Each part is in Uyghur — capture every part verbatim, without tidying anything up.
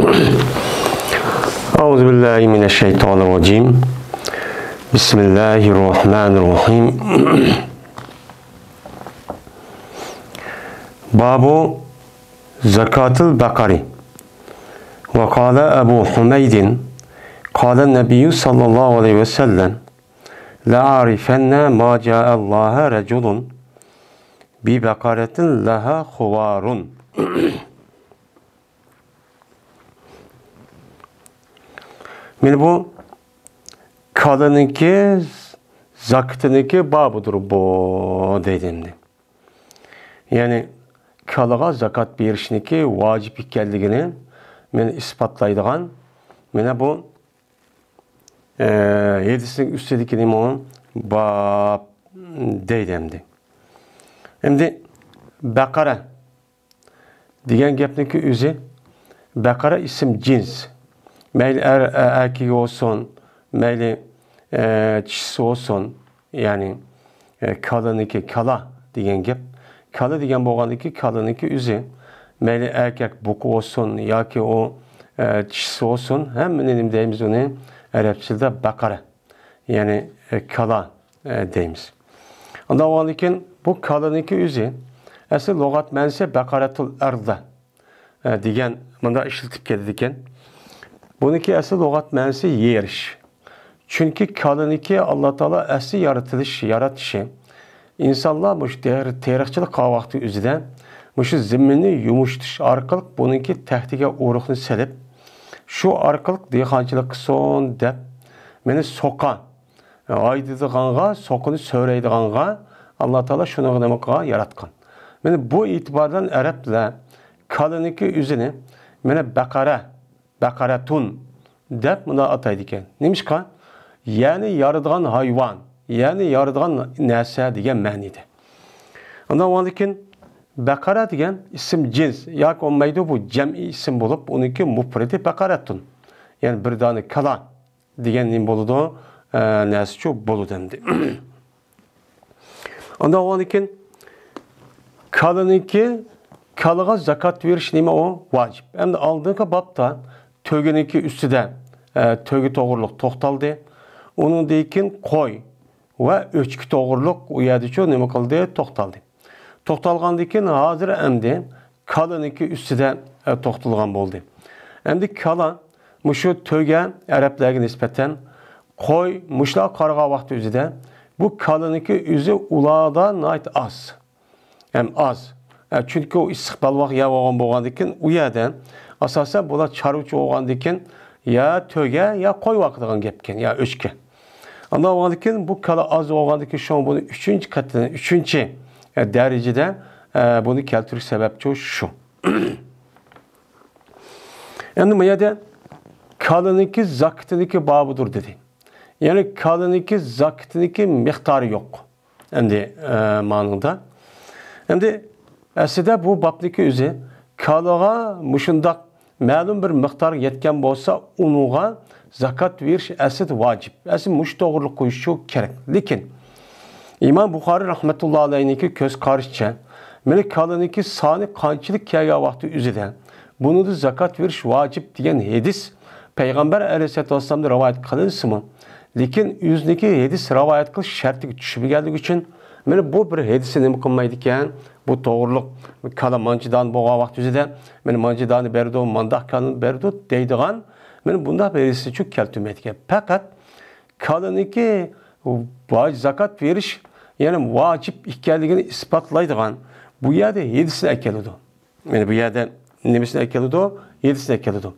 أعوذ بالله من الشيطان الرجيم. بسم الله الرحمن الرحيم. باب زكاة البقر. وقال أبو حميد، قال النبي صلى الله عليه وسلم، لأعرفن ما جاء الله رجل ببقرة لها خوار. مانا بۇ كالىنىڭكى زاكىتىنىڭكى بابىدۇر بۇ، دەيدۇ ئەمدى. يەنى كالىغا زاكات بېرىشنىڭكى ۋاجىپ ئىكەنلىكىنى مانا ئىسپاتلايدىغان مانا بۇ، ئە، ھەدىسنىڭ ئۈستىدىكى نېمە ئۇ؟ باب دەيدۇ ئەمدى. ئەمدى بەقەرە دېگەن گەپنىڭكى ئۆزى، بەقەرە ئىسىم جىنس. مەيلى ئەر، ئە-، ئەركىكى بولسۇن، مەيلى، ئە، چىشىسى بولسۇن. يەنى، ئە، كالىنىڭكى، كالا دېگەن گەپ. كالا دېگەن بولغاندىكى، كالىنىڭكى ئۆزى. مەيلى ئەركەك بۇقا بولسۇن ياكى ئۇ، ئە، چىشىسى بولسۇن، ھەممىنى نېمە دەيمىز ئۇنى؟ ئەرەبچىلدە بەقەرە. يەنى، ئە، كالا، ئە، دەيمىز. ئاندىن بۇ كالىنىڭكى ئۆزى، ئەسلى لۇغەت مەنىسى بەقەرەتۇل ئەرزە، ئە، دېگەن مۇنداق ئىشلىتىپ كېلىدىكەن. بۇنىڭكى ئەسلى لۇغەت مەنىسى يېرىش. چۈنكى كالىنىڭكى ئاللا تائالا ئەسلى يارىتىلىش، يارىتىشى، ئىنسانلار مۇشۇ تېرە-، تېرىقچىلىق قىلغان ۋاقتى ئۆزىدە مۇشۇ زېمىننى يۇمشىتىش ئارقىلىق بۇنىڭكى تەختىگە ئۇرۇقنى سېلىپ، شۇ ئارقىلىق دېھقانچىلىق قىلسۇن دەپ، مېنى سوقا، ھايدىدىغانغا، سوقىنى سۆرەيدىغانغا ئاللا تائالا شۇنىڭغا نېمە قىلغان؟ ياراتقان. مانا بۇ ئېتىبار بىلەن ئەرەبلەر كالىنىڭكى ئۆزىنى مانا بەقەرە، بەقەرەتۇن دەپ مۇنداق ئاتايدىكەن. نېمىشقا؟ يەنى يارىدىغان ھايۋان، يەنى يارىدىغان نەرسە دېگەن مەنىدە. ئاندىن ئاندىن كېيىن بەقەرە دېگەن ئىسىم جىنس ياكى بولمايدۇ، بۇ جەمئىي ئىسىم بولۇپ، ئۇنىڭكى مۇپرىدى بەقەرەتۇن. يەنى بىر دانە كالا دېگەن نېمە بولىدۇ؟ ئە، نەرسىچۇ بولىدۇ ئەمدى. ئاندىن ئاندىن كېيىن كالىنىڭكى، كالىغا زاكات بېرىش نېمە ئۇ؟ ۋاجىپ. ئەمدى ئالدىنقى بابتا تۆگىنىڭكى ئۈستىدە، ئە، تۆگە توغرۇلۇق توختالدى. ئۇنىڭدىن كېيىن قوي ۋە ئۆچكە توغرۇلۇق ئۇ يەردىچۇ نېمە قىلدى؟ توختالدى. توختالغاندىن كېيىن ھازىر ئەمدى كالىنىڭكى ئۈستىدە، ئە، توختالغان بولدى. ئەمدى كالا مۇشۇ تۆگە ئەرەبلەرگە نىسبەتەن، قوي مۇشۇلارغا قارىغان ۋاقتى ئۆزىدە بۇ كالىنىڭكى ئۆزى ئۇلاردا ناھايىتى ئاز. ھەم ئاز. ئە، چۈنكى ئۇ ئىسسىق بەلباغ يەر بولغان بولغاندىن كېيىن ئۇ يەردە ئاساسەن بۇلار چارۋىچى بولغاندىن كېيىن يا تۆگە، يا قوي باقىدىغان گەپكەن، يا ئۆچكە. ئاندىن بولغاندىن كېيىن بۇ كالا ئاز بولغاندىن كېيىن شۇڭا بۇنى ئۈچىنچى قېتى، ئۈچىنچى، ئە، دەرىجىدە، ئە، بۇنى كەلتۈرۈش سەۋەبچۇ شۇ. ئەمدى بۇ يەردە كالىنىڭكى زاكىتىنىڭكى بابىدۇر دېدى. يەنى كالىنىڭكى زاكىتىنىڭكى مىقدارى يوق. ئەمدى، ئە، مانىڭدا. ئەمدى ئەسلىدە بۇ بابنىڭكى ئۆزى كالىغا مۇشۇنداق مەلۇم بىر مىقدارغا يەتكەن بولسا، ئۇنىڭغا زاكات بېرىش ئەسلىدە ۋاجىپ. ئەسلى مۇشۇ توغرىلىق قويۇشى كېرەك. لېكىن ئىمام بۇخارىي رەھمەتۇللا ئەلەيھنىڭكى كۆز قارىشىچە، مانا كالىنىڭكى سانى قانچىلىك كەلگەن ۋاقتى ئۆزىدە بۇنىڭدا زاكات بېرىش ۋاجىپ دېگەن ھەدىس پەيغەمبەر ئەلەيھىسسالاتۇ ۋەسسالامدىن رىۋايەت قىلىنسىمۇ، لېكىن ئۆزىنىڭكى ھەدىس رىۋايەت قىلىش شەرتىگە چۈشمىگەنلىكى ئۈچۈن، مانا بۇ بىر ھەدىسى نېمە قىلمايدىكەن، بۇ توغرۇلۇق كالا مانچە دانە بولغان ۋاقتى ئۆزىدە، مانا مانچە دانە بېرىدۇ، مانداق كالا بېرىدۇ دەيدىغان، مانا بۇنداق بىر ھەدىسنىچۇ كەلتۈرمەيدىكەن. پەقەت كالىنىڭكى ۋاج-، زاكات بېرىش، يەنى ۋاجىپ ئىكەنلىكىنى ئىسپاتلايدىغان بۇ يەردە ھەدىسنى ئەكېلىدۇ. يەنى بۇ يەردە نېمىسىنى ئەكېلىدۇ؟ ھەدىسنى ئەكېلىدۇ.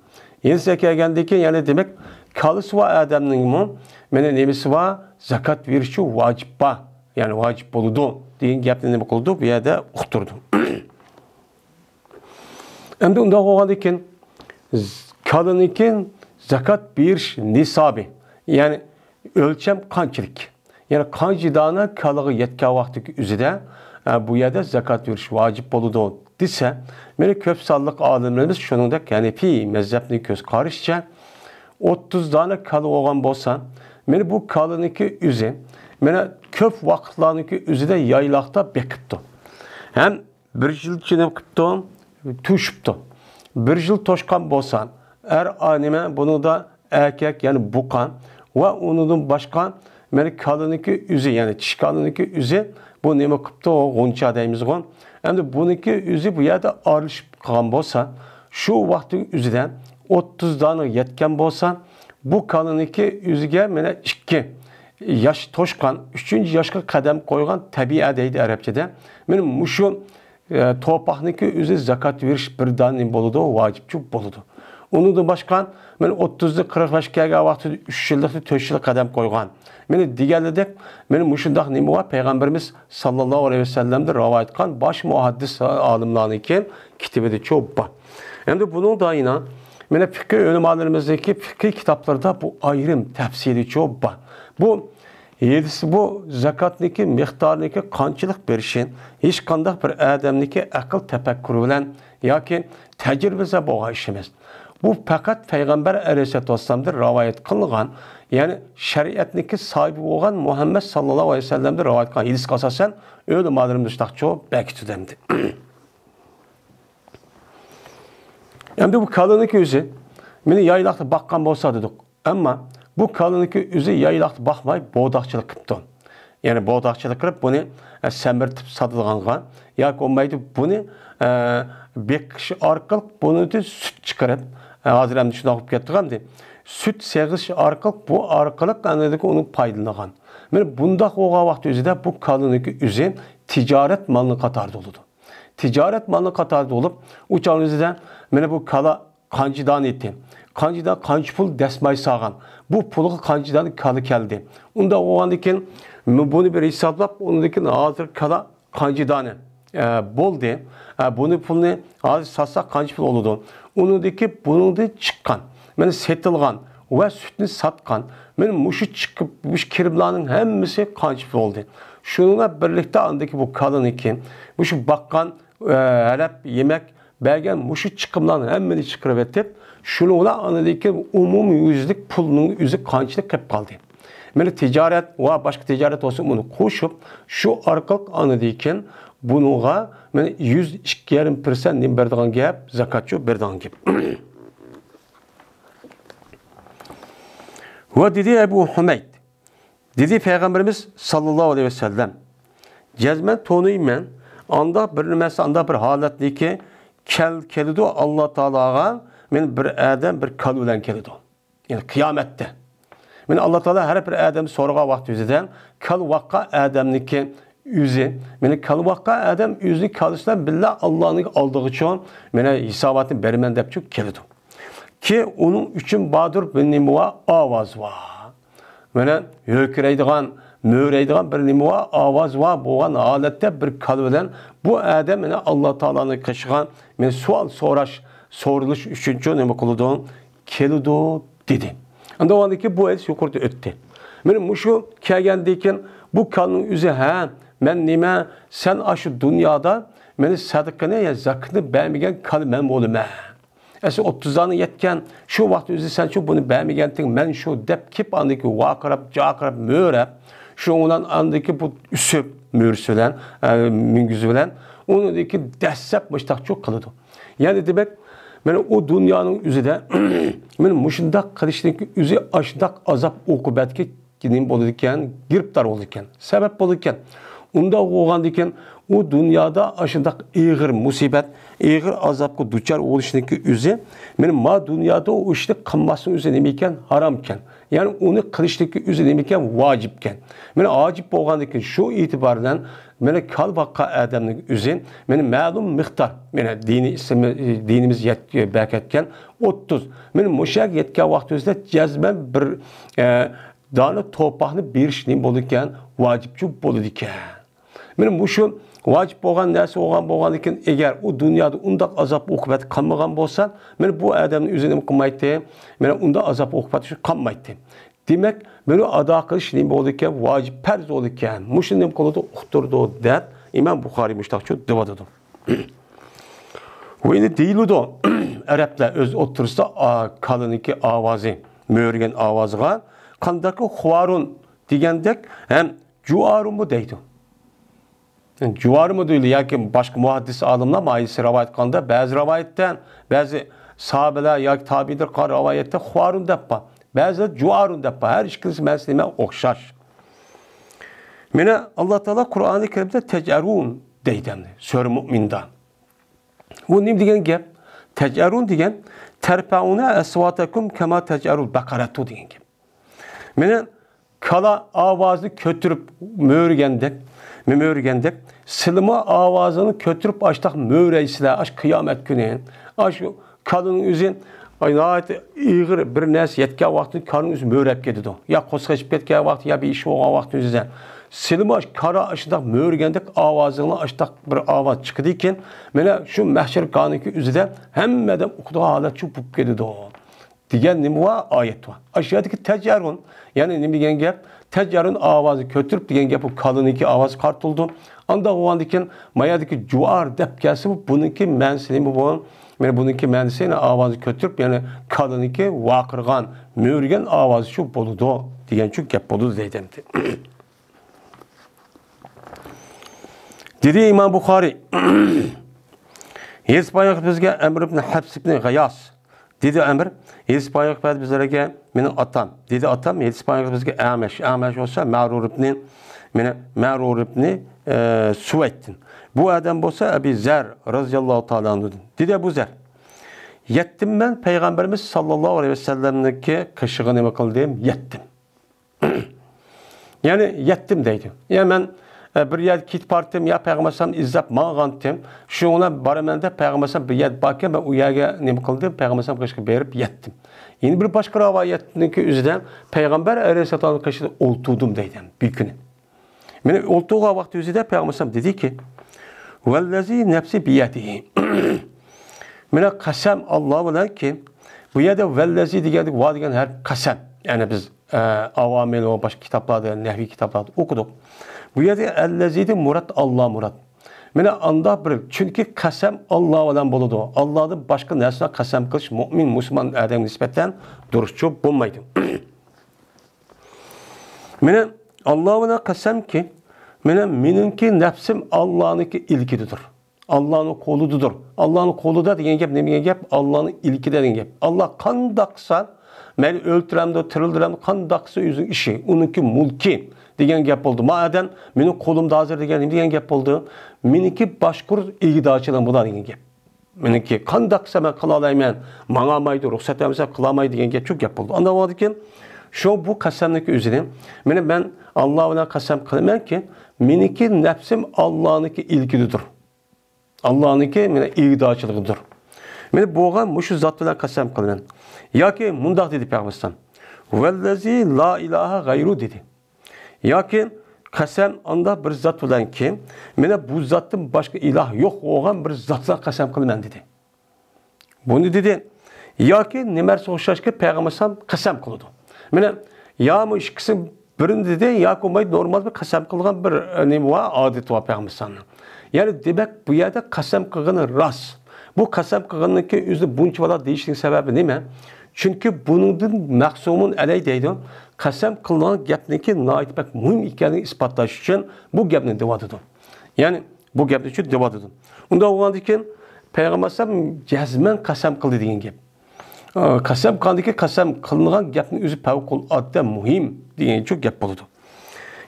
ھەدىسنى ئەكەلگەندىن كېيىن، يەنى دېمەك، كالىسى بار ئادەمنىڭمۇ، مانا نېمىسى بار؟ زاكات بېرىشچۇ ۋاجىپ بار. يەنى ۋاجىپ بولىدۇ دېگەن گەپنى نېمە قىلىدۇ؟ بۇ يەردە ئۇقتۇرىدۇ. ئەمدى ئۇنداق بولغاندىن كېيىن، ز-، كالىنىڭكى زاكات بېرىش نىسابى، يەنى ئۆلچەم قانچىلىك؟ يەنى قانچە دانە كالىغا يەتكەن ۋاقتىدىكى ئۆزىدە، ئە، بۇ يەردە زاكات بېرىش ۋاجىپ بولىدۇ دېسە، مانا كۆپ سانلىق ئالىملىرىمىز شۇنىڭدەك ھەنىفىي مەزھەپنىڭ كۆز قارىشىچە، ئوتتۇز دانە كالا بولغان بولسا، مانا بۇ كالىنىڭكى ئۆزى، مانا كۆپ ۋاقىتلارنىڭكى ئۆزىدە يايلاقتا بېقىپتۇ. ھەم بىر يىل چىنىپ قىپتۇ، توشۇپتۇ. بىر يىل توشقان بولسا، ئەر، ئا، نېمە، بۇنىڭدا ئەركەك، يەنى بۇقا ۋە ئۇنىڭدىن باشقا، مانا، كالىنىڭكى ئۆزى، يەنى چىشى كالىنىڭكى ئۆزى، بۇ نېمە قىپتۇ، غۇنچە دەيمىزغۇ. ئەمدى بۇنىڭكى ئۆزى بۇ يەردە ئارىلىشىپ قالغان بولسا، شۇ ۋاقىتنىڭ ئۆزىدە ئوتتۇز دانە يەتكەن بولسا، بۇ كالىنىڭكى ئۆزىگە، مانا، ئىككى ياش توشقان، ئۈچىنچى ياشقا قەدەم قويغان تەبىئە دەيدۇ ئەرەبچىدە. مانا مۇشۇ ئە، توپاقنىڭكى ئۆزى زاكات بېرىش بىر دانە نېمە بولىدۇ، ۋاجىپچۇ بولىدۇ. ئۇنىڭدىن باشقا، مانا، ئوتتۇزدىن قىرىق ياشقا كەلگەن ۋاقتىدا ئۈچ يىللىقتا، تۆت يىللىق قەدەم قويغان. مانا دېگەنلىدەك، مانا مۇشۇنداق نېمە بار، پەيغەمبىرىمىز ساللاللاھۇ ئەلەيھى ۋەسەللەمدىن رىۋايەت قىلغان باش مۇھەددىس ئالىملارنىڭكى كىتابىدىچۇ بار. ئەمدى بۇنىڭ دائىنا، مانا، فىقھى ئۆلىمالىرىمىزنىڭكى فىقھى كىتابلىرىدا بۇ ئايرىم تەپسىلىچۇ بار. بۇ ھېلىسى بۇ زاكاتنىڭكى مىقدارىنىڭكى قانچىلىق بېرىشى ھېچقانداق بىر ئادەمنىڭكى ئەقىل تەپەككۇرى بىلەن ياكى تەجرىبىسى بولغان ئىش ئەمەس. بۇ پەقەت پەيغەمبەر ئەلەيھىسسالاتۇ ۋەسسالامدىن رىۋايەت قىلىنغان، يەنى شەرىئەتنىڭكى ساھىبى بولغان مۇھەممەد ساللاللاھۇ ئەلەيھى ۋەسەللەمدىن رىۋايەت قىلغان ھېدىسقا ئاساسەن ئۆلىمالىرىمىز مۇشۇنداقچۇ بەكىتىدۇ ئەمدى. ئەمدى بۇ كالىنىڭكى ئۆزى، مېنى يايلاقتا باققان بولسا دېدۇق. ئەمما بۇ كالىنىڭكى ئۆزى يايلاقتا باقماي، بورداقچىلىق قىپتۇ. يەنى بورداقچىلىق قىلىپ، بۇنى، ئە، سەمرىتىپ ساتىدىغانغا ياكى بولمايدۇ، بۇنى، ئە، بېقىش ئارقىلىق بۇنىڭدىن سۈت چىقىرىپ، ئە، ھازىر ئەمدى شۇنداق بولۇپ كەتتىغۇ ئەمدى. سۈت سېغىش ئارقىلىق، بۇ ئارقىلىق ئەنە ئۇنىڭ پايدىلىنىدىغان. مانا بۇنداق بولغان ۋاقىت ئۆزىدە بۇ كالىنىڭكى ئۆزى تىجارەت مالىنىڭ قاتارىدا بولىدۇ. تىجارەت مالىنىڭ قاتارىدا بولۇپ، ئۇ چاغنىڭ ئۆزىدە مانا بۇ كالا قانچە دانە ئىدى؟ قانچە دانە، قانچە پۇل دەسماي سالغان؟ بۇ پۇلغا قانچە دانە كالا كەلدى؟ ئۇنداق بولغاندىن كېيىن، بۇنى بىر ھېسابلاپ، ئۇنىڭدىن كېيىن ھازىر كالا قانچە دانە، ئە، بولدى؟ ئە، بۇنى پۇلنى ھازىر ساتساق قانچە پۇل بولىدۇ؟ ئۇنىڭدىن كېيىن بۇنىڭدىن چىققان، مانا سېتىلغان ۋە سۈتنى ساتقان، مانا مۇشۇ چىقىپ، مۇشۇ كىرىملارنىڭ ھەممىسى قانچە پۇل بولدى؟ شۇنىڭ بىلەن بىرلىكتە ئاندىكى بۇ كالىنىڭكى، مۇشۇ باققان، ئە، ھەلەپ يېمەك، بەرگەن مۇشۇ چىقىملارنىڭ ھەممىنى چىقىرىۋېتىپ، شۇنىڭ بىلەن ئاندىن كېيىن ئومۇميۈزلۈك پۇلنىڭ ئۆزى قانچىلىك قېلىپ قالدى. مانا تىجارەت ۋە باشقا تىجارەت بولسا ئۇنى قوشۇپ، شۇ ئارقىلىق ئاندىن كېيىن بۇنىڭغا مانا يۈز ئىككى يېرىم پىرسەنت نېمە بېرىدىغان گەپ، زاكاتچۇ بېرىدىغان گەپ. ۋە دېدى ئەبۇ ھۇمەيد، دېدى پەيغەمبىرىمىز ساللاللاھۇ ئەلەيھى ۋەسەللەم، جەزمەن تونۇيمەن، ئانداق بىر نېمىسى، ئانداق بىر ھالەتنىكى كەل-، كېلىدۇ، ئاللا تائالاغا مانا بىر ئادەم بىر كال بىلەن كېلىدۇ. يەنى قىيامەتتە. مانا ئاللا تائالا ھەر بىر ئادەم سورىغان ۋاقتى ئۆزىدە كال باققان ئادەمنىڭكى ئۆزى، مانا كال باققان ئادەم ئۆزىنىڭ كالىسى بىلەن بىللە ئاللانىڭ ئالدىغىچۇ، مانا ھېساباتنى بېرىمەن دەپچۇ كېلىدۇ. كى ئۇنىڭ ئۈچۈن باردۇر بىر نېمە بار، ئاۋاز بار. مانا ھۆركىرەيدىغان، مۆرەيدىغان بىر نېمە بار، ئاۋاز بار بولغان ھالەتتە بىر كال بىلەن بۇ ئادەم مانا ئاللا تائالانىڭ قېشىغا مانا سوئال سوراش، سورىلىش ئۈچۈنچۇ نېمە قىلىدۇ؟ كېلىدۇ دېدى. ئەمدى ئۇنىڭدىن كېيىن بۇ ھەدىس يۇقىرىدا ئۆتتى. مانا مۇشۇ كەلگەندىن كېيىن بۇ كالنىڭ ئۆزى، ھە، مەن نېمە، سەن ئاشۇ دۇنيادا مانا سەدىقىنى، يا زاكىتىنى بەرمىگەن كال مەن بولىمەن. ئەسلى ئوتتۇز دانە يەتكەن، شۇ ۋاقىت ئۆزى سەن شۇ بۇنى بەرمىگەنتىڭ، مەن شۇ دەپ كېلىپ، ئاندىكى ۋارقىراپ، جارقىراپ، مۆرەپ، شۇنىڭ بىلەن ئاندىكى بۇ ئۈسۈپ، مۆرىسى بىلەن، ئە، مۈڭگۈزى بىلەن، ئۇنىڭدىكى دەسسەپ مۇشتاقچۇ قىلىدۇ. يەنى دېمەك، مانا ئۇ دۇنيانىڭ ئۆزىدە، مانا مۇشۇنداق قىلىشنىڭ ئۆزى ئاشۇنداق ئازاب ئوقۇبەتكە نېمە بولىدىكەن؟ گىرىپتار بولىدىكەن، سەۋەب بولىدىكەن. ئۇنداق بولغاندىكىن، ئۇ دۇنيادا ئاشۇنداق ئېغىر مۇسىبەت، ئېغىر ئازابقا دۇچار بولۇشنىڭكى ئۆزى، مانا ما دۇنيادا ئۇ ئىشنى قىلماسنىڭ ئۆزى نېمە ئىكەن؟ ھارام ئىكەن. يەنى ئۇنى قىلىشنىڭكى ئۆزى نېمە ئىكەن؟ ۋاجىپ ئىكەن. مانا ۋاجىپ بولغاندىكىن، شۇ ئېتىبار بىلەن مانا كال باققان ئادەمنىڭ ئۆزى مانا مەلۇم مىقدار، مانا دىنىي ئىسلام، دىنىمىز يەت-، بەركەتكەن ئوتتۇز. مانا مۇشۇ يەرگە يەتكەن ۋاقتىمىزدا جەزمەن بىر، ئە، دانە تورپاقنى بېرىش نېمە بولىدىكەن؟ ۋاجىپچۇ بولىدىكەن. مانا مۇشۇ ۋاجىپ بولغان نەرسە بولغان، بولغاندىكىن، ئەگەر ئۇ دۇنيادا ئۇنداق ئازاب ئوقۇبەت قالمىغان بولسا، مانا بۇ ئادەمنىڭ ئۆزى نېمە قىلمايتتى؟ مانا ئۇنداق ئازاب ئوقۇبەت قالمايتتى. دېمەك، بۇنى ئادا قىلىش نېمە بولىدىكەن؟ ۋاجىپ، پەرز بولىدىكەن. مۇشۇنى نېمە قىلىدۇ؟ ئۇقتۇرىدۇ، دەپ ئىمام بۇخارىي مۇشۇنداقچۇ دەۋاتىدۇ. ۋە يەنە دېيىلىدۇ، ئەرەبلەر ئۆز ئوتتۇرىسىدا، ئا، كالىنىڭكى ئاۋازى، مۆرىگەن ئاۋازىغا قانداقكى خۇۋارۇن دېگەندەك ھەم جۇئارۇنمۇ دەيدۇ. جۇئارۇنمۇ دەيدۇ ياكى باشقا مۇھەددىس ئالىملار مايىسى رىۋايەت قىلغاندا، بەزى رىۋايەتتە، بەزى سابىلە ياكى تابىئىدىر قىلغان رىۋايەتتە خۇۋارۇن دەپ بار. بەزىلەر جۇئارۇن دەپ بار. ھەر ئىككىلىسى مەنىسى نېمە؟ ئوخشاش. مانا ئاللا تائالا قۇرئانى كەرىمدە تەجئەرۇن دەيدۇ ئەمدى سۈرە مۇئمىندا. بۇ نېمە دېگەن گەپ؟ تەجئەرۇن دېگەن تەرپەئۇنە ئەسۋاتەكۇم كەما تەجئەرۇل بەقەرەتۇ دېگەن گەپ. مانا كالا ئاۋازىنى كۆتۈرۈپ مۆرىگەندەك، مۆرىگەندەك، سىلىمۇ ئاۋازىڭنى كۆتۈرۈپ ئاشتاق مۆرەيسىلەر، ئاش قىيامەت كۈنى. ئاش كالىنىڭ ئۆزى ناھايىتى ئېغىر بىر نەرسە يەتكەن ۋاقتىدا كالىنىڭ ئۆزى مۆرەپ كېتىدۇ. يا قورسىقى ئېچىپ كەتكەن ۋاقتى، يا بىر ئىش بولغان ۋاقتىدا ئۆزى. سىلىمۇ ئاش كالا ئاشۇنداق مۆرىگەندەك ئاۋازىڭنى ئاشتاق بىر ئاۋاز چىقىدىكەن، مانا شۇ مەھشەر كانىكى ئۆزىدە ھەممە ئادەم ئۇقىدىغان ھالەت شۇ بولۇپ كېتىدۇ. دېگەن نېمە بار؟ ئايەت بار. ئاشۇ يەردىكى تەجئەرۇن، يەنى نېمە دېگەن گەپ؟ تەجئەرۇن ئاۋازى كۆتۈرۈپ دېگەن گەپ، بۇ كالىنىڭكى ئاۋازى قارىتىلىدۇ. ئانداق بولغاندىكىن، ما يەردىكى جۇئار دەپ كەلسە، بۇ، بۇنىڭكى مەنىسى نېمە بۇ؟ مانا بۇنىڭكى مەنىسى، يەنى ئاۋازى كۆتۈرۈپ، يەنى كالىنىڭكى ۋارقىرىغان، مۆرىگەن ئاۋازى شۇ بولىدۇ دېگەن شۇ گەپ بولىدۇ دەيدۇ ئەمدى. دېدى ئىمام بۇخارىي، ھېدىس بايان قىلىپ بىزگە ئەمر ئىبن ھەفس ئىبن غىياس. دېدى ئەمر، ھېدىس بايان قىلىپ بىزلەرگە مېنىڭ ئاتام. دېدى ئاتام، ھېدىس بايان قىلىپ بىزگە ئەمەش. ئەمەش بولسا مەرۇر ئىبنى، مانا مەرۇر ئىبنى، ئە، سۇۋەيدتىن. بۇ ئادەم بولسا ئەبى زەر رازىياللاھۇ تائالا ئەنھۇدىن. دېدى ئەبۇ زەر، يەتتىم مەن پەيغەمبىرىمىز ساللاللاھۇ ئەلەيھى ۋەسەللەمنىڭكى قېشىغا نېمە قىلدىم؟ يەتتىم. يەنى يەتتىم دەيدۇ. يا مەن، ئە، بىر يەرگە كېتىپ بارتىم، يا پەيغەمبەر ئەلەيھىسسالام ئىزدەپ ماڭغانتىم، شۇنىڭ بىلەن بارىمەن دەپ پەيغەمبەر ئەلەيھىسسالام بىر يەردە باركەن، مەن ئۇ يەرگە نېمە قىلدىم؟ پەيغەمبەر ئەلەيھىسسالام قېشىغا بېرىپ يەتتىم. يەنە بىر باشقا رىۋايەتنىڭكى ئۆزىدە پەيغەمبەر ئەلەيھىسسالام قېشىدا ئولتۇردۇم دەيدۇ بىر كۈنى. مانا ئولتۇرغان ۋاقتى ئۆزىدە پەيغەمبەر ئەلەيھىسسالام دېدىكى، ۋەللەزى نەپسى بىيەدىھى. مانا قەسەم ئاللا بىلەنكى، بۇ يەردە ۋەللەزى دېگەندە ۋا دېگەن ھەرپ قەسەم. يەنى بىز، ئە، ئاۋامىل ۋە باشقا كىتابلاردا، نەھۋىي كىتابلاردا ئوقۇدۇق. بۇ يەردە ئەللەزىدىن مۇراد ئاللا مۇراد. مانا ئانداق بىر، چۈنكى قەسەم ئاللا بىلەن بولىدۇ. ئاللادىن باشقا نەرسىگە قەسەم قىلىش مۆمىن، مۇسۇلمان ئادەمگە نىسبەتەن دۇرۇسچۇ بولمايدۇ. مانا ئاللا بىلەن قەسەمكى، مانا مېنىڭكى نەپسىم ئاللانىڭكى ئىلكىدىدۇر. ئاللانىڭ قولىدىدۇر. ئاللانىڭ قولىدا دېگەن گەپ نېمە دېگەن گەپ؟ ئاللانىڭ ئىلكىدە دېگەن گەپ. ئاللا قانداق قىلسا، مەيلى ئۆلتۈرەمدۇ، تىرىلدۈرەمدۇ، قانداق قىلسا ئۆزىنىڭ ئىشى، ئۇنىڭكى مۇلكى دېگەن گەپ بولدى. ما ئادەم مېنىڭ قولۇمدا ھازىر دېگەن نېمە دېگەن گەپ بولدى؟ مېنىڭكى باشقۇرۇش ئىگىدارچىلىقىم بۇلار دېگەن گەپ. مېنىڭكى قانداق قىلسا مەن قىلالايمەن، ماڭالمايدۇ، رۇخسەت بەرمىسە قىلالمايدۇ دېگەن گەپ شۇ گەپ بولدى. ئانداق بولغاندىكىن شۇ بۇ قەسەمنىڭكى ئۆزىنى، مانا مەن ئاللا بىلەن قەسەم قىلىمەنكى، مېنىڭكى نەپسىم ئاللانىڭكى ئىلكىدىدۇر. ئاللانىڭكى مانا ئىگىدارچىلىقىدۇر. مانا بولغان مۇشۇ زات بىلەن قەسەم قىلىمەن. ياكى مۇنداق دېدى پەيغەمبەر ئەلەيھىسسالام، ۋەللەزى لا ئىلاھە غەيرۇ دېدى. ياكى قەسەم ئانداق بىر زات بىلەنكى، مانا بۇ زاتتىن باشقا ئىلاھ يوق بولغان بىر زات بىلەن قەسەم قىلىمەن دېدى. بۇنى دېدى. ياكى نېمە نەرسە ئوخشاشكى پەيغەمبەر ئەلەيھىسسالام قەسەم قىلىدۇ. مانا يا بۇ ئىككىسى بىرىنى دېدى، ياكى بولمايدۇ نورمال بىر قەسەم قىلغان بىر، ئە، نېمە بار، ئادىتى بار پەيغەمبەر ئەلەيھىسسالامنىڭ. يەنى دېمەك بۇ يەردە قەسەم قىلغىنى راست. بۇ قەسەم قىلغىنىڭكى ئۆزى بۇنچىۋالا دېيىشنىڭ سەۋەبى نېمە؟ چۈنكى بۇنىڭدىن مەخسۇمۇن ئەلەي دەيدۇ. قەسەم قىلىنغان گەپنىڭكى ناھايىتى بەك مۇھىم ئىكەنلىكىنى ئىسپاتلاش ئۈچۈن بۇ گەپنى دەۋاتىدۇ. يەنى بۇ گەپنى شۇ دەۋاتىدۇ. ئۇنداق بولغاندىكىن پەيغەمبەر ئەلەيھىسسالام جەزمەن قەسەم قىلدى دېگەن گەپ. ئە، قەسەم قىلغاندىكى قەسەم قىلىنغان گەپنىڭ ئۆزى پەۋقۇلئاددە مۇھىم دېگەن شۇ گەپ بولىدۇ.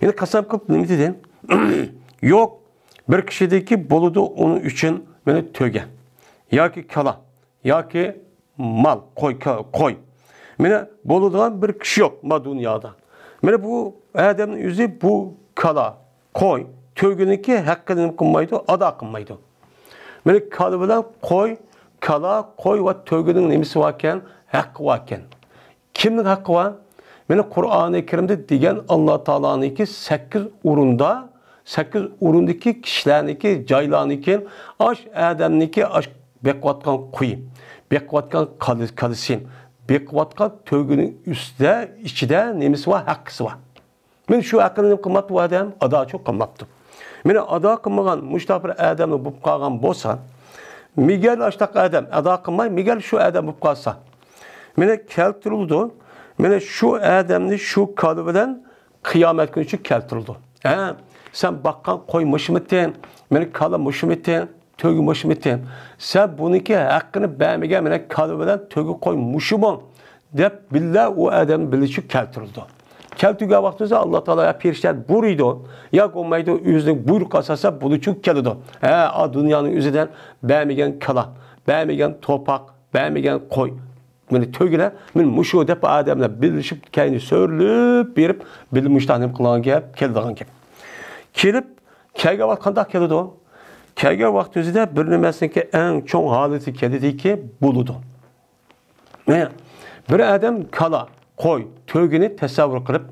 يەنى قەسەم قىلىپ نېمە دېدى؟ يوق، بىر كىشىدىكى بولىدۇ ئۇنىڭ ئۈچۈن مانا تۆگە ياكى كالا ياكى مال، قوي، كا-، قوي. مانا بولىدىغان بىر كىشى يوق ما دۇنيادا. مانا بۇ ئادەمنىڭ ئۆزى بۇ كالا، قوي، تۆگىنىڭكى ھەققىنى نېمە قىلمايدۇ؟ ئادا قىلمايدۇ. مانا كالا بىلەن قوي، كالا، قوي ۋە تۆگىنىڭ نېمىسى باركەن؟ ھەققى باركەن. كىمنىڭ ھەققى بار؟ مانا قۇرئانى كەرىمدە دېگەن ئاللا تائالانىڭكى سەككىز ئورۇندا، سەككىز ئورۇندىكى كىشىلەرنىڭكى، جايلارنىڭكى، ئاش ئادەمنىڭكى، ئاش بېقىۋاتقان قويى، بېقىۋاتقان كالىسى، بېقىۋاتقان تۆگىنىڭ ئۈستىدە، ئىچىدە نېمىسى بار؟ ھەققىسى بار. مانا شۇ ھەققىنى نېمە قىلماپتۇ بۇ ئادەم؟ ئاداچۇ قىلماپتۇ. مانا ئادا قىلمىغان مۇشۇنداق بىر ئادەمنى بولۇپ قالغان بولسا، مىگەر ئاشتاق ئادەم ئادا قىلماي، مىگەر شۇ ئادەم بولۇپ قالسا، مانا كەلتۈرۈلىدۇ. مانا شۇ ئادەمنى شۇ كالا بىلەن قىيامەت كۈنى ئۈچۈن كەلتۈرۈلىدۇ. ھە، سەن باققان قوي مۇشۇمىتى؟ مانا كالا مۇشۇمىتى؟ تۆگە مۇشۇمىتى. سەن بۇنىڭكى ھەققىنى بەرمىگەن مېنىڭ كالا بىلەن تۆگە قوي مۇشۇمۇ؟» دەپ بىللە ئۇ ئادەمنى بىللىشىپ كەلتۈرۈلىدۇ. كەلتۈرگەن ۋاقتىمىزدا ئاللا تائالا يا پېرىشتە بۇيرۇيدۇ، يا بولمايدۇ، ئۆزىنىڭ بۇيرۇقى ئاساسىدا بۇنىڭ ئۈچۈن كېلىدۇ. ھە، ئا دۇنيانىڭ ئۆزىدىن بەرمىگەن كالا، بەرمىگەن توپاق، بەرمىگەن قوي، مېنى تۆگىلە، مېنى مۇشۇ دەپ ئادەملەر بىللىشىپ، كەينى سۆرىلىپ بېرىپ، بىللە مۇشۇنداق نېمە قىلغان گەپ، كېلىدىغان گەپ. كېلىپ، كەلگەن ۋاقىت قانداق كېلىدۇ؟ كەلگەن ۋاقىت ئۆزىدە بىر نېمىسىنىڭكى ئەڭ چوڭ ھالىتى كېلىدىكى بولىدۇ. مانا، بىر ئادەم كالا، قوي، تۆگىنى تەسەۋۋۇر قىلىپ،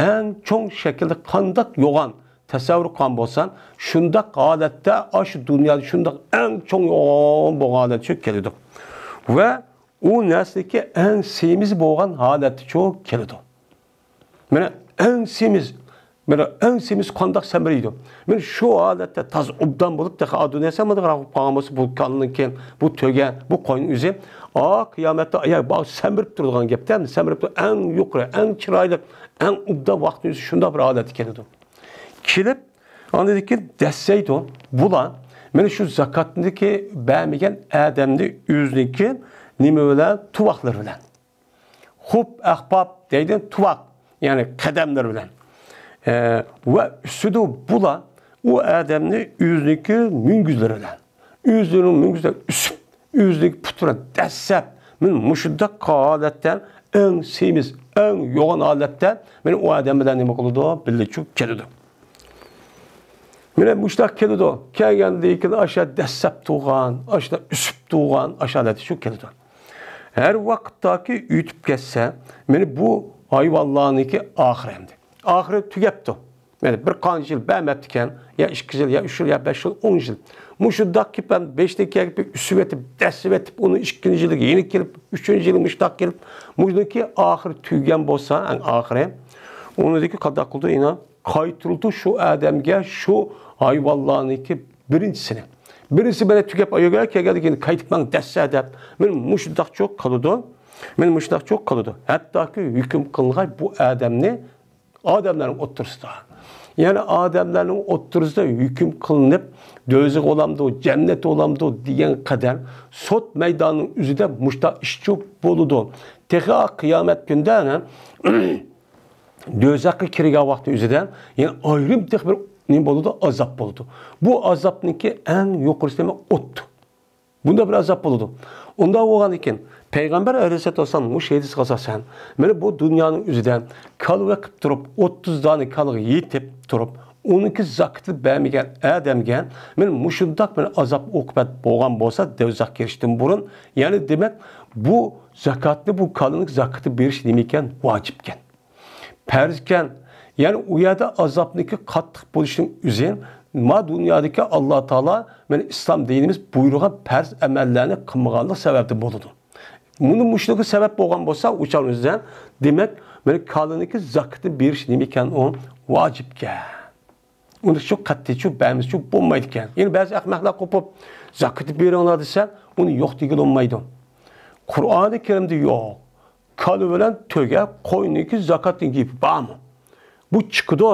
ئەڭ چوڭ شەكىلدە قانداق يوغان تەسەۋۋۇر قىلغان بولسا، شۇنداق ھالەتتە ئاشۇ دۇنيادا شۇنداق ئەڭ چوڭ يوغان بولغان ھالەت شۇ كېلىدۇ. ۋە ئۇ نەرسىدىكى ئەڭ سېمىز بولغان ھالەتتە شۇ كېلىدۇ. مانا ئەڭ سېمىز، مانا ئەڭ سېمىز قانداق سەمرىيدۇ؟ مانا شۇ ھالەتتە تازا ئوبدان بولۇپ، تېخى ئادۇنيا سەمرىدىغان بولۇپ قالغان بولسا، بۇ كالىنىڭكى، بۇ تۆگە، بۇ قوينىڭ ئۆزى، ئا، قىيامەتتە، يا، بۇ سەمرىپ تۇرىدىغان گەپتە، سەمرىپ تۇر-، ئەڭ يۇقىرى، ئەڭ چىرايلىق، ئەڭ ئوبدان ۋاقتىنىڭ ئۆزى شۇنداق بىر ھالەتكە كېلىدۇ. كېلىپ، ئاندىن كېيىن دەسسەيدۇ. بۇلار مانا شۇ زاكاتنىكى بەرمىگەن ئادەمنى ئۆزىنىڭكى نېمە بىلەن؟ تۇۋاقلىرى بىلەن. خۇپ ئەخباب دەيدۇ، تۇۋاق، يەنى قەدەملىرى بىلەن. ئە، ۋە ئۈسىدۇ بۇلار ئۇ ئادەمنى ئۆزىنىڭكى مۈڭگۈزلىرى بىلەن. ئۆزلىرىنىڭ مۈڭگۈزلىرى ئۈسۈپ، ئۆزىنىڭكى پۇتى بىلەن دەسسەپ، مانا مۇشۇنداق ھالەتتە، ئەڭ سېمىز، ئەڭ يوغان ھالەتتە، مانا ئۇ ئادەم بىلەن نېمە قىلىدۇ؟ بىللە چۈشۈپ كېلىدۇ. مانا مۇشۇنداق كېلىدۇ. كەلگەندىن كېيىن ئاشۇ دەسسەپ تۇرغان، ئاشۇ ئۈسۈپ تۇرغان، ئاشۇ ھالەتتە شۇ كېلىدۇ. ھەر ۋاقىتتاكى ئۆتۈپ كەتسە، مانا بۇ ھايۋانلارنىڭكى ئاخىرى ئەمدى. ئاخىرى تۈگەپتۇ. مانا بىر قانچە يىل بەرمەپتىكەن، يا ئىككى يىل، يا ئۈچ يىل، يا بەش يىل، ئون يىل. مۇشۇنداق كېلىپ، ھەم بېشىدىن كەلگەن ئۈسۈۋېتىپ، دەسسىۋېتىپ، ئۇنى ئىككىنچى يىلىغا يەنە كېلىپ، ئۈچىنچى يىلى مۇشۇنداق كېلىپ، مۇشۇنىڭكى ئاخىرى تۈگىگەن بولسا، ئەڭ ئاخىرى، ئۇنىڭدىكى قانداق قىلىدۇ؟ يەنە قايتۇرۇلىدۇ شۇ ئادەمگە شۇ ھايۋانلارنىڭكى بىرىنچىسىنى. بىرىنچىسى بىلەن تۈگەپ ئاياغىغا كەلگەندىن كېيىن قايتىپ ماڭ دەسسە دەپ، مانا مۇشۇنداقچۇ قىلىدۇ. مانا مۇشۇنداقچۇ قىلىدۇ. ھەتتاكى ھۆكۈم قىلغاي بۇ ئادەمنى ئادەملەرنىڭ ئوتتۇرىسىدا. يەنى ئادەملەرنىڭ ئوتتۇرىسىدا ھۆكۈم قىلىنىپ، دوزاخ بولامدۇ، جەننەت بولامدۇ دېگەن قەدەر سوت مەيدانىنىڭ ئۆزىدە مۇشۇنداق ئىشچۇ بولىدۇ. تېخى قىيامەت كۈندە دوزاخقا كىرگەن ۋاقتى ئۆزىدە يەنە ئايرىم تېخى بىر نېمە بولىدۇ؟ ئازاب بولىدۇ. بۇ ئازابنىڭكى ئەڭ يۇقىرىسى نېمە؟ ئوت. بۇنداق بىر ئازاب بولىدۇ. ئۇنداق بولغاندىن كېيىن پەيغەمبەر ئەلەيھىسسالاتۇ ۋەسسالام مۇشۇ ھەدىسكە ئاساسەن، مانا بۇ دۇنيانىڭ ئۆزىدە كالا بېقىپ تۇرۇپ، ئوتتۇز دانە كالىغا يېتىپ تۇرۇپ، ئۇنىڭكى زاكىتىنى بەرمىگەن ئادەمگە مانا مۇشۇنداق بىر ئازاب ئوقۇبەت بولغان بولسا، دوزاخقا كىرىشتىن بۇرۇن، يەنى دېمەك، بۇ زاكاتنى، بۇ كالىنىڭ زاكىتى بېرىش نېمە ئىكەن؟ ۋاجىپكەن. پەرزكەن. يەنى ئۇ يەردە ئازابنىڭكى قاتتىق بولۇشىنىڭ ئۆزى ما دۇنيادىكى ئاللا تائالا مانا ئىسلام دىنىمىز بۇيرۇغان پەرز ئەمەللەرنى قىلمىغانلىق سەۋەبىدىن بولىدۇ. مۇنۇ مۇشۇنىڭغا سەۋەب بولغان بولسا، ئۇ چاغنىڭ ئۆزىدە، دېمەك، مانا كالىنىڭكى زاكىتىنى بېرىش نېمە ئىكەن؟ ئۇ ۋاجىپكەن. ئۇنى شۇ قەتئىيچۇ بەرمىسىچۇ بولمايدىكەن. يەنە بەزى ئەخمەقلەر قوپۇپ، زاكىتى بېرىڭلار دېسە، ئۇنى يوق دېگىلى بولمايدۇ. قۇرئانى كەرىمدە يوق. كالا بىلەن تۆگە، قوينىڭكى زاكاتنىڭ گېپى بارمۇ؟ بۇ چىقىدۇ.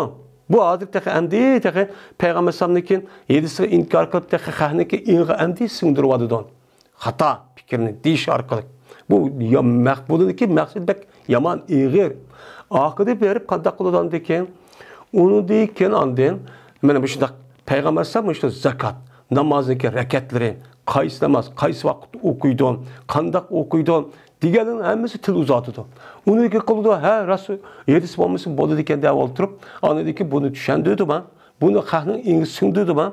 بۇ ھازىر تېخى ئەمدى تېخى پەيغەمبەر ئەلەيھىسسالامنىڭكى ھەدىسىگە ئىنكار قىلىپ، تېخى خەقنىڭكى ئېڭىغا ئەمدى سىڭدۈرۈۋاتىدۇ. خاتا پىكىرنى دېيىش ئارقىلىق. بۇ يا مەق-، بۇنىڭكى مەقسىتى بەك يامان ئېغىر. ئاخىرىدا بېرىپ قانداق قىلىدۇ ئاندىن كېيىن؟ ئۇنىڭدىن كېيىن ئاندىن مانا مۇشۇنداق پەيغەمبەر ئەلەيھىسسالام مۇشۇ زاكات، نامازنىڭكى رەكەتلىرى، قايسى ناماز، قايسى ۋاقىتتا ئوقۇيدۇ، قانداق ئوقۇيدۇ دېگەننىڭ ھەممىسى تىل ئۇزارتىدۇ. ئۇنىڭدىن كېيىن قىلىدۇ، ھە، راست، ھەدىس بولمىسا بولىدىكەن دەپ ئولتۇرۇپ، ئاندىن كېيىن بۇنى چۈشەندۈردىمۇ، بۇنى خەقنىڭ ئېڭىغا سىڭدۈردىمۇ،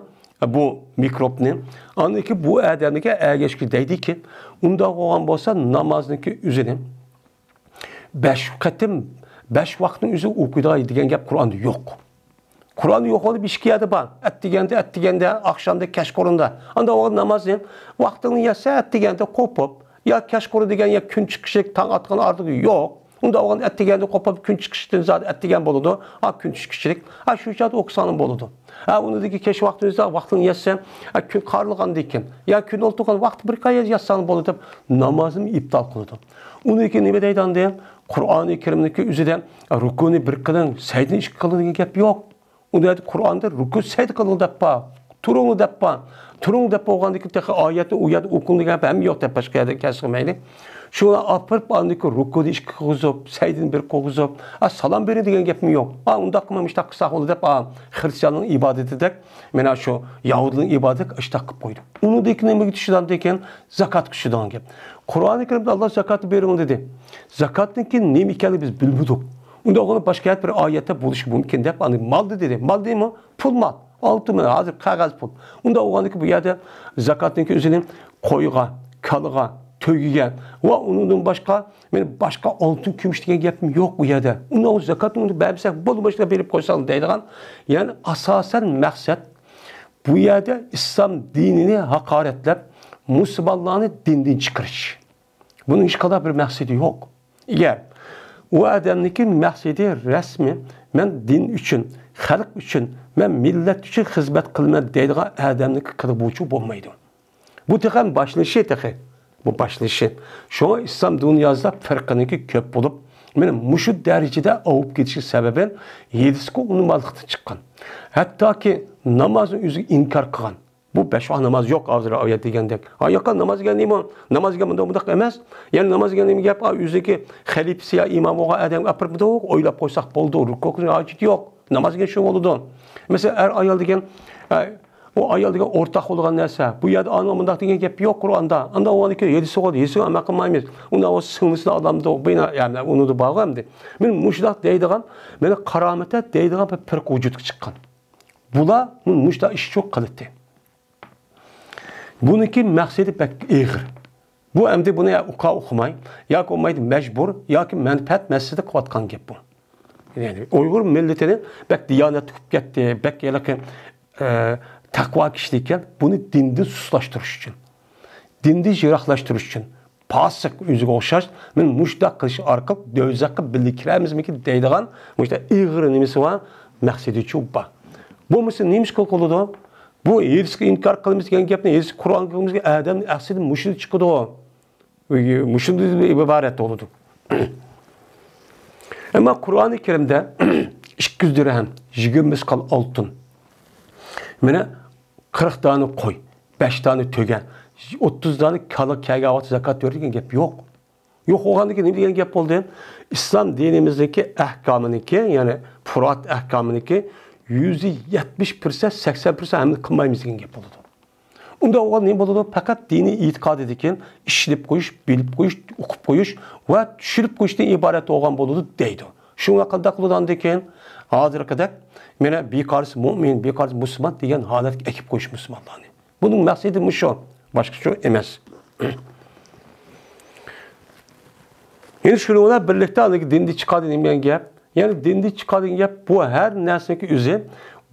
بۇ مىكروبنى. ئاندىن كېيىن بۇ ئادەمگە ئەگەشكۈ دەيدىكى، ئۇنداق بولغان بولسا نامازنىڭكى ئۆزىنى بەش قېتىم، بەش ۋاقىتنىڭ ئۆزى ئوقۇيدىغان دېگەن گەپ قۇرئاندا يوق. قۇرئاندا يوق بولۇپ، ئىككى يەردە بار. ئەتىگەندە، ئەتىگەندە، ئاخشامدا، كەچقۇرۇندا. ئانداق بولغان نامازنى ۋاقتىڭنى يەتسە ئەتىگەندە قوپۇپ، يا كەچقۇرۇن دېگەن، يا كۈن چىقىشلىق، تاڭ ئاتقان ئارىلىق يوق. ئۇنداق بولغان ئەتىگەندە قوپۇپ، كۈن چىقىشتىن زادى ئەتىگەن بولىدۇ. ھا، كۈن چىقىشلىق. ھا، شۇ چاغدا ئوقۇساڭ بولىدۇ. ھا، ئۇنىڭدىن كېيىن كەچ ۋاقتىڭىزدا ۋاقتىڭ يەتسە، ھا، كۈن قارىلغاندىن كېيىن، يا كۈن ئولتۇرغان ۋاقتى بىر قايەر ياتساڭ بولىدۇ دەپ نامازنى ئىپتال قىلىدۇ. ئۇنىڭدىن كېيىن نېمە دەيدۇ ئاندىن؟ قۇرئانى كەرىمنىڭكى ئۆزىدە رۇكۇنى بىر قىلىڭ، سەجدىنى ئىككى قىلىڭ دېگەن گەپ يوق. ئۇندا قۇرئاندا رۇكۇ سەجدە قىلىڭ دەپ بار. تۇرۇڭ دەپ بار. تۇرۇڭ دەپ بولغاندىكىن تېخى ئايەتنى ئۇ يەردە ئوقۇڭ دېگەن ھەم يوق دەپ باشقا يەردە كەلسە مەيلى. شۇڭا ئاپىرىپ ئاندىكى رۇكۇدا ئىككى قىلغۇزۇپ، سەجدىنى بىر قىلغۇزۇپ، ئا، سالام بېرىڭ دېگەن گەپمۇ يوق. ئا، ئۇنداق قىلماي مۇشتاق قىلساق بولىدۇ دەپ، ئا، خرىستىياننىڭ ئىبادىتىدەك، مانا شۇ يەھۇدىينىڭ ئىبادىتىدەك ئىشتاق قىلىپ قويدى. ئۇنىڭدىن كېيىن نېمىگە چۈشىدىغان ئىكەن؟ زاكاتقا چۈشىدىغان گەپ. قۇرئانى كەرىمدە ئاللا زاكاتنى بېرىڭ دېدى. زاكاتنىڭكى نېمە ئىكەنلىكىنى بىز بىلمىدۇق. ئۇنداق بولغاندا باشقا يەردە بىر ئايەتتە بولۇشى مۇمكىن دەپ، ئاندىن مال دېدى. مال دېمۇ؟ پۇل مال. ئالتۇن مال، ھازىر قەغەز پۇل. ئۇنداق بولغاندىكى بۇ يەردە زاكاتنىڭكى ئۆزىنى قويغا، كالىغا، تۆگىگە ۋە ئۇنىڭدىن باشقا، مانا باشقا ئالتۇن كۈمۈش دېگەن گەپمۇ يوق بۇ يەردە. ئۇنداق بولسا زاكاتنى ئۇنى بەرمىسەك بولدى، باشقا بېرىپ قويساڭ دەيدىغان. يەنى ئاساسەن مەقسەت بۇ يەردە ئىسلام دىنىنى ھاقارەتلەپ، مۇسۇلمانلارنى دىندىن چىقىرىش. بۇنىڭ ھېچقانداق بىر مەقسىتى يوق. ئەگەر ئۇ ئادەمنىڭكى مەقسىتى رەسمىي، مەن دىن ئۈچۈن، خەلق ئۈچۈن، مەن مىللەت ئۈچۈن خىزمەت قىلىمەن دەيدىغان ئادەمنىڭكى قىلغۇچى بولمايدۇ. بۇ تېخى باشلىنىشى تېخى. بۇ باشلىنىشى. شۇڭا ئىسلام دۇنياسىدا پىرقىنىڭكى كۆپ بولۇپ، مانا مۇشۇ دەرىجىدە ئاۋۇپ كېتىشى سەۋەبى ھېدىسقا ئۇنىماسلىقتىن چىققان. ھەتتاكى نامازنى ئۆزىگە ئىنكار قىلغان. بۇ بەش ۋاق ناماز يوق ھازىر ئايەت دېگەندەك. ھا، ياق، ناماز دېگەن نېمە؟ ناماز دېگەن مۇنداق، مۇنداق ئەمەس. يەنى ناماز دېگەن نېمە گەپ؟ ئا، ئۆزىنىڭكى خەلىپىسى يا ئىمامى بولغان ئادەمگە ئاپىرىپتۇ، ئويلاپ قويساق بولىدۇ، رۇكۇ قىلىشنىڭ ھاجىتى يوق. ناماز دېگەن شۇ بولىدۇ. مەسىلەن، ئەر ئايال دېگەن، ئە، ئۇ ئايال دېگەن ئورتاق بولغان نەرسە. بۇ يەردە ئانا مۇنداق دېگەن گەپ يوق قۇرئاندا. ئاندا ئۇنىڭكى ھېدىسى بولدى، ھېدىسىنى ئەمەل قىلمايمىز. ئۇندا ئۇ سىڭلىسىنى ئالامدۇ، بىنا، يەنى ئۇنىدا بارغۇ ئەمدى. مانا مۇشۇنداق دەيدىغان، مانا قارامىتە دەيدىغان بىر پىرقە ۋۇجۇدقا چىققان. بۇلار مۇشۇنداق ئىش قىلىدۇ. بۇنىڭكى مەقسىتى بەك ئېغىر. بۇ ئەمدى بۇنى يا ئۇقا ئۇقماي، ياكى بولمايدۇ مەجبۇر، ياكى مەنپەئەت مەسىلىسىدە قىلىۋاتقان گەپ بۇ. يەنى ئۇيغۇر مىللىتىنى بەك دىيانەتلىك قىلىپ كەتتى، بەك ھېلىقى، ئە، تەقۋا كىشىلىككەن، بۇنى دىندىن سۇسلاشتۇرۇش ئۈچۈن، دىندىن يىراقلاشتۇرۇش ئۈچۈن، پاسىق ئۆزىگە ئوخشاش، مانا مۇشۇنداق قىلىش ئارقىلىق دوزاخقا بىللە كىرەرمىزمىكىن دەيدىغان مۇشۇنداق ئېغىر نېمىسى بار، مەقسىتىچۇ بار. بولمىسا نېمە ئىش قىلغىلى بولىدۇ؟ بۇ ھېدىسقا ئىنكار قىلىمىز دېگەن گەپنى، ھېدىس قۇرئان قىلىمىز دېگەن ئادەمنىڭ ئەقلىدىن مۇشۇ چىقىدۇ. مۇشۇندىن ئىبارەت بولىدۇ. ئەمما قۇرئانى كەرىمدە ئىككى يۈز دىرھەم، يىگىرمە مىسقال ئالتۇن، مانا قىرىق دانە قوي، بەش دانە تۆگە، ئوتتۇز دانە كالا كەلگەن ۋاقىتتا زاكات بېرىدۇ دېگەن گەپ يوق. يوق بولغاندىن كېيىن نېمە دېگەن گەپ بولدى؟ ئىسلام دىنىمىزنىڭكى ئەھكامىنىڭكى، يەنى پۇرات ئەھكامىنىڭكى يۈزدە يەتمىش پىرسەنت، سەكسەن پىرسەنت ئەمەل قىلمايمىز دېگەن گەپ بولىدۇ. ئۇنداق بولغاندا نېمە بولىدۇ؟ پەقەت دىنىي ئېتىقادىدىكى ئىشىنىپ قويۇش، بىلىپ قويۇش، ئۇقۇپ قويۇش ۋە چۈشىنىپ قويۇشتىن ئىبارەت بولغان بولىدۇ دەيدۇ. شۇڭا قانداق قىلىدۇ ئاندىن كېيىن؟ ھازىرقىدەك مانا بىكارىسى مۇئمىن، بىكارىسى مۇسۇلمان دېگەن ھالەتكە ئەكىپ قويۇش مۇسۇلمانلارنى. بۇنىڭ مەقسىتى مۇشۇ، باشقىچە ئەمەس. يەنى شۇنىڭ بىلەن بىرلىكتە ھېلىقى دىندىن چىقىدۇ دېگەن گەپ. يەنى دىندىن چىقىدۇ دېگەن گەپ، بۇ ھەر نەرسىنىڭكى ئۆزى،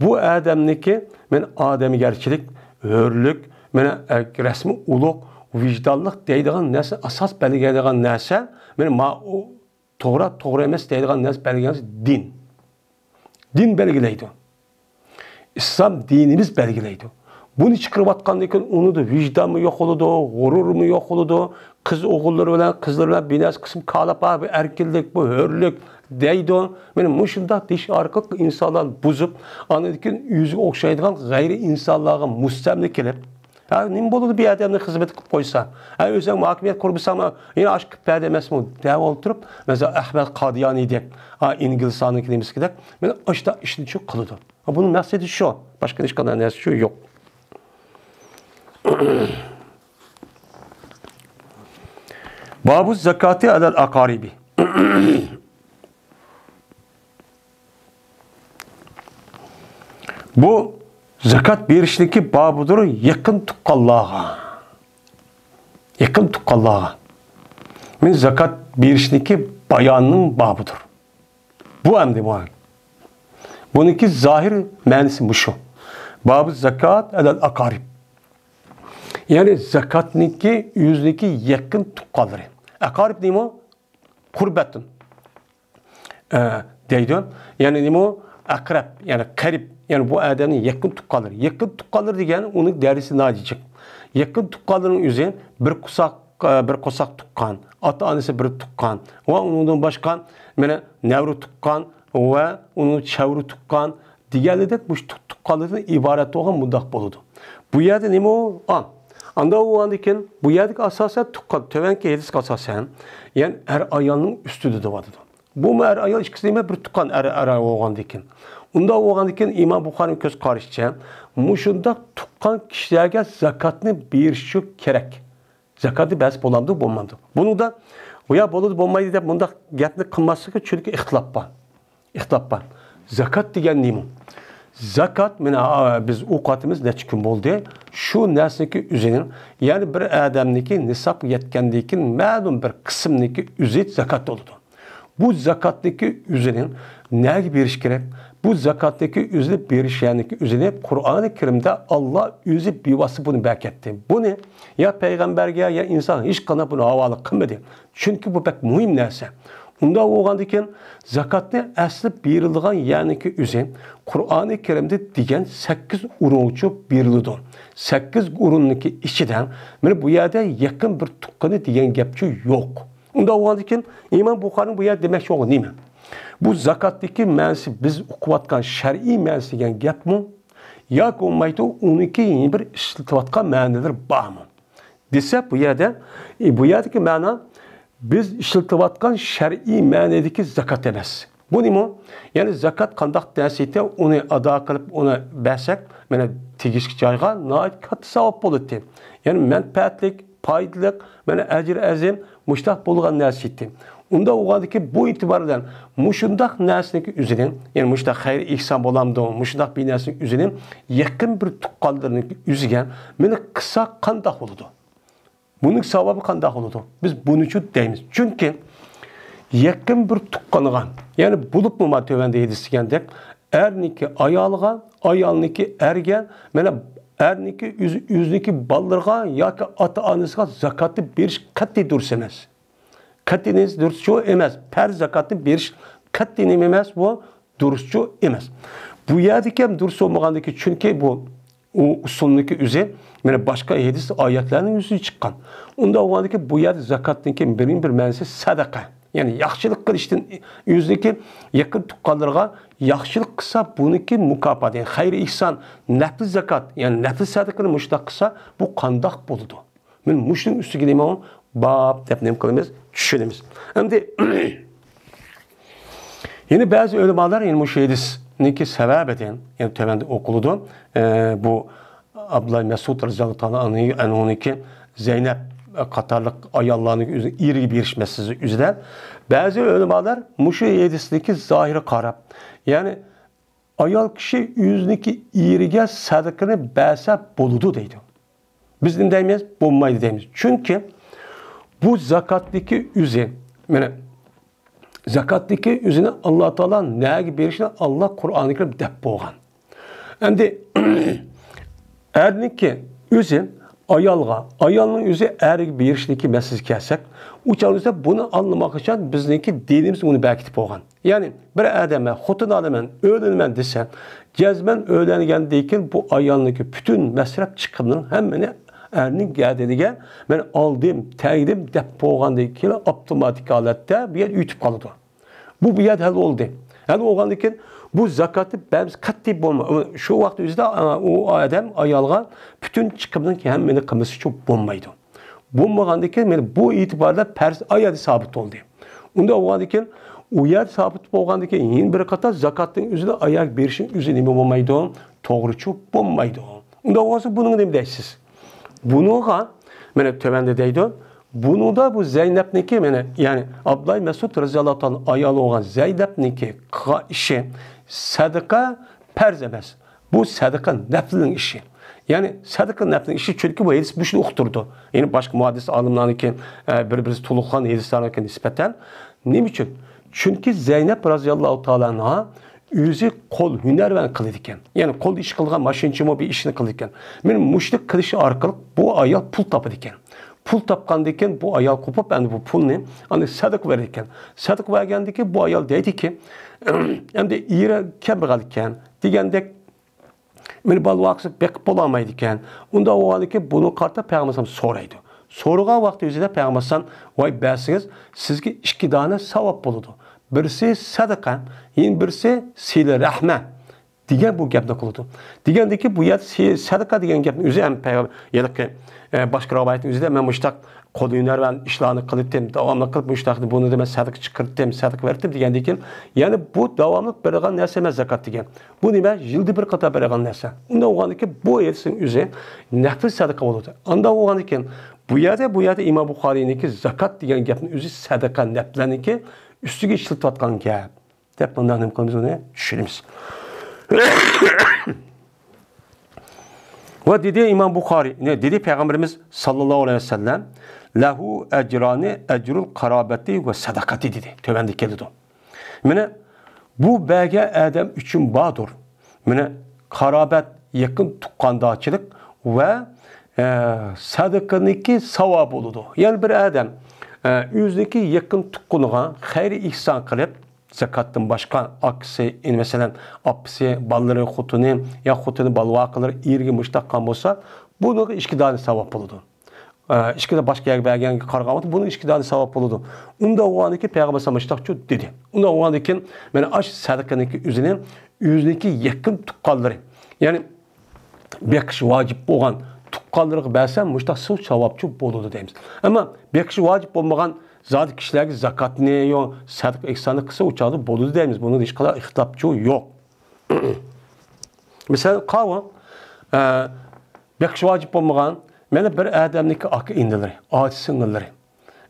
بۇ ئادەمنىڭكى، مانا ئادەمگەرچىلىك، ھۆرلۈك، مانا، ئە، رەسمىي ئۇلۇغ، ۋىجدانلىق دەيدىغان نەرسە، ئاساس بەلگىلەيدىغان نەرسە، مانا ما-، ئۇ توغرا، توغرا ئەمەس دەيدىغان نەرسە بەلگىلىگەن دىن. دىن بەلگىلەيدۇ. ئىسلام دىنىمىز بەلگىلەيدۇ. بۇنى چىقىرىۋاتقاندىن كېيىن ئۇنىڭدا ۋىجدانمۇ يوق بولىدۇ، غۇرۇرمۇ يوق بولىدۇ. قىز ئوغۇللىرى بىلەن، قىزلىرى بىلەن بىر نەرسە قىلسىمۇ كالاپ، «ھا، بۇ ئەركىنلىك، بۇ ھۆرلۈك» دەيدۇ. مانا مۇشۇنداق دېيىش ئارقىلىق ئىنسانلارنى بۇزۇپ، ئاندىن كېيىن ئۆزىگە ئوخشايدىغان غەيرىي ئىنسانلارغا مۇستەملىكە قىلىپ، ھە، نېمە بولىدۇ بۇ ئادەمنى خىزمەت قىلىپ قويسا؟ ھە، ئۆزۈڭ ھاكىمىيەت قۇرۇپ بولساڭمۇ، يەنە ئاشۇ قىلىپ بەردى ئەمەسمۇ دەۋ ئولتۇرۇپ، مەسىلەن، ئەھمەد قادىيانىدەك، ھە، ئىنگلىستاننىڭكى نېمىسىدەك، مانا ئاشۇنداق ئىشنى شۇ قىلىدۇ. ھە، بۇنىڭ مەقسىتى شۇ. باشقا ھېچقانداق نەرسە شۇ يوق. بابۇ زاكاتى ئەلەل ئاقارىبى. بۇ زاكات بېرىشنىڭكى بابىدۇر يېقىن تۇغقانلارغا. يېقىن تۇغقانلارغا. مەن زاكات بېرىشنىڭكى بايانىنىڭ بابىدۇر. بۇ ئەمدى بۇ. بۇنىڭكى زاھىر مەنىسى مۇشۇ. بابۇ زاكات ئەلەل ئاقارىب. يەنى زاكاتنىڭكى ئۆزىنىڭكى يېقىن تۇغقانلىرى. ئاقارىب نېمە؟ قۇربەتتىن. ئە، دەيدۇ. يەنى نېمە؟ ئەقرەب، يەنى قەرىب، يەنى بۇ ئادەمنىڭ يېقىن تۇغقانلىرى. يېقىن تۇغقانلىرى دېگەن ئۇنىڭ دەرىجىسى ناھايىتى جىق. يېقىن تۇغقانلىرىنىڭ ئۆزى بىر قورساق، ئە، بىر قورساق تۇغقان، ئاتا-ئانىسى بىر تۇغقان ۋە ئۇنىڭدىن باشقا مانا نەۋرە تۇغقان ۋە ئۇنىڭ چەۋرە تۇغقان دېگەنلىدەك مۇشۇ تۇغ-، تۇغقانلىرىدىن ئىبارەت بولغان مۇنداق بولىدۇ. بۇ يەردە نېمە ئۇ؟ ئا، ئانداق بولغاندىكىن، بۇ يەردىكى ئاساسەن تۇغقان، تۆۋەنكى ھەدىسكە ئاساسەن، يەنى ئەر ئايالنىڭ ئۈستىدە دەۋاتىدۇ. بۇمۇ ئەر ئايال ئىككىسى نېمە؟ بىر تۇغقان ئەر، ئەر بولغاندىكىن. ئۇنداق بولغاندىكىن، ئىمام بۇخارىنىڭ كۆز قارىشىچە، مۇشۇنداق تۇغقان كىشىلەرگە زاكاتنى بېرىشى كېرەك. زاكاتنى بەرسە بولامدۇ، بولمامدۇ؟ بۇنىڭدا بۇ يا بولىدۇ، بولمايدۇ دەپ مۇنداق گەپنى قىلماسلىقى، چۈنكى ئىختىلاپ بار. ئىختىلاپ بار. زاكات دېگەن نېمە؟ زاكات، مانا، ئا، بىز ئوقۇۋاتىمىز، نەچچە كۈن بولدى. شۇ نەرسىنىڭكى ئۆزىنىڭ، يەنى بىر ئادەمنىڭكى نىسابقا يەتكەندىن كېيىن مەلۇم بىر قىسىمنىڭكى ئۆزى زاكات بولىدۇ. بۇ زاكاتنىڭكى ئۆزىنىڭ نەگە بېرىش كېرەك؟ بۇ زاكاتنىڭكى ئۆزىنى بېرىش يەرنىڭكى ئۆزىنى قۇرئانى كەرىمدە ئاللا ئۆزى بىۋاسىتە بۇنى بەركەتتى. بۇنى يا پەيغەمبەرگە، يا ئىنسان ھېچقانداق بۇنى ھاۋالە قىلمىدى. چۈنكى بۇ بەك مۇھىم نەرسە. ئۇنداق بولغاندىكىن، زاكاتنى ئەسلى بېرىلىدىغان يەرنىڭكى ئۆزى قۇرئانى كەرىمدە دېگەن سەككىز ئورۇنغىچە بېرىلىدۇ. سەككىز ئورۇننىڭكى ئىچىدە، مانا بۇ يەردە يېقىن بىر تۇغقىنى دېگەن گەپچۇ يوق. ئۇنداق بولغاندىكىن، ئىمام بۇخارىنىڭ بۇ يەردە دېمەكچى بولغىنى نېمە؟ بۇ زاكاتتىكى مەنىسى بىز ئوقۇۋاتقان شەرئىي مەنىسى دېگەن گەپمۇ؟ ياكى بولمايدۇ، ئۇنىڭكى يەنە بىر ئىشلىتىۋاتقان مەنىلىرى بارمۇ؟ دېسە، بۇ يەردە، ئى، بۇ يەردىكى مەنا بىز ئىشلىتىۋاتقان شەرئىي مەنىدىكى زاكات ئەمەس. بۇ نېمە؟ يەنى زاكات قانداق نەرسە ئىدى، ئۇنى ئادا قىلىپ، ئۇنى بەرسەك، مانا، تېگىشلىك جايغا ناھايىتى كاتتا ساۋاب بولاتتى. يەنى مەنپەئەتلىك، پايدىلىق، مانا، ئەجرى ئەزىم، مۇشۇنداق بولغان نەرسە ئىدى. ئۇنداق بولغاندىكىن، بۇ ئېتىبار بىلەن مۇشۇنداق نەرسىنىڭكى ئۆزىنى، يەنى مۇشۇنداق خەير ئېھسان بولامدۇ، مۇشۇنداق بىر نەرسىنىڭ ئۆزىنى يېقىن بىر تۇغقانلىرىنىڭكى ئۆزىگە مانا قىلسا قانداق بولىدۇ؟ بۇنىڭ ساۋابى قانداق بولىدۇ؟ بىز بۇنىچۇ دەيمىز. چۈنكى يېقىن بىر تۇغقانغا، يەنى بولۇپمۇ ما تۆۋەندە ھەدىس دېگەندەك، ئەرنىكى ئايالغا، ئايالنىكى ئەرگە، مانا ئەرنىكى ئۆز-، ئۆزىنىكى بالىلىرىغا ياكى ئاتا-ئانىسىغا زاكاتنى بېرىش قەتئىي دۇرۇس ئەمەس. قەتئىي دۇرۇسچۇ ئەمەس. پەرز زاكاتنى بېرىش قەتئىي نېمە ئەمەس، بۇ دۇرۇسچۇ ئەمەس. بۇ يەردىكى ھەم دۇرۇس بولمىغاندىكى، چۈنكى بۇ ئۇ ئۇسۇلنىڭكى ئۆزى، مانا باشقا ھەدىس ئايەتلەرنىڭ ئۆزىدىن چىققان. ئۇنداق بولغاندىكى، بۇ يەردە زاكاتنىڭكى بىرىنچى بىر مەنىسى سەدىقە. يەنى ياخشىلىق قىلىشتىن، ئۆزىنىڭكى يېقىن تۇغقانلىرىغا ياخشىلىق قىلسا، بۇنىڭكى مۇكاپاتى، يەنى خەير ئېھسان، نەپلى زاكات، يەنى نەپلى سەدىقىنى مۇشۇنداق قىلسا، بۇ قانداق بولىدۇ؟ مانا مۇشۇنىڭ ئۈستىگە نېمە باب دەپ نېمە قىلىمىز؟ چۈشىنىمىز. ئەمدى يەنە بەزى ئۆلىمالار يەنە مۇشۇ ھەدىسنىڭكى سەۋەبىدىن، يەنى تۆۋەندە ئوقۇلىدۇ. ئە، بۇ ئابدۇللا مەسئۇد رەزىياللاھۇ تائالا ئەنھۇنىڭكى زەينەپ قاتارلىق ئاياللارنىڭ ئۆزىنى ئېرىگە بېرىش مەسىلىسى ئۈزىدە بەزى ئۆلىمالار مۇشۇ ھەدىسنىڭكى زاھىرىغا قاراپ، يەنى ئايال كىشى ئۆزىنىڭكى ئېرىگە سەدىقىنى بەرسە بولىدۇ دەيدۇ. بىز نېمە دەيمىز؟ بولمايدۇ دەيمىز. چۈنكى بۇ زاكاتنىڭكى ئۆزى، مانا، زاكاتنىڭكى ئۆزىنى ئاللا تائالا نەگە بېرىشنى ئاللا قۇرئانى كەرىم دەپ بولغان. ئەمدى ئەرنىڭكى ئۆزى ئايالغا، ئايالنىڭ ئۆزى ئەرگە بېرىشنىڭكى مەسىلىسىگە كەلسەك، ئۇ چاغدا بۇنى ئاڭلىماق ئۈچۈن بىزنىڭكى دىنىمىز ئۇنى بەركىتىپ بولغان. يەنى بىر ئادەم، مەن خوتۇن ئالىمەن، ئۆيلىنىمەن دېسە، جەزمەن ئۆيلەنگەندىن كېيىن بۇ ئايالنىڭكى پۈتۈن مەسرەپ چىقىملىرىنىڭ ھەممىنى ئەرنىڭ گەدىنىگە مەن ئالدىم، تەگدىم دەپ بولغاندىن كېيىن ئاپتوماتىك ھالەتتە بۇ يەر ئۆتۈپ قالىدۇ. بۇ، بۇ يەردە ھەل بولدى. ھەل بولغاندىن كېيىن بۇ زاكاتنى بەرمىسە قەتئىي بولمايدۇ. شۇ ۋاقىت ئۆزىدە، ئا، ئۇ ئادەم، ئايالغا پۈتۈن چىقىمنىڭ ھەممىنى قىلمىسىچۇ بولمايدۇ. بولمىغاندىن كېيىن، مانا، بۇ ئېتىباردا پەرز ئايەتتە سابىت بولدى. ئۇنداق بولغاندىن كېيىن، ئۇ يەردە سابىت بولغاندىن كېيىن، يەنە بىر قاتار زاكاتنىڭ ئۆزىنى ئاياغ بېرىشنىڭ ئۆزى نېمە بولمايدۇ؟ توغرىچۇ بولمايدۇ. ئۇنداق بولسا، بۇنىڭغا نېمە دەيسىز؟ بۇنىڭغا، مانا، تۆۋەندە دەيدۇ، بۇنىڭدا بۇ زەينەپنىڭكى، مانا، يەنى ئابدۇللا مەسئۇد رەزىياللاھۇ تائالا ئايالى بولغان زەينەپنىڭكى قىلغان ئىشى سەدىقە پەرز ئەمەس. بۇ سەدىقە نەپلىنىڭ ئىشى. يەنى سەدىقە نەپلىنىڭ ئىشى، چۈنكى بۇ ھەدىس مۇشۇنى ئۇقتۇرىدۇ. يەنى باشقا مۇھەددىس ئالىملارنىڭكى، ئە، بىر-بىرسى تولۇقلىغان ھەدىسلەرگە نىسبەتەن. نېمە ئۈچۈن؟ چۈنكى زەينەپ رەزىياللاھۇ تائالا ئەنھا ئۆزى قول ھۈنەرۋەن قىلىدىكەن. يەنى قولدا ئىش قىلغان، ماشىنىچىمۇ بىر ئىشنى قىلىدىكەن. مانا مۇشۇنى قىلىشى ئارقىلىق بۇ ئايال پۇل تاپىدىكەن. پۇل تاپقاندىن كېيىن بۇ ئايال قوپۇپ، ئەمدى بۇ پۇلنى ئەمدى سەدىقە بېرىدىكەن. سەدىقە بەرگەندىن كېيىن بۇ ئايال دەيدىكى، ئەمدى ئېرى كەمبەغەلكەن دېگەندەك، مېنى بالا-ۋاقىسى بېقىپ بولالمايدىكەن. ئۇنداق بولغاندىكىن بۇنى قارىتا پەيغەمبەر ئەلەيھىسسالام سورايدۇ. سورىغان ۋاقتى ئۆزىدە پەيغەمبەر ئەلەيھىسسالام، ۋاي بەرسىڭىز، سىزگە ئىككى دانە ساۋاب بولىدۇ. بىرسى سەدىقە، يەنە بىرسى سىلە رەھمە. دېگەن بۇ گەپنى قىلىدۇ. دېگەندىكىن بۇ يەردە سە-، سەدىقە دېگەن گەپنى ئۆزى ھەم پەيغەمبەر، ھېلىقى، ئە، باشقا رىۋايەتنىڭ ئۆزىدە مەن مۇشتاق قول ھۈنەرۋەن ئىشلارنى قىلىتتىم، داۋاملىق قىلىپ مۇشتاق بۇنى مەن سەدىقە چىقىرتتىم، سەدىقە بەرتىم دېگەندىكىن، يەنى بۇ داۋاملىق بېرىدىغان نەرسە ئەمەس زاكات دېگەن. بۇ نېمە؟ يىلدا بىر قېتىم بېرىدىغان نەرسە. ئۇنداق بولغاندىكىن بۇ ھەدىسنىڭ ئۆزى نەپلى سەدىقە بولىدۇ. ئانداق بولغاندىكىن بۇ يەردە، بۇ يەردە ئىمام بۇخارىينىڭكى زاكات دېگەن گەپنىڭ ئۆزى سەدىقە نەپلەرنىڭكى ئۈستىگە ئىشلىتىۋاتقان گەپ. دەپ مۇنداق نېمە قىلىمىز، ئۇنى چۈشىنىمىز. ۋە دېدى ئىمام بۇخارى، نە دېدى پەيغەمبىرىمىز ساللاللاھۇ ئەلەيھى ۋەسەللەم، لەھۇ ئەجرانى، ئەجرۇل قارابەتى ۋە سەدەقەتى دېدى. تۆۋەندە كېلىدۇ. مانا بۇ بەرگەن ئادەم ئۈچۈن باردۇر. مانا قارابەت، يېقىن تۇغقاندارچىلىق ۋە، ئە، سەدىقىنىڭكى ساۋابى بولىدۇ. يەنى بىر ئادەم، ئە، ئۆزىنىڭكى يېقىن تۇغقىنىغا خەير ئېھسان قىلىپ، زاكاتتىن باشقا ئاكىسى، ئەنە مەسىلەن، ئاپىسى، بالىلىرى، خوتۇنى، يا خوتۇنى، بالىۋاقىلىرى، ئېرىگە مۇشتاق قىلغان بولسا، بۇنىڭغا ئىككى دانە ساۋاب بولىدۇ. ئە، ئىككى دانە باشقا يەرگە بەرگەنگە قارىغان ۋاقىتتا بۇنىڭ ئىككى دانە ساۋاب بولىدۇ. ئۇنداق بولغاندىكىن پەيغەمبەر ئەلەيھىسسالام مۇشتاقچۇ دېدى. ئۇنداق بولغاندىكىن مانا ئاشۇ سەدىقىنىڭكى ئۆزىنى ئۆزىنىڭكى يېقىن تۇغقانلىرى، يەنى بېقىش ۋاجىپ بولغان تۇغقانلىرىغا بەرسە مۇشتاق سۇ ساۋابچۇ بولىدۇ دەيمىز. ئەمما بېقىش ۋاجىپ بولمىغان زادى كىشىلەرگە زاكاتنى، يو، سەدىقە ئېھساننى قىلسا ئۇ چاغدا بولىدۇ دەيمىز. بۇنىڭدا ھېچقانداق ئىختىلاپچۇ يوق. مىسال، قاۋۇ، ئە، بېقىش ۋاجىپ بولمىغان، مانا بىر ئادەمنىڭكى ئاكا ئىنىلىرى، ئاچا سىڭىللىرى.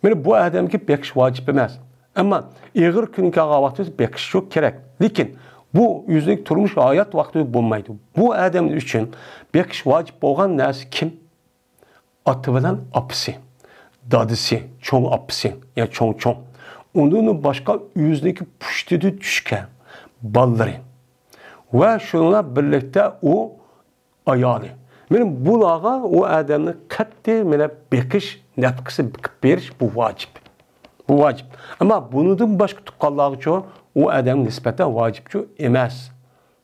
مانا بۇ ئادەمگە بېقىش ۋاجىپ ئەمەس. ئەمما ئېغىر كۈن كەلگەن ۋاقتىدا بېقىشچۇ كېرەك. لېكىن بۇ ئۆزىنىڭ تۇرمۇش ھايات ۋاقتىدا بولمايدۇ. بۇ ئادەم ئۈچۈن بېقىش ۋاجىپ بولغان نەرسە كىم؟ ئاتا بىلەن ئاپىسى، دادىسى، چوڭ ئاپىسى، يا چوڭ چوڭ. ئۇنىڭدىن باشقا ئۆزىنىڭكى پۇشتىدا چۈشكەن بالىلىرى. ۋە شۇنىڭ بىلەن بىرلىكتە ئۇ ئايالى. مانا بۇلارغا ئۇ ئادەمنى قەتئىي مانا بېقىش نەپقىسى قىلىپ بېرىش بۇ ۋاجىپ. بۇ ۋاجىپ. ئەمما بۇنىڭدىن باشقا تۇغقانلارغىچۇ ئۇ ئادەمگە نىسبەتەن ۋاجىپچۇ ئەمەس.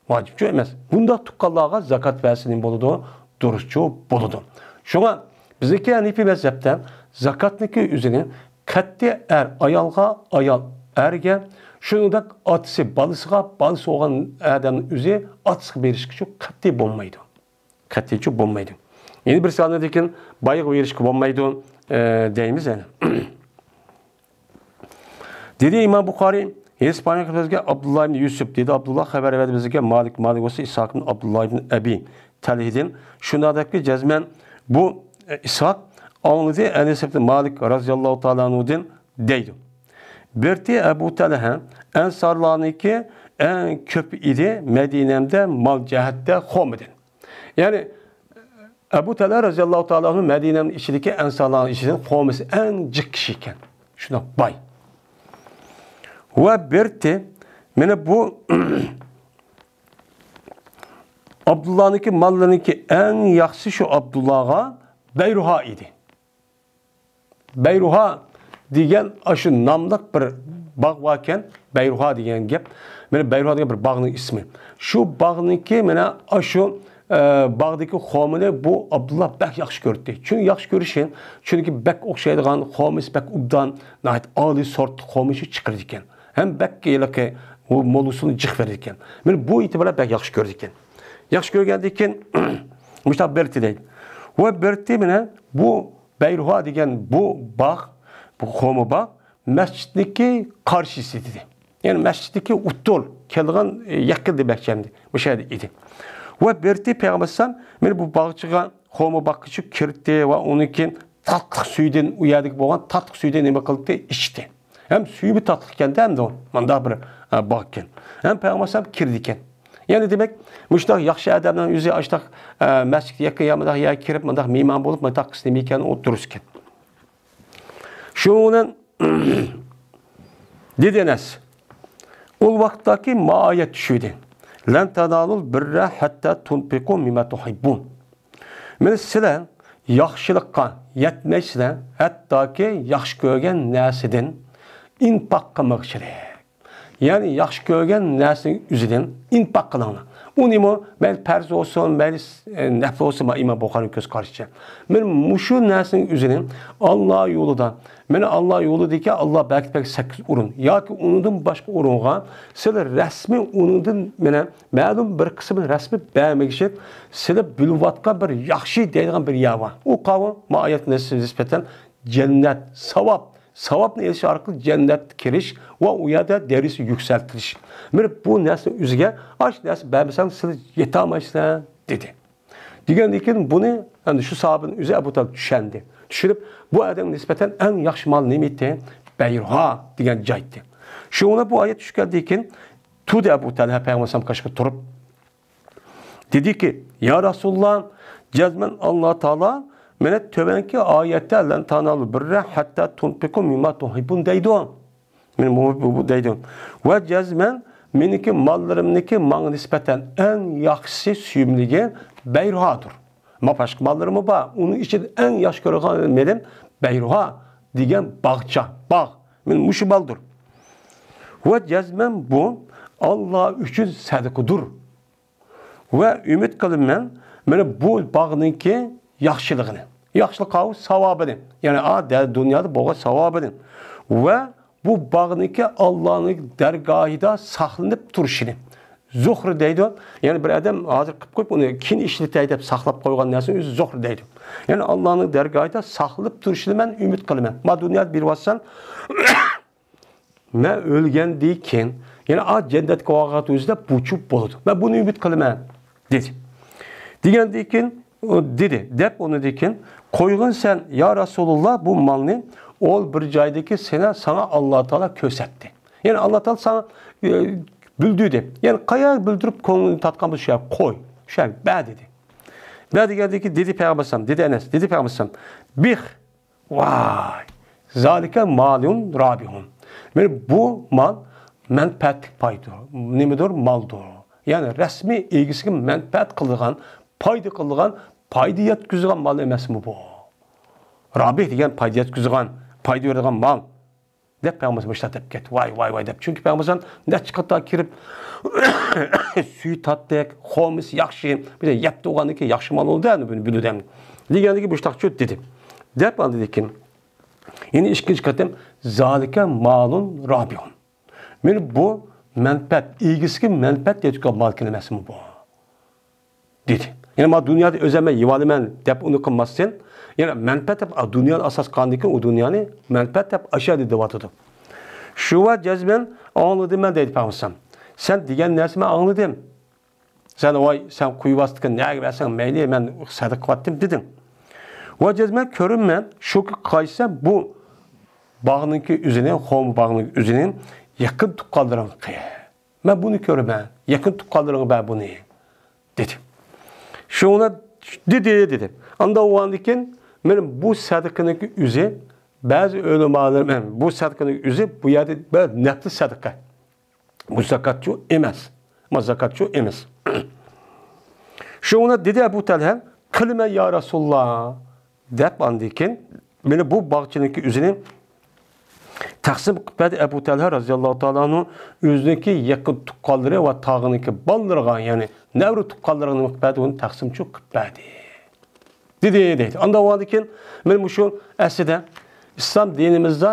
ۋاجىپچۇ ئەمەس. بۇنداق تۇغقانلارغا زاكات بەرسە نېمە بولىدۇ؟ دۇرۇسچۇ بولىدۇ. شۇڭا بىزنىڭكى ھەنىپىي مەزھەپتە زاكاتنىڭكى ئۆزىنى قەتئىي ئەر ئايالغا، ئايال ئەرگە، شۇنىڭدەك ئاتىسى بالىسىغا، بالىسى بولغان ئادەمنىڭ ئۆزى ئاتىسىغا بېرىشكىچۇ قەتئىي بولمايدۇ. قەتئىيچۇ بولمايدۇ. يەنە بىرسى ئاندىن كېيىن بايغا بېرىشكە بولمايدۇ، ئە، دەيمىز يەنە. دېدى ئىمام بۇخارى، ھېسپانىيە بىزگە ئابدۇللا ئىبن يۈسۈپ، دېدى ئابدۇللا خەۋەر بەردى بىزگە مالىك، مالىك بولسا ئىسھاق ئىبن ئابدۇللا ئىبن ئەبى تەلھىدىن. شۇنداق دەپكى جەزمەن بۇ، ئە، ئىسھاق ئاڭلىدى ئەنەس ئىبن مالىك رازىياللاھۇ تائالا ئەنھۇدىن دەيدۇ. بىرتى ئەبۇ تەلھە ئەنسارلارنىڭكى ئەڭ كۆپ ئىدى مەدىنەمدە مال جەھەتتە خورمىدىن. يەنى ئەبۇ تەلھە رەزىياللاھۇ تائالا ئەنھۇ مەدىنەنىڭ ئىچىدىكى ئەنسارلارنىڭ ئىچىدىن خورمىسى ئەڭ جىق كىشى ئىكەن. شۇنداق باي. ۋە بىرتى، مانا بۇ ئابدۇللانىڭكى ماللىرىنىڭكى ئەڭ ياخشىسى شۇ ئابدۇللاغا بەيرۇھا ئىدى. بەيرۇھا دېگەن ئاشۇ ناملىق بىر باغ باركەن، بەيرۇھا دېگەن گەپ. مانا بەيرۇھا دېگەن بىر باغنىڭ ئىسمى. شۇ باغنىڭكى مانا ئاشۇ، ئە، باغدىكى خورمىنى بۇ ئابدۇللا بەك ياخشى كۆرەتتى. چۈنكى ياخشى كۆرۈشى، چۈنكى بەك ئوخشايدىغان خورمىسى بەك ئوبدان، ناھايىتى ئالىي سورت خورما شۇ چىقىرىدىكەن. ھەم بەك ھېلىقى موللىسىنى جىق بېرىدىكەن. مانا بۇ ئېتىباردا بەك ياخشى كۆرىدىكەن. ياخشى كۆرگەندىن كېيىن مۇشۇنداق بىرتى دەيدۇ. ۋە بىرتى مانا بۇ بەيرۇھا دېگەن بۇ باغ، بۇ خورما باغ مەسچىتنىڭكى قارشىسى دېدى. يەنى مەسچىتتىكى ئۇتتۇر كېلىدىغان، ئە، يېقىن دېمەكچى ئەمدى. مۇشۇ يەردە ئىدى. ۋە بىرتى پەيغەمبەر ئەلەيھىسسالام مانا بۇ باغچىغا، خورما باغقىچە كىردى ۋە ئۇنىڭ كېيىن تاتلىق سۈيىدىن، ئۇ يەردىكى بولغان تاتلىق سۈيىدىن نېمە قىلدى؟ ئىچتى. ھەم سۈيى بىر تاتلىق ئىكەن-دە ئەمدى ئۇ. مۇنداق بىر، ئە، باغ ئىكەن. ھەم پەيغەمبەر ئەلەيھىسسالام كىردى ئىكەن. يەنى دېمەك، مۇشۇنداق ياخشى ئادەمنىڭ ئۆزى ئاشۇنداق، ئە، مەسچىتكە يېقىن يا مۇنداق يەرگە كىرىپ، مۇنداق مېھمان بولۇپ، مۇنداق قىلسا نېمە ئىكەن، ئۇ دۇرۇس ئىكەن. شۇنىڭ بىلەن دېدى ئەنەس، ئۇ ۋاقىتتاكى ما ئايەت چۈشۈۋىدى. لەن تانالۇل بىررە ھەتتا تۇنپىقۇ مىمما تۇھىببۇن. مانا سىلەر ياخشىلىققا يەتمەيسىلەر، ھەتتاكى ياخشى كۆرگەن نەرسىدىن ئىنپاق قىلمىغۇچىلىك. يەنى ياخشى كۆرگەن نەرسىنىڭ ئۆزىدىن ئىنپاق قىلىڭلار. ئۇنىمۇ مەيلى پەرز بولسۇن، مەيلى، ئە، نەپلى بولسۇن، مانا ئىمام بۇخارىنىڭ كۆز قارىشىچە. مانا مۇشۇ نەرسىنىڭ ئۆزىنى ئاللا يولىدا، مانا ئاللا يولىدىكى ئاللا بەلگىلەپ بەرگەن سەككىز ئورۇن ياكى ئۇنىڭدىن باشقا ئورۇنغا سىلى رەسمىي ئۇنىڭدىن مانا مەلۇم بىر قىسمىنى رەسمىي بەرمىگۈچىلىك سىلى بىلىۋاتقان بىر ياخشى دەيدىغان بىر يەر بار. ئۇ قاۋۇ ما ئايەتكە نىسبەتەن جەننەت، ساۋاب، ساۋابنى ئېلىش ئارقىلىق جەننەتكە كىرىش ۋە ئۇ يەردە دەرىجىسى يۈكسەلتىلىش. مانا بۇ نەرسىنىڭ ئۆزىگە ئاش نەرسە بەرمىسەڭ سىلى يېتەلمەيسىلەر دېدى. دېگەندىن كېيىن بۇنى، يەنى شۇ ساھابىنىڭ ئۆزى ئەبۇ تالىپ چۈشەندى. چۈشىنىپ، بۇ ئادەمگە نىسبەتەن ئەڭ ياخشى مال نېمە ئىدى؟ بەيرۇھا دېگەن جاي ئىدى. شۇڭا بۇ ئايەت چۈشكەندىن كېيىن تۇردى ئەبۇ تەلھە پەيغەمبەر ئەلەيھىسسالام قېشىغا تۇرۇپ. دېدىكى، يا رەسۇلۇللا، جەزمەن ئاللا تائالا مانا تۆۋەنكى ئايەتتە لەن تانالۇل بىررە ھەتتا تۇنفىقۇ مىمما تۇھىببۇن دەيدۇ. مانا بۇ، بۇ، بۇ دەيدۇ. ۋە جەزمەن مېنىڭكى ماللىرىمنىڭكى ماڭا نىسبەتەن ئەڭ ياخشىسى سۆيۈملۈكى بەيرۇھادۇر. ما باشقا ماللىرىممۇ بار. ئۇنىڭ ئىچىدە ئەڭ ياخشى كۆرىدىغان مېلىم بەيرۇھا دېگەن باغچا، باغ. مانا مۇشۇ مالدۇر. ۋە جەزمەن بۇ ئاللا ئۈچۈن سەدىقىدۇر. ۋە ئۈمىد قىلىمەن، مانا بۇ باغنىڭكى ياخشىلىقىنى، ياخشىلىق قاۋۇ ساۋابىنى، يەنى ئا، دە-، دۇنيادا بولغان ساۋابىنى ۋە بۇ باغنىڭكى ئاللانىڭ دەرگاھىدا ساقلىنىپ تۇرۇشىنى. زۇخرى دەيدۇ. يەنى بىر ئادەم ھازىر قىلىپ قويۇپ، ئۇنى كېيىن ئىشلىتەي دەپ ساقلاپ قويغان نەرسىنى ئۆزى زۇخرى دەيدۇ. يەنى ئاللانىڭ دەرگاھىدا ساقلىنىپ تۇرۇشىنى مەن ئۈمىد قىلىمەن. ما دۇنيادا بېرىۋاتسام، مەن ئۆلگەندىن كېيىن، يەنى ئا جەننەتكە بارغان ئۆزىدە بۇچۇپ بولىدۇ. مەن بۇنى ئۈمىد قىلىمەن، دېدى. دېگەندىن كېيىن، ئۇ دېدى، دەپ ئۇنىڭدىن كېيىن، قويغىن سەن، يا رەسۇلۇللا، بۇ مالنى، ئول بىر جايدىكى سېنى، ساڭا ئاللا تائالا كۆرسەتتى. يەنى ئاللا تائالا ساڭا، ئە، بىلدۈردى. يەنى قايا بىلدۈرۈپ كۆڭلۈڭنى تارتقان بولسا، شۇ يەرگە قوي، شۇ يەرگە بەر، دېدى. بەر دېگەندىن كېيىن دېدى پەيغەمبەر ئەلەيھىسسالام، دېدى ئەنەس، دېدى پەيغەمبەر ئەلەيھىسسالام، بىخ ۋاي، زالىكە مالۇن رابىھۇن. مانا بۇ مال مەنپەئەتلىك پايدىدۇر. نېمىدۇر؟ مالدۇر. يەنى رەسمىي ئىگىسىگە مەنپەئەت قىلىدىغان، پايدا قىلىدىغان، پايدا يەتكۈزىدىغان مال ئەمەسمۇ بۇ؟ رابىھ دېگەن پايدا يەتكۈزىدىغان، پايدا بېرىدىغان مال. دەپ پەيغەمبەر مۇشۇنداق دەپ كەتتى. ۋاي، ۋاي، ۋاي دەپ. چۈنكى پەيغەمبەر نەچچە قېتىم كىرىپ، سۈيى تاتلىق، خورمىسى ياخشى، بىر يەپ تۇرغاندىن كېيىن ياخشى مال بولدى، ئەنە بۇنى بىلىدۇ ئەمدى. دېگەندىن كېيىن مۇشۇنداق شۇ دېدى. دەپ ئاندىن كېيىن يەنە ئىككىنچى قېتىم، زالىكە مالۇن رابىھۇن. مانا بۇ مەنپەئەت، ئىگىسىگە مەنپەئەت يەتكۈزگەن مال ئەمەسمۇ بۇ؟ دېدى. يەنى ما دۇنيادا ئۆزەم مەن يېۋالىمەن دەپ ئۇنى قىلماستىن، يەنى مەنپەئەت دەپ، ئا، دۇنيانى ئاساس قىلغاندىن كېيىن ئۇ دۇنيانى مەنپەئەت دەپ ئاشۇ يەردە دېۋاتىدۇ. شۇ ۋە جەزمەن ئاڭلىدىم مەن دەيدۇ پەيغەمبەر. سەن دېگەن نەرسىنى مەن ئاڭلىدىم. سەن ۋاي، سەن قۇيۇۋاتقان نەگە بەرسەڭ مەيلى، مەن سەدىقە قىلىۋەتتىم دېدىڭ. ۋە جەزمەن كۆرىمەن، شۇكى قايسى بۇ باغنىڭكى ئۆزىنى، خورما باغنىڭكى ئۆزىنى يېقىن تۇغقانلىرىڭغا قىل. مەن بۇنى كۆرىمەن، يېقىن تۇغقانلىرىڭغا بەر بۇنى، دېدى. شۇڭا دېدى، دېدى. ئاندا بولغاندىن كېيىن، مانا بۇ سەدىقىنىڭكى ئۆزى، بەزى ئۆلىمالار، مەن بۇ سەدىقىنىڭ ئۆزى بۇ يەردە بىر نەپلى سەدىقە. بۇ زاكاتچۇ ئەمەس. ما زاكاتچۇ ئەمەس. شۇڭا دېدى ئەبۇ تەلھە، قىلىمەن يا رەسۇلاللا، دەپ ئاندىن كېيىن مانا بۇ باغچىنىڭكى ئۆزىنى تەقسىم قىلىپ بەردى ئەبۇ تەلھە رەزىياللاھۇ تائالا ئەنھۇ ئۆزىنىڭكى يېقىن تۇغقانلىرى ۋە تاغىنىڭكى بالىلىرىغا، يەنى نەۋرە تۇغقانلىرىغا نېمە قىلىپ بەردى، ئۇنى تەقسىمچۇ قىلىپ بەردى. دېدى، دەيدۇ. ئاندىن بولغاندىن كېيىن، مانا مۇشۇ ئەسلىدە ئىسلام دىنىمىزدا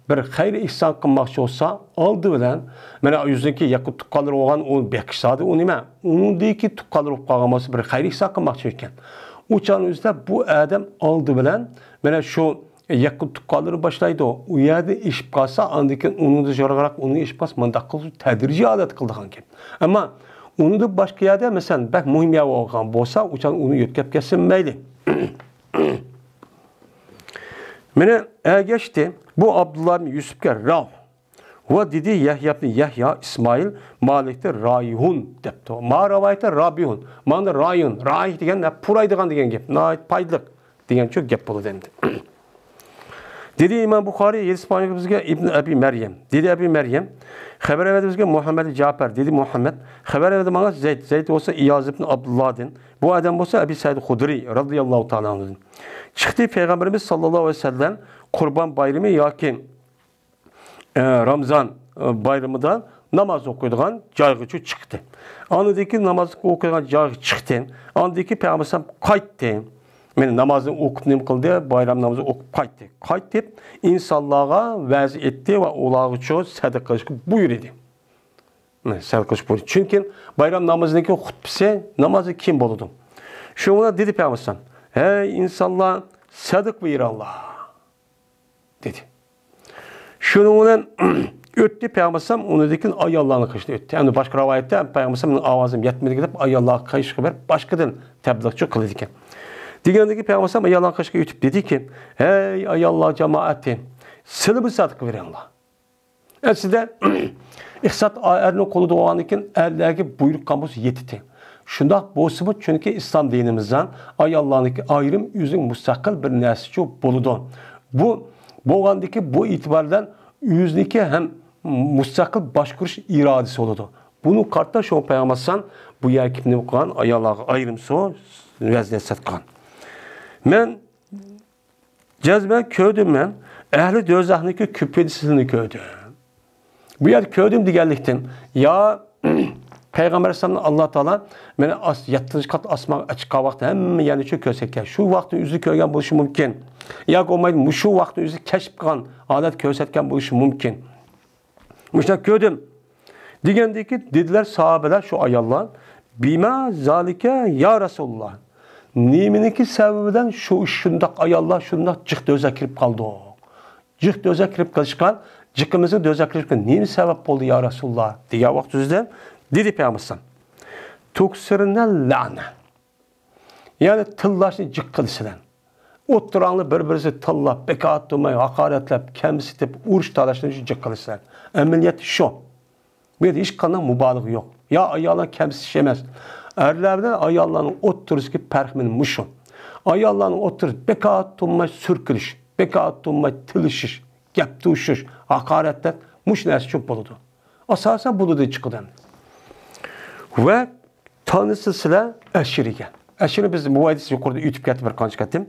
بىر خەير ئېھسان قىلماقچى بولسا، ئالدى بىلەن، مانا ئۆزىنىڭكى يېقىن تۇغقانلىرى بولغان، ئۇنى بېقىش زادى ئۇ نېمە؟ ئۇنىڭدىكى تۇغقانلىرى بولۇپ قالغان بولسا، بىر خەير ئېھسان قىلماقچى ئىكەن. ئۇ چاغنىڭ ئۆزىدە بۇ ئادەم ئالدى بىلەن، مانا شۇ يېقىن تۇغقانلىرى باشلايدۇ. ئۇ يەردىن ئېشىپ قالسا، ئاندىن كېيىن ئۇنىڭدىن زورىراق، ئۇنىڭ ئېشىپ قالسا، مۇنداق قىلىپ تەدرىجىي ھالەتتە قىلىدىغان گەپ. ئەمما ئۇنىڭدىن باشقا يەردە، مەسىلەن، بەك مۇھىم يەر بولغان بولسا، ئۇ چاغ ئۇنى يۆتكەپ كەتسىمۇ مەيلى. مانا ئەگەشتى بۇ ئابدۇللا ئىبن يۈسۈپكە راۋ. ۋە دېدى يەھيا ئىبن يەھيا ئىسمائىل مالىكتە رايىھۇن دەپتۇ. ما رىۋايەتتە رابىھۇن. مانا رايىھۇن. رايىھ دېگەن پۇرايدىغان دېگەن گەپ. ناھايىتى پايدىلىق دېگەن شۇ گەپ بولىدۇ ئەمدى. دېدى ئىمام بۇخارىي، ھەدىس بىزگە ئىبن ئەبى مەريەم. دېدى ئەبى مەريەم، خەۋەر بەردى بىزگە مۇھەممەد جاپەر. دېدى مۇھەممەد، خەۋەر بەردى ماڭا زەيد. زەيد بولسا ئىياز ئىبن ئابدۇللادىن. بۇ ئادەم بولسا ئەبى سەئىد خۇدرىي رەزىياللاھۇ تائالا ئەنھۇدىن. چىقتى پەيغەمبىرىمىز ساللاللاھۇ ئەلەيھى ۋەسەللەم قۇربان بايرىمى ياكى، ئە، رامزان، ئە، بايرىمىدا ناماز ئوقۇيدىغان جايغىچۇ چىقتى. ئاندىن كېيىن ناماز ئوقۇيدىغان جايغا چىقتى. ئاندىن كېيىن پەيغەمبەر ئەلەيھىسسالام قايتتى. مانا نامازنى ئوقۇپ نېمە قىلدى؟ بايرام نامىزى ئوقۇپ قايتتى. قايتىپ ئىنسانلارغا ۋەز ئېيتتى ۋە ئۇلارغىچۇ سەدىقە قىلىشقا بۇيرۇدى. مانا سەدىقە قىلىش بۇيرۇدى. چۈنكى بايرام نامىزىنىڭكى خۇتبىسى، نامازى كېيىن بولىدۇ. شۇنىڭ بىلەن دېدى پەيغەمبەر ئەلەيھىسسالام، ھەي ئىنسانلار، سەدىقە بېرىڭلار. دېدى. شۇنىڭ بىلەن ئۆتتى پەيغەمبەر ئەلەيھىسسالام، ئۇنىڭدىن كېيىن ئاياللارنىڭ قېشىدا ئۆتتى. ئەمدى باشقا رىۋايەتتە پەيغەمبەر ئەلەيھىسسالامنىڭ ئاۋازىم يەتمىدى دەپ ئاياللارغا قېشىغا بېرىپ باشقىدىن تەبلىغچى قىلىدىكەن. دېگەندىن كېيىن پەيغەمبەر ئەلەيھىسسالام ئاياللارنىڭ قېشىغا ئۆتۈپ دېدىكى، ھەي ئاياللار جامائەتى، سىلىمۇ سەدىقە بېرىڭلار. ئەسلىدە ئىقتىساد ئەرنىڭ قولىدا بولغاندىن كېيىن ئەرلەرگە بۇيرۇق قىلغان بولسا يېتىتى. شۇنداق بولسىمۇ، چۈنكى ئىسلام دىنىمىزدا ئاياللارنىڭكى ئايرىم ئۆزىنىڭ مۇستەقىل بىر نەرسىچۇ بولىدۇ. بۇ بولغاندىكى بۇ ئېتىبار بىلەن ئۆزىنىڭكى ھەم مۇستەقىل باشقۇرۇش ئىرادىسى بولىدۇ. بۇنى قارىتا شۇ پەيغەمبەر ئەلەيھىسسالام بۇ يەرگە نېمە قىلغان؟ ئاياللارغا ئايرىم سو ۋەز نەسىھەت قىلغان. مەن جەزمەن كۆردۈم مەن، ئەھلى دوزاخنىڭكى كۆپىنچىسىنى كۆردۈم. بۇ يەردە كۆردۈم دېگەنلىكتىن، يا پەيغەمبەر ئەلەيھىسسالامنى ئاللا تائالا مېنى ئاس-، يەتتىنچى قات ئاسمانغا چىققان ۋاقىتتا ھەممە يەرنى شۇ كۆرسەتكەن. شۇ ۋاقىتنىڭ ئۆزىدە كۆرگەن بولۇشى مۇمكىن. ياكى بولمايدۇ، مۇشۇ ۋاقىتنىڭ ئۆزىدە كەشىپ قىلغان ھالەت كۆرسەتكەن بولۇشى مۇمكىن. مۇشۇنداق كۆردۈم. دېگەندىكى دېدىلەر ساھابىلەر، شۇ ئاياللار، بىما زالىكە يا رەسۇلاللا. نېمىنىڭكى سەۋەبىدىن شۇ ئىش شۇنداق ئاياللار شۇنداق جىق دوزاخ كىرىپ قالدۇق؟ جىق دوزاخ كىرىپ قېلىشقا، جىقىمىزنىڭ دوزاخ كىرىشكە نېمە سەۋەب بولدى يا رەسۇلاللا؟ دېگەن ۋاقىت ئۆزىدە دېدى پەيغەمبەر ئەلەيھىسسالام، تۇكسىرنە لەنە. يەنى تىللاشنى جىق قىلىسىلەر. ئوتتۇراڭلار بىر-بىرسىگە تىللاپ، بىكار تۇرماي ھاقارەتلەپ، كەمسىتىپ، ئۇرۇش تالاشنى جىق قىلىسىلەر. ئەمەلىيەت شۇ. بۇ يەردە ھېچقانداق مۇبالىغە يوق. يا ئاياللارنى كەمسىتىش ئەمەس. ئەرلەر بىلەن ئاياللارنىڭ ئوتتۇرىسىدىكى پەرق مانا مۇشۇ. ئاياللارنىڭ ئوتتۇرىسىدا بىكار تۇرماي سۈركىلىش، بىكار تۇرماي تىللىشىش، گەپ توشۇش، ھاقارەتلەپ، مۇشۇ نەرسە چوپ بولىدۇ. ئاساسەن بۇلىدىن چىقىدۇ ئەمدى. ۋە تانىسىسىلەر ئەشىرىگە. ئەشىرە بىز مۇۋايىدىسى يۇقىرىدا ئۆتۈپ كەتتى بىر قانچە قېتىم.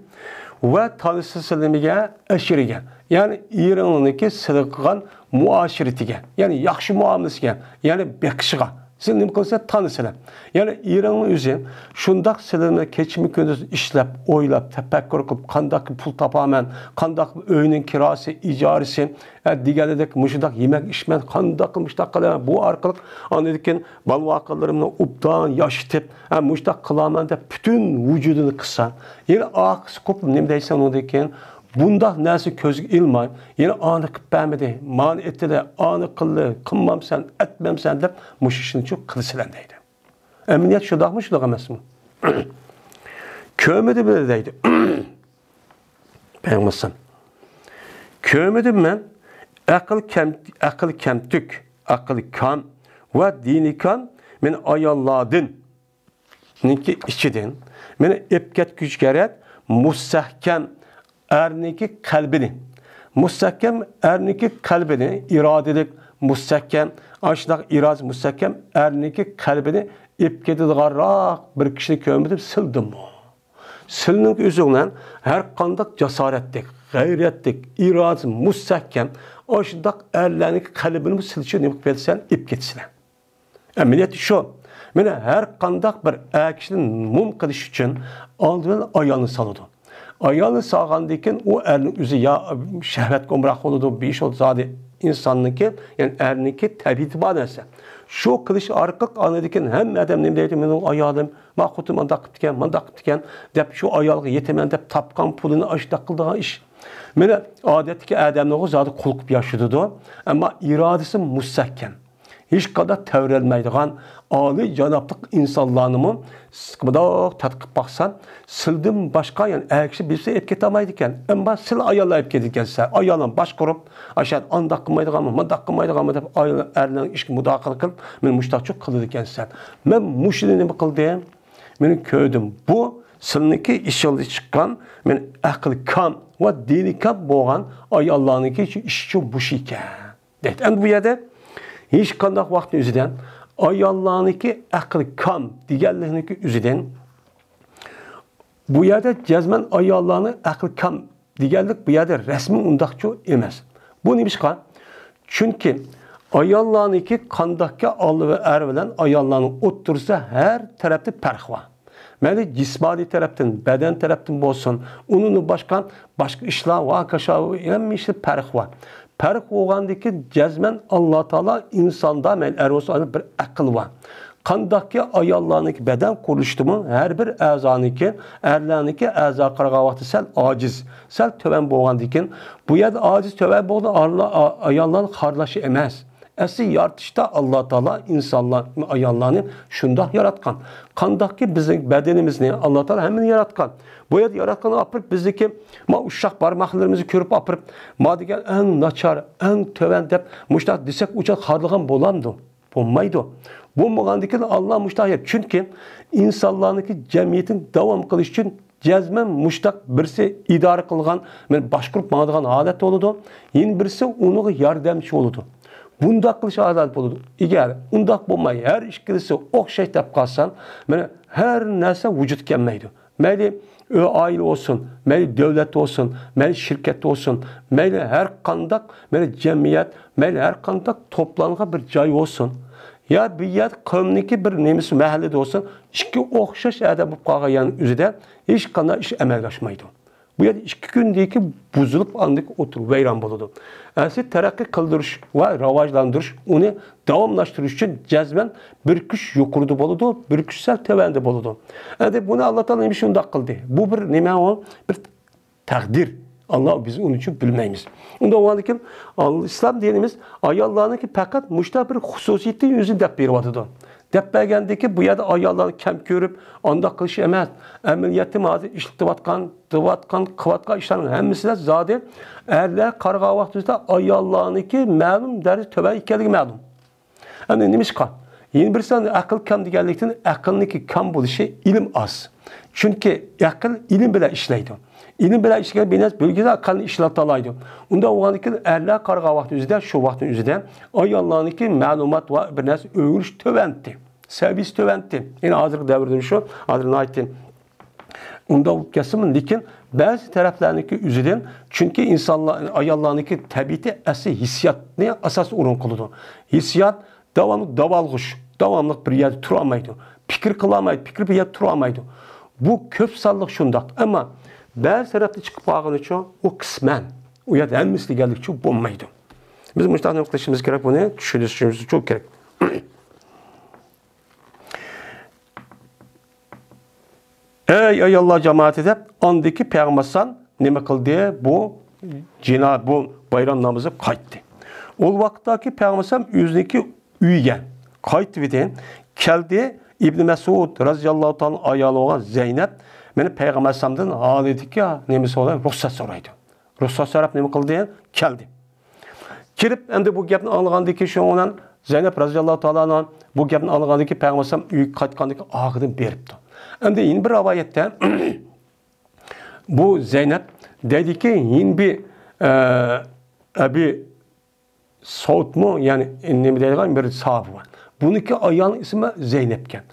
ۋە تانىسىسىلىمىگە ئەشىرىگە. يەنى ئېرىڭنىڭكى سىلىغا قىلغان مۇئاشىرىتىگە. يەنى ياخشى مۇئامىلىسىگە. يەنى بېقىشىغا. سىلە نېمە قىلسا تانىسىلە. يەنى ئېرىڭنىڭ ئۆزى شۇنداق سىلىنى كېچىمۇ كۈندۈز ئىشلەپ، ئويلاپ، تەپەككۇر قىلىپ، قانداق پۇل تاپارمەن، قانداق ئۆينىڭ كىراسى، ئىجارىسى، ھە، دېگەنىدەك مۇشۇنداق يېمەك ئىچمەن، قانداق مۇشۇنداق قىلىمەن، بۇ ئارقىلىق ئاندىن كېيىن بالا-ۋاقىلىرىمنى ئوبدان ياشىتىپ، ھە، مۇشۇنداق قىلارمەن دەپ پۈتۈن ۋۇجۇدىنى قىسا. يەنە ئارقىسى قوپۇپ نېمە دەيسەن ئۇنىڭدىن كېيىن؟ بۇنداق نەرسە كۆزگە ئىلماي، يەنە ئانى قىلىپ بەرمىدى، مانى ئېتىلى، ئانى قىلدى، قىلمامسەن، ئەتمەمسەن دەپ مۇشۇ ئىشنىچۇ قىلىسىلەر دەيدۇ. ئەمەلىيەت شۇنداقمۇ، شۇنداق ئەمەسمۇ؟ كۆرمىدىممۇ دەيدۇ. پەيغەمبەر ئەلەيھىسسالام. كۆرمىدىم مەن ئەقىل كەم، ئەقىل كەمتۈك، ئەقىل كام ۋە دىنى كام، مېنى ئاياللاردىن، نىڭكى ئىچىدىن، مېنى ئېپ كەتكۈچىگە رەت، مۇستەھكەم ئەرنىڭكى قەلبىنى، مۇستەھكەم ئەرنىڭكى قەلبىنى، ئىرادىلىك، مۇستەھكەم، ئاشۇنداق ئىرادىسى مۇستەھكەم ئەرنىڭكى قەلبىنى ئېپ كېتىدىغانراق بىر كىشىنى كۆرمىدىم، سىلدىممۇ؟ سىلنىڭ ئۆزۈڭلەن ھەر قانداق جاسارەتلىك، غەيرەتلىك، ئىرادىسى مۇستەھكەم، ئاشۇنداق ئەرلەرنىڭ قەلبىنىمۇ سىلچە نېمە قىلىپ بېرىسەن، ئېپ كېتىسىلەر. ئەمەلىيەتتە شۇ. مانا ھەر قانداق بىر ئەر كىشىنى مۇم قىلىش ئۈچۈن ئالدى بىلەن ئايالنى سالىدۇ. ئايالنى سالغاندىن كېيىن ئۇ ئەرنىڭ ئۆزى يا شەھۋەتكە ئومراق بولىدۇ، بىر ئىش بولىدۇ، زادى ئىنساننىڭكى، يەنى ئەرنىڭكى تەبىئىتى بار نەرسە. شۇ قىلىش ئارقىلىق ئاندىن كېيىن ھەممە ئادەم نېمە دەيدۇ، مېنىڭ ئايالىم، ما خوتۇن مانداق قىپتىكەن، مانداق قىپتىكەن دەپ شۇ ئايالغا يېتىمەن دەپ تاپقان پۇلىنى ئاشۇنداق قىلىدىغان ئىش. مانا ئادەتتىكى ئادەملەرغۇ زادى قۇل قىلىپ ياشىتىدۇ، ئەمما ئىرادىسى مۇستەھكەم. ھېچقانداق تەۋرەنمەيدىغان ئالىي جانابلىق ئىنسانلارنىمۇ مۇنداق تەتقىق باقسا، سىلدىن باشقا يەنە ئەر كىشى بىرسى ئېلىپ كېتەلمەيدىكەن. ئەمما سىل ئاياللار ئېلىپ كېتىدىكەنسىلەر. ئاياللار باشقۇرۇپ، ئاشۇ ئانداق قىلمايدىغانمۇ، مۇنداق قىلمايدىغانمۇ دەپ ئايال، ئەرلەرنىڭ ئىشىگە مۇداخىلە قىلىپ، مېنى مۇشتاقچۇ قىلىدىكەنسەن. مەن مۇشۇنى نېمە قىلدىم؟ مېنى كۆردۈم. بۇ سىلنىڭكى ئىشىڭدىن چىققان، مېنى ئەقلى كام ۋە دىنى كام بولغان ئاياللارنىڭكى ئىشىچۇ مۇشۇ ئىكەن. دەيدۇ. ئەمدى بۇ يەردە ھېچقانداق ۋاقىتنىڭ ئۆزىدە ئاياللارنىڭكى ئەقلى كام دېگەنلىكنىڭكى ئۆزىدىن بۇ يەردە جەزمەن ئاياللارنىڭ ئەقلى كام دېگەنلىك بۇ يەردە رەسمىي ئۇنداقچۇ ئەمەس. بۇ نېمىشقا؟ چۈنكى ئاياللارنىڭكى قانداقكى ئاللا ۋە ئەر بىلەن ئاياللارنىڭ ئوتتۇرىسىدا ھەر تەرەپتە پەرق بار. مەيلى جىسمانىي تەرەپتىن، بەدەن تەرەپتىن بولسۇن، ئۇنىڭدىن باشقا، باشقا ئىشلار ۋە ھەممە ئىشتا پەرق بار. پەرق بولغاندىكىن جەزمەن ئاللا تائالا ئىنساندا مەيلى ئەر بولسۇن، ئايال بىر ئەقىل بار. قانداقكى ئاياللارنىڭكى بەدەن قۇرۇلۇشىدىمۇ ھەر بىر ئەزانىڭكى، ئەرلەرنىڭكى ئەزا قارىغان ۋاقتى سەل ئاجىز، سەل تۆۋەن بولغاندىكىن، بۇ يەردە ئاجىز تۆۋەن بولغان ئاياللار، ئاياللارنىڭ خارلىشى ئەمەس. ئەسلى يارىتىشتا ئاللا تائالا ئىنسانلار، ئاياللارنى شۇنداق ياراتقان. قانداقكى بىزنىڭ بەدىنىمىزنى ئاللا تائالا ھەممىنى ياراتقان. بۇ يەردە ياراتقان ئاپىرىپ بىزنىڭكى، ما ئۇششاق بارماقلىرىمىزنى كۆرۈپ ئاپىرىپ، ما دېگەن ئەڭ ناچار، ئەڭ تۆۋەن دەپ مۇشۇنداق دېسەك، ئۇ چاغ خارلىغان بولامدۇ؟ بولمايدۇ. بولمىغاندىكىن ئاللا مۇشۇنداق يەر. چۈنكى ئىنسانلارنىڭكى جەمئىيىتىنى داۋام قىلىش ئۈچۈن جەزمەن مۇشۇنداق بىرسى ئىدارە قىلغان، مانا باشقۇرۇپ ماڭىدىغان ھالەت بولىدۇ، يەنە بىرسى ئۇنىڭغا ياردەمچى بولىدۇ. بۇنداق قىلىش ھالەت بولىدۇ. ئەگەر ئۇنداق بولماي، ھەر ئىككىلىسى ئوخشاش دەپ قالسا، مانا ھەر نەرسە ۋۇجۇدقا كەلمەيدۇ. مەيلى ئائىلە بولسۇن، مەيلى دۆلەت بولسۇن، مەيلى شىركەت بولسۇن، مەيلى ھەر قانداق، مەيلى جەمئىيەت، مەيلى ھەر قانداق توپلانغان بىر جاي بولسۇن، يا بىر يەر قەۋمنىڭكى بىر نېمىسى مەھەللىدە بولسۇن، ئىككى ئوخشاش ئادەم بولۇپ قالغان يەرنىڭ ئۆزىدە ھېچقانداق ئىش ئەمەلگە ئاشمايدۇ. بۇ يەردە ئىككى كۈندىكى بۇزۇلۇپ، ئاندىن ئوتتۇرا ۋەيران بولىدۇ. ئەسلى تەرەققىي قىلدۇرۇش ۋە راۋاجلاندۇرۇش، ئۇنى داۋاملاشتۇرۇش ئۈچۈن جەزمەن بىر كۈچ يۇقىرىدا بولىدۇ، بىر كۈچ سەل تۆۋەندە بولىدۇ. ئەمدى بۇنى ئاللا تائالا نېمە ئۈچۈن شۇنداق قىلدى؟ بۇ بىر نېمە ئۇ؟ بىر تەقدىر. ئاللا، بىز ئۇنى چۈشىنىپ بىلمەيمىز. ئۇنداق بولغاندىكىن، ئىسلام دىنىمىز ئاياللارنىڭكى پەقەت مۇشۇنداق بىر خۇسۇسىيىتى يۈزىدىن دەپ بېرىۋاتىدۇ. دەپ بەرگەندىكى بۇ يەردە ئاياللارنى كەم كۆرۈپ، ئانداق قىلىش ئەمەس. ئەمەلىيەتتە ھازىر ئىشلىتىۋاتقان، قىلىۋاتقان، قىلىۋاتقان ئىشلارنىڭ ھەممىسىدە زادى ئەرلەر قارىغان ۋاقتىمىزدا ئاياللارنىڭكى مەلۇم دەرىجىدە تۆۋەن ئىكەنلىكى مەلۇم. ئەمدى نېمىشقا؟ يەنە بىرسى، ئەقىل كام دېگەنلىكتىن، ئەقىلنىڭكى كام بولۇشى ئىلىم ئاز. چۈنكى ئەقىل ئىلىم بىلەن ئىشلەيدۇ. ئىلىم بىلەن ئىشلىگەن بىر نەرسە بىلگۈزە ئەقىلنى ئىشلىتالايدۇ. ئۇنداق بولغاندىكىن ئەرلەر قارىغان ۋاقتى ئۆزىدە، شۇ ۋاقىتنىڭ ئۆزىدە ئاياللارنىڭكى مەلۇمات ۋە بىر نەرسە ئۆگىنىش تۆۋەنتى. سەۋىيىسى تۆۋەنتى. يەنى ھازىرقى دەۋردىمۇ شۇ، ھازىر ناھايىتى ئۇنداق بولۇپ كەتسىمۇ، لېكىن بەزى تەرەپلەرنىڭكى ئۆزىدىن، چۈنكى ئىنسانلار، ئاياللارنىڭكى تەبىئىتى ئەسلى ھېسسىياتنى ئاساس ئورۇن قىلىدۇ. ھېسسىيات داۋاملىق داۋالغۇش، داۋاملىق بىر يەردە تۇرالمايدۇ. پىكىر قىلالمايدۇ، پىكىر بىر يەردە تۇرالمايدۇ. بۇ كۆپ سانلىق شۇنداق. ئەمما بەزى تەرەپتە چىقىپ قالغىنىچۇ، ئۇ قىسمەن. ئۇ يەردە ھەممىسى دېگەنلىكچۇ بولمايدۇ. بىز مۇشۇنداق نېمە قىلىشىمىز كېرەك، بۇنى چۈشىنىشىمىز كېرەك. ئەي ئاياللار جامائىتى دەپ، ئاندىكى پەيغەمبەر ئەلەيھىسسالام نېمە قىلدى؟ بۇ جىنا، بۇ بايرام نامىزى قايتتى. ئۇ ۋاقىتتاكى پەيغەمبەر ئەلەيھىسسالام ئۆزىنىڭكى ئۆيىگە قايتىۋىدى. كەلدى، ئىبنى مەسئۇد رەزىياللاھۇ تائالا ئايالى بولغان زەينەپ، مانا پەيغەمبەر ئەلەيھىسسالامدىن ھالىتىكى نېمىسى بولغان رۇخسەت سورايدۇ. رۇخسەت سوراپ نېمە قىلدى؟ كەلدى. كىرىپ، ئەمدى بۇ گەپنى ئاڭلىغاندىن كېيىن، شۇنىڭ بىلەن زەينەپ رەزىياللاھۇ تائالا ئەنھا بۇ گەپنى ئاڭلىغاندىن كېيىن، پەيغەمبەر ئەلەيھىسسالام ئۆيگە قايتقاندىن كېيىن ئارقىدىن بېرىپتۇ. ئەمدى يەنە بىر رىۋايەتتە بۇ زەينەپ دەيدىكى، يەنە بىر، ئە، ئەبى سوتمۇ، يەنى نېمە دەيدىغان بىر ساھابە بار. بۇنىڭكى ئايالىنىڭ ئىسمى زەينەپكەن.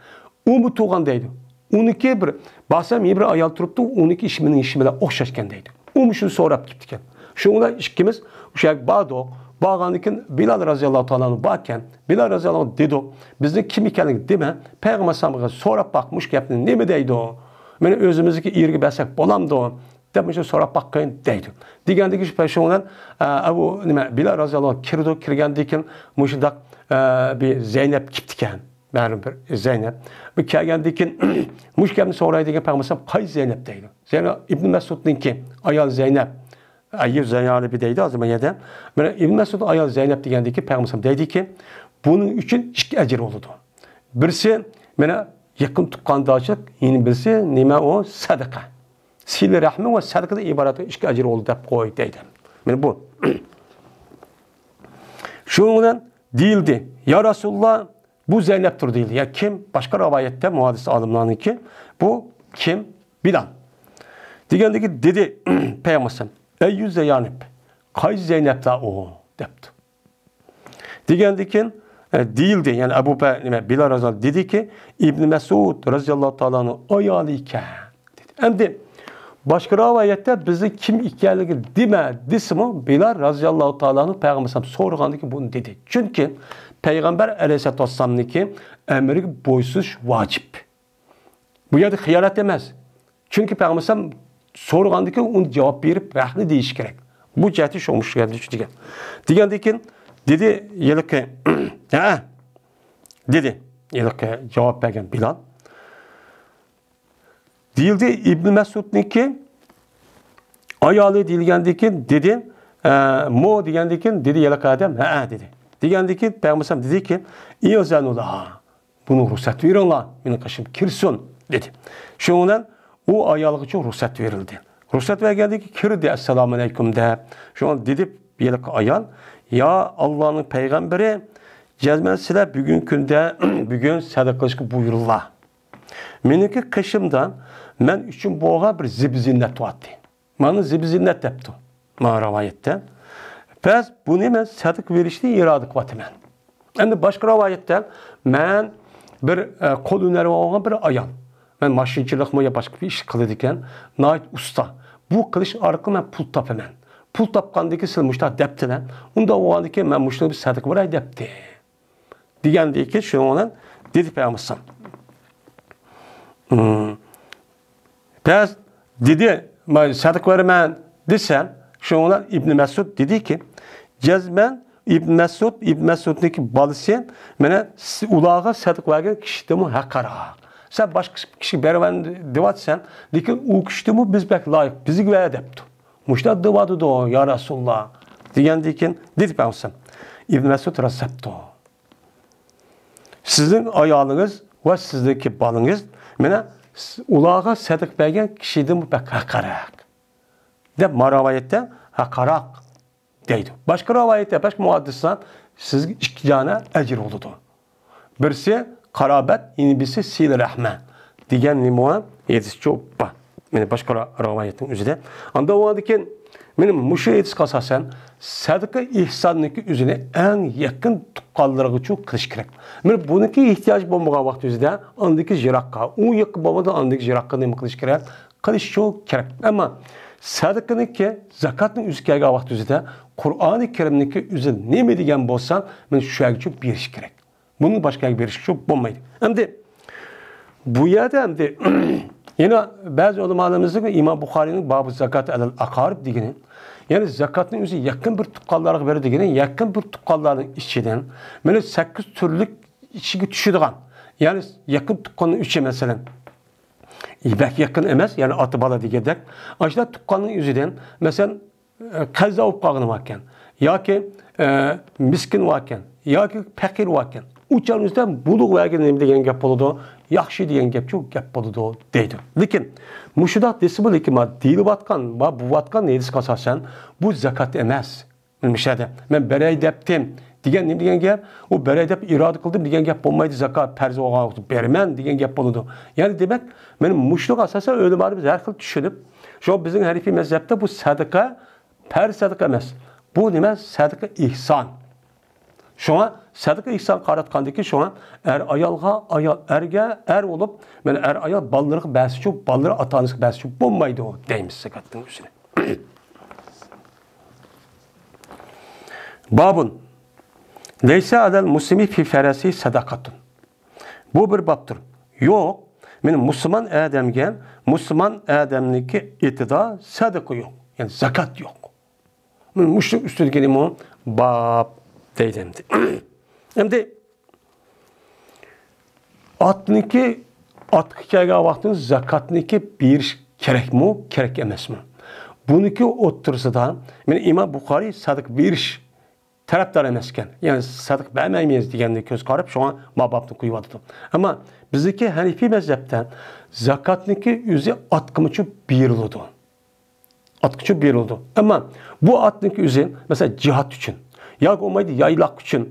ئۇمۇ تۇغان دەيدۇ. ئۇنىڭكى بىر، بارسام يەنە بىر ئايال تۇرۇپتۇ، ئۇنىڭكى ئىشى مېنىڭ ئىشىم بىلەن ئوخشاشكەن دەيدۇ. ئۇمۇ شۇنى سوراپ كېپتىكەن. شۇنىڭ بىلەن ئىككىمىز ئوشۇ يەرگە باردۇق. بارغاندىن كېيىن بىلال رەزىياللاھۇ تائالا ئەنھۇ باركەن. بىلال رەزىياللاھۇ ئەنھۇ دېدۇق، بىزنىڭ كىم ئىكەنلىكىنى دېمە، پەيغەمبەر ئەلەيھىسسالامغا سوراپ باق، مۇشۇ گەپنى نېمە دەيدۇ؟ مانا ئۆزىمىزنىڭكى ئېرىگە بەرسەك بولامدۇ؟ دەپ مۇشۇ سوراپ باققىن دەيدۇ. دېگەندىكىن شۇ پەشۇڭ بىلەن، ئە، ئەبۇ نېمە، بىلال رەزىياللاھۇ ئەنھۇ كىرىدۇ، كىرگەندىن كېيىن مۇشۇنداق، ئە، بىر زەينەپ كېپتىكەن. مەلۇم بىر زەينەپ. بۇ كەلگەندىن كېيىن مۇشۇ گەپنى سورايدىكەن، پەيغەمبەر ئەلەيھىسسالام قايسى زەينەپ دەيدۇ. زەينەپ ئىبنى مەسئۇدنىڭكى ئايال زەينەپ. ئەييۇ زەينەبى دەيدۇ ھازىر بۇ يەردە. مانا ئىبنى مەسئۇد ئايال زەينەپ دېگەندىكى پەيغەمبەر ئەلەيھىسسالام دەيدىكى، بۇنىڭ ئۈچۈن ئىككى ئەجىر بولىدۇ. بىرسى، مانا يېقىن تۇغقاندارچىلىق، يەنە بىرسى نېمە ئۇ؟ سەدىقە. سىلە رەھمى ۋە سەدىقىدىن ئىبارەت ئىككى ئەجىر بولىدۇ دەپ قوي دەيدۇ. مانا بۇ. شۇنىڭ بىلەن دېيىلدى، يا رەسۇلاللا، بۇ زەينەپتۇر دېيىلدى. يا كىم؟ باشقا رىۋايەتتە مۇھەددىس ئالىملارنىڭكى، بۇ كىم؟ بىلال. دېگەندىكى دېدى پەيغەمبەر ئەلەيھىسسالام، ئەييۇ زەينەپ، قايسى زەينەپلەر ئۇ؟ دەپتۇ. دېگەندىن كېيىن، ئە، دېيىلدى، يەنى ئەبۇ بە-، نېمە، بىلال رەزىياللاھۇ دېدىكى، ئىبنى مەسئۇد رەزىياللاھۇ تائالا ئەنھۇ ئايالى ئىكەن، دېدى. ئەمدى باشقا رىۋايەتتە بىزنىڭ كىم ئىكەنلىكىنى دېمە دېسىمۇ، بىلال رازىياللاھۇ تائالا ئەنھۇ پەيغەمبەر ئەلەيھىسسالام سورىغاندىن كېيىن بۇنى دېدى. چۈنكى پەيغەمبەر ئەلەيھىسسالاتۇ ۋەسسالامنىڭكى ئەمرىگە بويسۇنۇش ۋاجىپ. بۇ يەردە خىيانەت ئەمەس. چۈنكى پەيغەمبەر ئەلەيھىسسالام سورىغاندىن كېيىن ئۇنى جاۋاب بېرىپ، ھەقنى دېيىش كېرەك. بۇ جەھەتتە شۇ مۇشۇ يەردە شۇ دېگەن. دېگەندىن كېيىن دېدى ھېلىقى، ھە، دېدى ھېلىقى جاۋاب بەرگەن بىلال. دېيىلدى، ئىبن مەسئۇدنىڭكى ئايالى دېيىلگەندىن كېيىن دېدى، ئە، مو دېگەندىن كېيىن دېدى ھېلىقى ئادەم، ھەئە دېدى. دېگەندىن كېيىن پەيغەمبەر ئەلەيھىسسالام دېدىكى، ئىزەنۇ لەھا، بۇنىڭغا رۇخسەت بېرىڭلار، مېنىڭ قېشىمغا كىرسۇن دېدى. شۇنىڭ بىلەن ئۇ ئايالغىچۇ رۇخسەت بېرىلدى. رۇخسەت بەرگەندىن كېيىن كىردى، ئەسسالامۇ ئەلەيكۇم دەپ. شۇڭا دېدى ھېلىقى ئايال، يا ئاللانىڭ پەيغەمبىرى، جەزمەن سىلەر بۈگۈنكى كۈندە، بۈگۈن سەدىقە قىلىشقا بۇيرۇللا. مېنىڭكى قېشىمدا مەن ئۈچۈن بولغان بىر زىبۇ زىننەت بارتى. مانا زىبۇ زىننەت دەپتۇ. مانا رىۋايەتتە. بەس بۇنى مەن سەدىقە بېرىشنى ئىرادە قىلىۋاتىمەن. ئەمدى باشقا رىۋايەتتە مەن بىر، ئە، قول ھۈنەرى بولغان بىر ئايال. مەن ماشىنىچىلىقمۇ يا باشقا بىر ئىش قىلىدىكەن. ناھايىتى ئۇستا. بۇ قىلىش ئارقىلىق مەن پۇل تاپىمەن. پۇل تاپقاندىن كېيىن سىلەر مۇشۇنداق دەپتىلەر. ئۇنداق بولغاندىن كېيىن مەن مۇشۇنى بىر سەدىقە بېرەي دەپتى. دېگەندىكى شۇنىڭ بىلەن دېدى پەيغەمبەر. بەس دېدى، مەن سەدىقە بېرىمەن دېسەم، شۇنىڭ بىلەن ئىبن مەسئۇد دېدىكى، جەزمەن ئىبن مەسئۇد، ئىبن مەسئۇدنىڭكى بالىسى، مانا س-، ئۇلارغا سەدىقە بەرگەن كىشىدىنمۇ ھەققىراق. سەن باشقا كىشىگە بېرىمەن دەۋاتىسەن، لېكىن ئۇ كىشىدىنمۇ بىز بەك لايىق، بىزگە بەر دەپتۇ. مۇشۇنداق دەۋاتىدۇ، يا رەسۇلاللا، دېگەندىن كېيىن دېدى پەيغەمبەر، ئىبن مەسئۇد راست دەپتۇ. سىزنىڭ ئايالىڭىز ۋە سىزنىڭكى بالىڭىز مانا س-، ئۇلارغا سەدىقە بەرگەن كىشىدىنمۇ بەك ھەققىراق دەپ، ما رىۋايەتتە ھەققىراق دەيدۇ. باشقا رىۋايەتتە، باشقا مۇھەددىسلەر سىزگە ئىككى دانە ئەجىر بولىدۇ. بىرسى قارابەت، يەنە بىرسى سىلە رەھمە دېگەن نېمە ھەدىسچۇ بار. مانا باشقا رىۋايەتنىڭ ئۆزىدە. ئاندىن ئۇنىڭدىن كېيىن مانا مۇشۇ ھەدىسكە ئاساسەن سەدىقە ئېھساننىڭكى ئۆزىنى ئەڭ يېقىن تۇغقانلىرىغىچۇ قىلىش كېرەك. مانا بۇنىڭكى ئېھتىياجى بولمىغان ۋاقىت ئۆزىدە ئاندىكى يىراققا، ئۇ يېقىن بولمىغان ئاندىكى يىراققا نېمە قىلىش كېرەك؟ قىلىشچۇ كېرەك. ئەمما سەدىقىنىڭكى، زاكاتنىڭ ئۆزى كەلگەن ۋاقىت ئۆزىدە قۇرئانى كەرىمنىڭكى ئۆزى نېمە دېگەن بولسا، مانا شۇ يەرگىچۇ بېرىش كېرەك. بۇنىڭ باشقا يەرگە بېرىشكە بولمايدۇ. ئەمدى بۇ يەردە ئەمدى يەنە بەزى ئۆلىمالىرىمىزنىڭ ئىمام بۇخارىينىڭ بابۇ زاكات ئەلەل ئاقارىب دېگىنى، يەنى زاكاتنىڭ ئۆزى يېقىن بىر تۇغقانلارغا بېرىدۇ دېگىنى، يېقىن بىر تۇغقانلارنىڭ ئىچىدىن مانا سەككىز تۈرلۈك ئىچىگە چۈشىدىغان، يەنى يېقىن تۇغقاننىڭ ئۈچى مەسىلەن، بەك يېقىن ئەمەس، يەنى ئاتا بالا دېگەندەك، ئاشۇنداق تۇغقاننىڭ ئۆزىدىن مەسىلەن، قەرزدار بولۇپ قالغىنى باركەن ياكى، ئە، مىسكىن باركەن ياكى پەقىر باركەن، ئۇ چاغنىڭ ئۆزىدە بۇلۇغ بەرگىنى نېمە دېگەن گەپ بولىدۇ؟ ياخشى دېگەن گەپچۇ گەپ بولىدۇ دەيدۇ. لېكىن مۇشۇنداق دېسىمۇ، لېكىن ما دېيىلىۋاتقان، ما بوۋاتقان ھەدىسكە ئاساسەن بۇ زاكات ئەمەس. مۇشۇ يەردە مەن بېرەي دەپتىم دېگەن نېمە دېگەن گەپ؟ ئۇ بېرەي دەپ ئىرادە قىلدىم دېگەن گەپ بولمايدۇ، زاكات پەرز بولغان ۋاقىتتا بېرىمەن دېگەن گەپ بولىدۇ. يەنى دېمەك، مانا مۇشۇنىڭغا ئاساسەن ئۆلىمالىرىمىز ھەر خىل چۈشىنىپ، شۇڭا بىزنىڭ ھەنىفىي مەزھەپتە بۇ سەدىقە پەرز سەدىقە ئەمەس. بۇ نېمە؟ سەدىقە ئېھسان. شۇڭا سەدىقە ئېھسان قاراتقاندىكى شۇڭا ئەر ئايالغا، ئايال ئەرگە، ئەر بولۇپ، مانا ئەر ئايال بالىلىرىغا بەرسىچۇ، بالىلىرى ئاتا ئانىسىغا بەرسىچۇ بولمايدۇ دەيمىز زاكاتنىڭ ئۆزىنى. بابۇن. لەيسە ئەلەل مۇسلىمى فى فەرەسى سەدەقەتۇن. بۇ بىر بابتۇر. يوق، مانا مۇسۇلمان ئادەمگە مۇسۇلمان ئادەمنىڭكى ئېتىدا سەدىقە يوق، يەنى زاكات يوق. مانا مۇشۇ ئۈستىدىكى نېمە؟ باب دەيدۇ ئەمدى. ئەمدى ئاتنىكى، ئاتقا كەلگەن ۋاقتىدا زاكاتنىكى بېرىش كېرەكمۇ، كېرەك ئەمەسمۇ؟ بۇنىكى ئوتتۇرىسىدا مانا ئىمام بۇخارىي سەدىقە بېرىش تەرەپدار ئەمەس ئىكەن. يەنى سەدىقە بەرمەيمىز دېگەننى كۆز قاراپ، شۇڭا ما بابنى قويۇۋاتىدۇ. ئەمما بىزدىكى ھەنىفىي مەزھەپتە زاكاتنىكى ئۆزى ئاتقىمۇچۇ بېرىلىدۇ. ئاتقىچۇ بېرىلىدۇ. ئەمما بۇ ئاتنىڭكى ئۆزى، مەسىلەن، جىھاد ئۈچۈن ياكى بولمايدۇ يايلاق ئۈچۈن،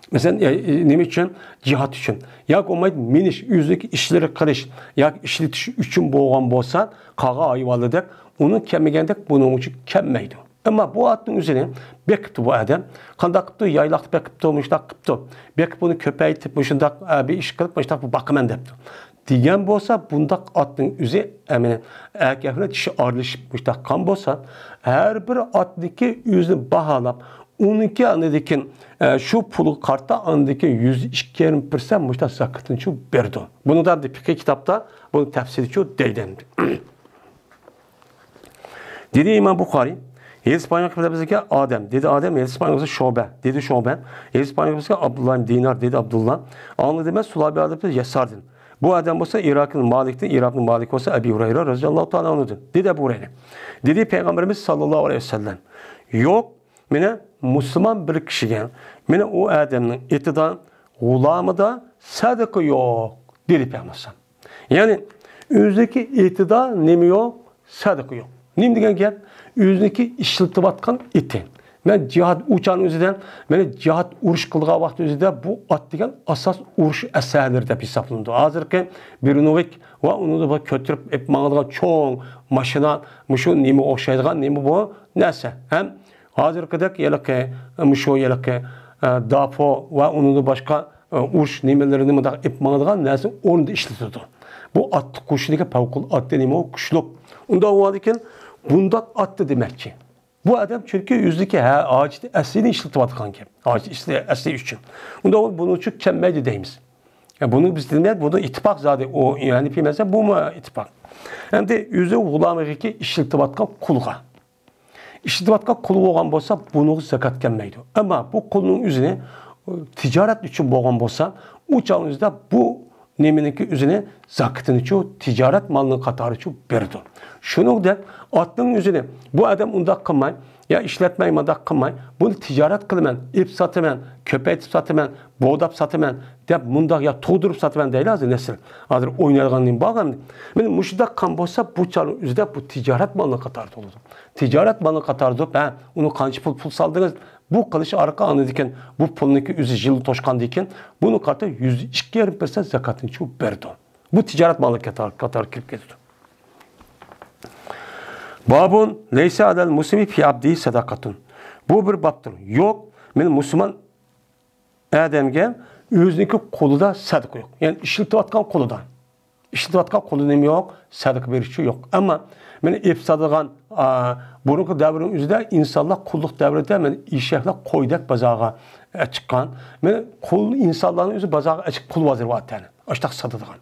مەسىلەن، ئە، نېمە ئۈچۈن؟ جىھاد ئۈچۈن ياكى بولمايدۇ مىنىش، ئۆزىنىڭكى ئىشلىرى قىلىش ياكى ئىشلىتىش ئۈچۈن بولغان بولسا، قالغان ھايۋانلاردەك ئۇنىڭ كەلمىگەندەك بۇنىڭ ئۈچۈن كەلمەيدۇ. ئەمما بۇ ئاتنىڭ ئۆزىنى بېقىپتۇ بۇ ئادەم. قانداق قىپتۇ؟ يايلاقتا بېقىپتۇ، مۇشۇنداق قىپتۇ. بېقىپ ئۇنى كۆپەيتىپ، مۇشۇنداق، ئە، بىر ئىش قىلىپ، مۇشۇنداق باقىمەن دەپتۇ. دېگەن بولسا، بۇنداق ئاتنىڭ ئۆزى، ئەمەلىي ئەركەك بىلەن چىشى ئارىلىشىپ مۇشۇنداق قىلغان بولسا، ھەر بىر ئاتنىڭكى ئۆزىنى باھالاپ، ئۇنىڭكى ئاندىن كېيىن، ئە، شۇ پۇلغا قارىتا ئاندىن كېيىن يۈزدە ئىككى يېرىم پىرسەنت مۇشۇنداق زاكاتنىچۇ بېرىدۇ. بۇنىڭدا ئەمدى پىقھىي كىتابتا بۇنى تەپسىلىيچۇ دەيدۇ ئەمدى. دېدى ئىمام بۇخارىي، ھەدىس بايان قىلىپ بىزگە ئادەم، دېدى ئادەم، ھەدىس بايان قىلسا شۇبە، دېدى شۇبە، ھەدىس بايان قىلسا ئابدۇللا ئىبن دىنار، دېدى ئابدۇللا، ئاڭلىدىم مەن سۇلابى ئادەم يەساردىن. بۇ ئادەم بولسا ئىراقنىڭ مالىكتىن، ئىراقنىڭ مالىكى بولسا ئەبى ھۇرەيرە رەزىياللاھۇ تائالا ئەنھۇدىن. دېدى ئەبۇ ھۇرەيرە. دېدى پەيغەمبىرىمىز ساللاللاھۇ ئەلەيھى ۋەسەللەم، يوق، مېنى مۇسۇلمان بىر كىشىگە، مېنى ئۇ ئادەمنىڭ ئېتىدا، غۇلامىدا سەدىقە يوق، دېدى پەيغەمبەر. يەنى ئۆزىنىڭكى ئېتىدا نېمە يوق؟ سەدىقە يوق. نېمە دېگەن گەپ؟ ئۆزىنىڭكى ئىشلىتىۋاتقان ئېتى. مەن جىھاد ئۇ چاغنىڭ ئۆزىدە، مەن جىھاد ئۇرۇش قىلىدىغان ۋاقىت ئۆزىدە بۇ ئات دېگەن ئاساس ئۇرۇش ئەسلىھەلىرى دەپ ھېسابلىنىدۇ. ھازىرقى برونېۋىك ۋە ئۇنى كۆتۈرۈپ ئېلىپ ماڭىدىغان چوڭ ماشىنا، مۇشۇ نېمىگە ئوخشايدىغان نېمە بۇ نەرسە. ھەم ھازىرقىدەك ھېلىقى، مۇشۇ ھېلىقى، ئە، داپو ۋە ئۇنىڭدىن باشقا، ئە، ئۇرۇش نېمىلىرىنى مۇنداق ئېلىپ ماڭىدىغان نەرسە ئورنىدا ئىشلىتىدۇ. بۇ ئاتلىق قوشۇنىكى پەۋقۇلئاددە نېمە كۈچلۈك. ئۇنداق بولغاندىكىن بۇنداق ئاتتى دېمەكچى. بۇ ئادەم چۈنكى ئۆزىدىكى ھە-، ھاجىتى ئەسلىنى ئىشلىتىۋاتقان گەپ. ھاجىتى ئەسلى، ئەسلى ئۈچۈن. ئۇنداق بولۇپ بۇنىڭ ئۈچۈن كەلمەيدۇ دەيمىز. يا بۇنى بىز دېمەيمىز، بۇنىڭ ئىتتىپاق زادى ئۇ، يەنى مەسىلەن، بۇمۇ ئىتتىپاق. ئەمدى ئۆزى غۇلامىغىكى ئىشلىتىۋاتقان قۇلغا. ئىشلىتىۋاتقان قۇل بولغان بولسا، بۇنىڭغا زاكات كەلمەيدۇ. ئەمما بۇ قۇلنىڭ ئۆزىنى، ئۇ، تىجارەت ئۈچۈن بولغان بولسا، ئۇ چاغنىڭ ئۆزىدە بۇ نېمىنىڭكى ئۆزىنى زاكىتىنىچۇ، تىجارەت مالىنىڭ قاتارىچۇ بېرىدۇ. شۇنىڭدەك ئاتنىڭ ئۆزىنى، بۇ ئادەم ئۇنداق قىلماي، يا ئىشلەتمەي، مۇنداق قىلماي، بۇنى تىجارەت قىلىمەن، ئېلىپ ساتىمەن، كۆپەيتىپ ساتىمەن، بوغداپ ساتىمەن، دەپ مۇنداق يا تۇغدۇرۇپ ساتىمەن دەيلى ھازىر نەسىل. ھازىر ئوينايدىغان نېمە بارغان؟ مانا مۇشۇنداق قىلغان بولسا، بۇ چاغنىڭ ئۆزىدە بۇ تىجارەت مالىنىڭ قاتارىدا بولىدۇ. تىجارەت مالىنىڭ قاتارىدا، ھە، ئۇنى قانچە پۇل، پۇل سالدىڭىز؟ بۇ قىلىش ئارقىلىق ئاندىن كېيىن بۇ پۇلنىڭكى ئۆزى يىل توشقاندىن كېيىن بۇنى قارىتا يۈزدە ئىككى يېرىم پىرسەنت زاكاتنى چۈ بېرىدۇ. بۇ تىجارەت مالى قاتار، قاتارىغا كىرىپ كېتىدۇ. بابۇن لەيسە ئەلەل مۇسلىمى فى ئابدىھى سەدەقەتۇن. بۇ بىر بابتۇر. يوق، مېنى مۇسۇلمان ئادەمگە ئۆزىنىڭكى قولىدا سەدىقە يوق. يەنى ئىشلىتىۋاتقان قولىدا. ئىشلىتىۋاتقان قولىدا نېمە يوق؟ سەدىقە بېرىشى يوق. ئەمما مانا ئېلىپ ساتىدىغان، ئا، بۇرۇنقى دەۋرنىڭ ئۆزىدە ئىنسانلار قۇللۇق دەۋرىدە مانا ئېشەكلەر قويدەك بازارغا، ئە، چىققان. مانا قۇل ئىنسانلارنىڭ ئۆزى بازارغا ئەچىقىپ قۇل ۋازىرىۋاتىدۇ. ئاشتاق ساتىدىغان.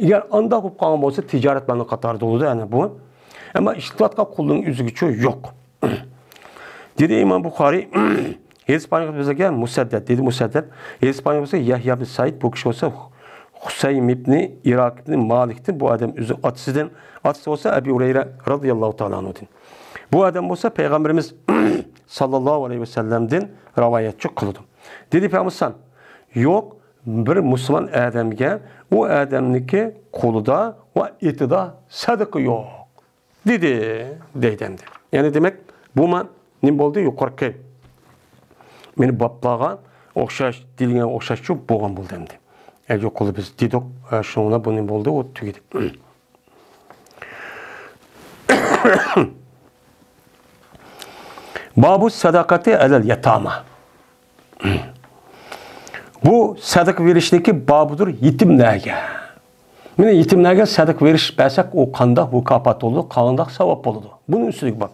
ئەگەر ئانداق بولۇپ قالغان بولسا، تىجارەت مالىنىڭ قاتارىدا بولىدۇ، يەنى بۇ. ئەمما ئىشلىتىۋاتقان قۇلنىڭ ئۆزىگىچۇ يوق. دېدى ئىمام بۇخارىي، ھەدىس بايان قىلىپ بىزگە مۇسەددەد، دېدى مۇسەددەد. ھەدىس بايان قىلسا يەھيا ئىبن سەئىد، بۇ كىشى بولسا خۇسەيم ئىبنى ئىراق ئىبنى مالىكتىن، بۇ ئادەم ئۆزى ئاتىسىدىن، ئاتىسى بولسا ئەبى ھۇرەيرە رازىياللاھۇ تائالا ئەنھۇدىن. بۇ ئادەم بولسا پەيغەمبىرىمىز ساللاللاھۇ ئەلەيھى ۋەسەللەمدىن رىۋايەتچى قىلىدۇ. دېدى پەيغەمبەر، يوق، بىر مۇسۇلمان ئادەمگە ئۇ ئادەمنىڭكى قولىدا ۋە ئېتىدا سەدىقە يوق، دېدى، دەيدۇ ئەمدى. يەنى دېمەك، بۇمۇ نېمە بولدى؟ يۇقىرىقى مانا بابلارغا ئوخشاش، دېيىلگەنگە ئوخشاشچۇ بولغان بولدى ئەمدى. ئە، يۇقىرىدا بىز دېدۇق، ئە، شۇنىڭ بىلەن بۇ نېمە بولدى؟ ئۇ تۈگىدى. بابۇ سەدەقەتى ئەلەل يەتامە. بۇ سەدىقە بېرىشنىڭكى بابىدۇر يېتىملەرگە. مانا يېتىملەرگە سەدىقە بېرىش بەرسەك، ئۇ قانداق مۇكاپات بولىدۇ، قانداق ساۋاب بولىدۇ؟ بۇنىڭ ئۈستىدىكى باب.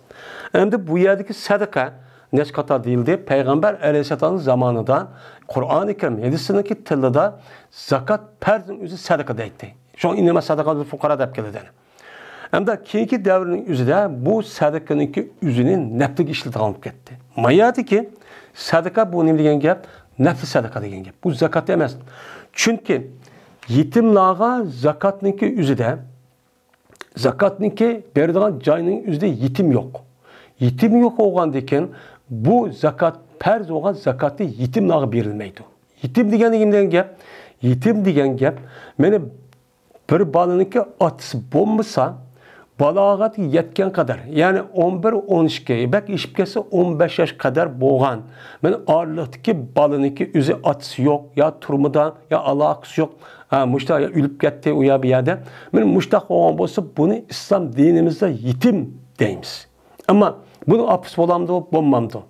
ئەمدى بۇ يەردىكى سەدىقە نەچچە قاتار دېيىلدى؟ پەيغەمبەر ئەلەيھىسسالام زامانىدا قۇرئانى كەرىم، ھەدىسنىڭكى تىلىدا زاكات پەرزنىڭ ئۆزى سەدىقە دەيتتى. شۇڭا ئىننەما سەدەقەتۇل فۇقارا دەپ كېلىدۇ. ئەمدى كېيىنكى دەۋرنىڭ ئۆزىدە بۇ سەدىقىنىڭكى ئۆزىنى نەپلىگە ئىشلىتىدىغان بولۇپ كەتتى. ماياتىكى سەدىقە بۇ نېمە دېگەن گەپ؟ نەپلى سەدىقە دېگەن گەپ. بۇ زاكات ئەمەس. چۈنكى يېتىملارغا زاكاتنىڭكى ئۆزىدە، زاكاتنىڭكى بېرىدىغان جاينىڭ ئۆزىدە يېتىم يوق. يېتىم يوق بولغاندىكىن بۇ زاكات، پەرز بولغان زاكاتى يېتىملارغا بېرىلمەيدۇ. يېتىم دېگەن نېمە دېگەن گەپ؟ يېتىم دېگەن گەپ، مانا بىر بالىنىڭكى ئاتىسى بولمىسا، بالاغەتكە يەتكەن قەدەر، يەنى ئون بىر، ئون ئىككى، بەك ئېشىپ كەتسە ئون بەش ياش قەدەر بولغان، مانا ئارىلىقتىكى بالىنىڭكى ئۆزى ئاتىسى يوق، يا تۈرمىدە، يا ئالاقىسى يوق، ھە، مۇشتا يا ئۆلۈپ كەتتى ئۇ يا بۇ يەردە. مانا مۇشتاق بولغان بولسا، بۇنى ئىسلام دىنىمىزدا يېتىم دەيمىز. ئەمما بۇنىڭ ئاپىسى بولامدۇ، بولمامدۇ؟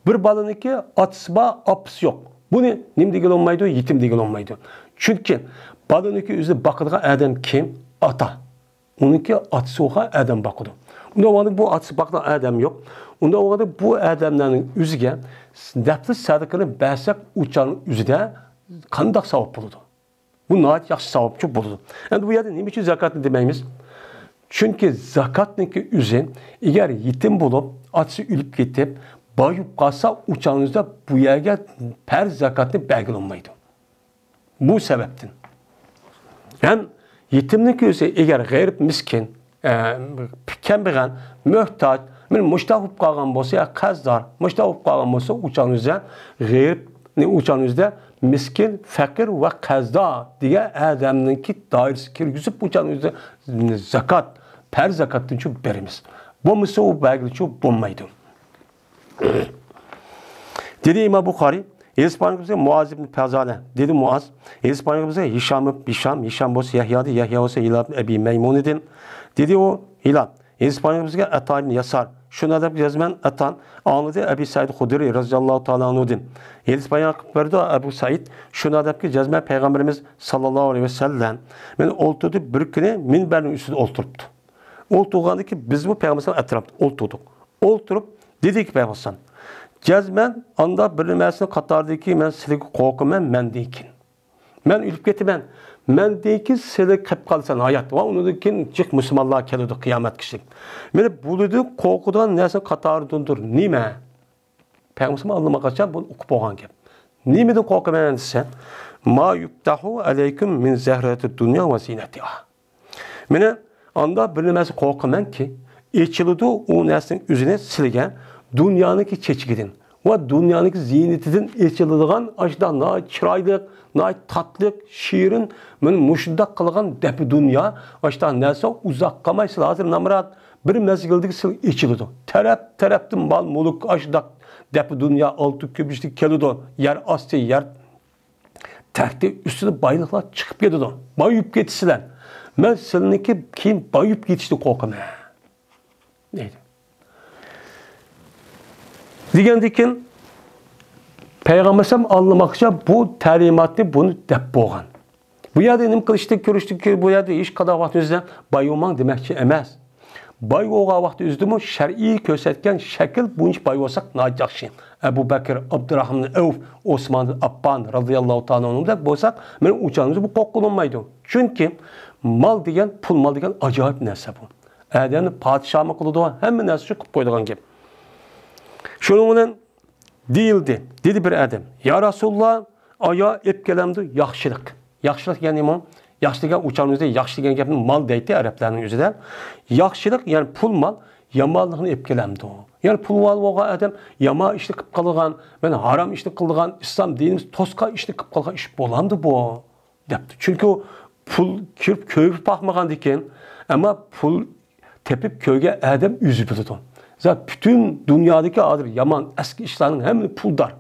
بىر بالىنىڭكى ئاتىسى بار، ئاپىسى يوق. بۇنى نېمە دېگىلى بولمايدۇ؟ يېتىم دېگىلى بولمايدۇ. چۈنكى بالىنىڭكى ئۆزىنى باقىدىغان ئادەم كىم؟ ئاتا. ئۇنىڭكى ئاتىسى بولغان ئادەم باقىدۇ. ئۇنىڭ ۋاقتىدا بۇ ئاتىسى باقىدىغان ئادەم يوق. ئۇنىڭ ۋاقتىدا بۇ ئادەملەرنىڭ ئۆزىگە نەپلى سەدىقىنى بەرسەك، ئۇ چاغنىڭ ئۆزىدە قانداق ساۋاب بولىدۇ؟ بۇ ناھايىتى ياخشى ساۋابچۇ بولىدۇ. ئەمدى بۇ يەردە نېمە ئۈچۈن زاكاتنى دېمەيمىز؟ چۈنكى زاكاتنىڭكى ئۆزى، ئەگەر يېتىم بولۇپ، ئاتىسى ئۆلۈپ كېتىپ، بايىپ قالسا، ئۇ چاغنىڭ ئۆزىدە بۇ يەرگە پەرز زاكاتنى بەرگىلى بولمايدۇ. بۇ سەۋەبتىن. ھەم يېتىمنىڭكى ئۆزى، ئەگەر غېرىب، مىسكىن، ئە، كەمبەغەل، موھتاج، مانا مۇشۇنداق بولۇپ قالغان بولسا، يا قەرزدار، مۇشۇنداق بولۇپ قالغان بولسا، ئۇ چاغنىڭ ئۆزىدە غېرىب، ئۇ چاغنىڭ ئۆزىدە مىسكىن، پەقىر ۋە قەرزدار دېگەن ئادەمنىڭكى دائىرىسىگە كىرگۈزۈپ، ئۇ چاغنىڭ ئۆزىدە زاكات، پەرز زاكاتتىنچۇ بېرىمىز. بولمىسا، ئۇ بەرگىلىچۇ بولمايدۇ. دېدى ئىمام بۇخارىي، ھەدىس پەيغەمبىرىمىزگە مۇئاز ئىبن پەزانە، دېدى مۇئاز، ھەدىس پەيغەمبىرىمىزگە ھىشام، ھىشام، ھىشام بولسا يەھيادىن، يەھيا بولسا ھىلال ئىبن ئەبى مەيمۇنىدىن. دېدى ئۇ، ھىلال، ھەدىس پەيغەمبىرىمىزگە ئەتا ئىبن ياسار، شۇنداق دەپ جەزمەن ئەتا ئاڭلىدى ئەبى سەئىد خۇدرى رەزىياللاھۇ تائالا ئەنھۇدىن. ھەدىس بايان قىلىپ بەردى ئەبۇ سەئىد، شۇنداق دەپكى جەزمەن پەيغەمبىرىمىز ساللاللاھۇ ئەلەيھى ۋەسەللەم، مەن ئولتۇردى بىر كۈنى مىنبەرنىڭ ئۈستىدە ئولتۇرۇپتۇ. ئولتۇرغاندىكى بىزمۇ پەيغەمبەر ئەتراپتا ئولتۇردۇق. ئولتۇرۇپ، دېدىكى پەيغەمبەر، جەزمەن ئاندا بىر نېمەسىنى قاتاردىكى مەن سىلىگە قورقىمەن مەندىن كېيىن. مەن ئۆلۈپ كېتىمەن. مەندىن كېيىن سىلى قېلىپ قالىسەن ھايات. ۋە ئۇنىڭدىن كېيىن جىق مۇسۇلمانلار كېلىدۇ قىيامەت كۈنى. مانا بۇلىدىن قورقىدىغان نەرسە قاتارىدىندۇر نېمە؟ پەيغەمبەر ئاللىماقاچان بۇنى ئوقۇپ بولغان گەپ. نېمىدىن قورقىمەن دېسە، ما يۇفتەھۇ ئەلەيكۇم مىن زەھرەتىد دۇنيا ۋە زىنەتىھا. مانا ئاندا بىر نېمەسى قورقىمەنكى، ئېچىلىدۇ ئۇ نەرسىنىڭ ئۆزىنى سىلىگە دۇنيانىڭكى چېچىكىدىن ۋە دۇنيانىڭكى زىينىتىدىن ئېچىلىدىغان ئاشۇنداق ناھايىتى چىرايلىق، ناھايىتى تاتلىق، شېرىن، مانا مۇشۇنداق قىلغان دەپە دۇنيا، ئاشۇنداق نەرسە ئۇزاق قالماي سىلى ھازىر نامرات، بىر مەزگىلدىكى سىلى ئېچىلىدۇ. تەرەپ-تەرەپتىن مال-مۈلۈك، ئاشۇنداق دەپە دۇنيا، ئالتۇن كۈمۈشلۈك كېلىدۇ. يەر ئاستى، يەر تەكتى ئۈستىدە بايلىقلار چىقىپ كېتىدۇ. بايىپ كېتىسىلەر. مەن سىلىنىڭكى كېيىن بايىپ كېتىشىدىن قورقىمەن، دەيدۇ. دېگەندىن كېيىن پەيغەمبەرسەم ئاللىماقچە بۇ تەلىماتنى بۇنى دەپ بولغان. بۇ يەردە نېمە قىلىشتىن، كۆرۈشتىن، بۇ يەردە ھېچقانداق ۋاقىت ئۆزىدە باي بولماڭ دېمەكچى ئەمەس. باي بولغان ۋاقتى ئۆزىدىمۇ شەرئىي كۆرسەتكەن شەكىل بويىچە باي بولساق ناھايىتى ياخشى. ئەبۇ بەكىر، ئابدۇراخمان ئەۋف، ئوسمان ئەپپان رازىياللاھۇ تائالا ئەنھۇدەك بولساق، مېنىڭ ئۇچانىمىزدا بۇ قورققىلى بولمايدۇ. چۈنكى مال دېگەن، پۇل مال دېگەن ئاجايىپ نەرسە بۇ. ئادەمنى پادىشاھمۇ قىلىدۇ، ھەممە نەرسە ئۈچۈن قىلىپ قويىدىغان گەپ. شۇنىڭ بىلەن دېيىلدى، دېدى بىر ئادەم، يا رەسۇلاللا، ئايا ئېلىپ كېلەمدۇ ياخشىلىق؟ ياخشىلىق دېگەن نېمە؟ ياخشى دېگەن ئۇچانىمىزدا ياخشى دېگەن گەپنى مال دەيتتى ئەرەبلەرنىڭ ئۆزىدە. ياخشىلىق، يەنى پۇل مال يامانلىقنى ئېلىپ كېلەمدۇ؟ يەنى پۇل مال بولغان ئادەم يامان ئىشنى قىلىپ قالغان، مانا ھارام ئىشنى قىلىدىغان، ئىسلام دىنىمىز توسقان ئىشنى قىلىپ قالغان ئىش بولامدۇ بۇ؟ دەپتۇ. چۈنكى ئۇ پۇل كىرىپ كۆرۈپ باقمىغاندىكىن، ئەمما پۇل تېپىپ كۆرگەن ئادەم ئۆزى بىلىدۇ. زات پۈتۈن دۇنيادىكى ھازىر يامان ئەسكى ئىشلارنىڭ ھەممىسى پۇلدار.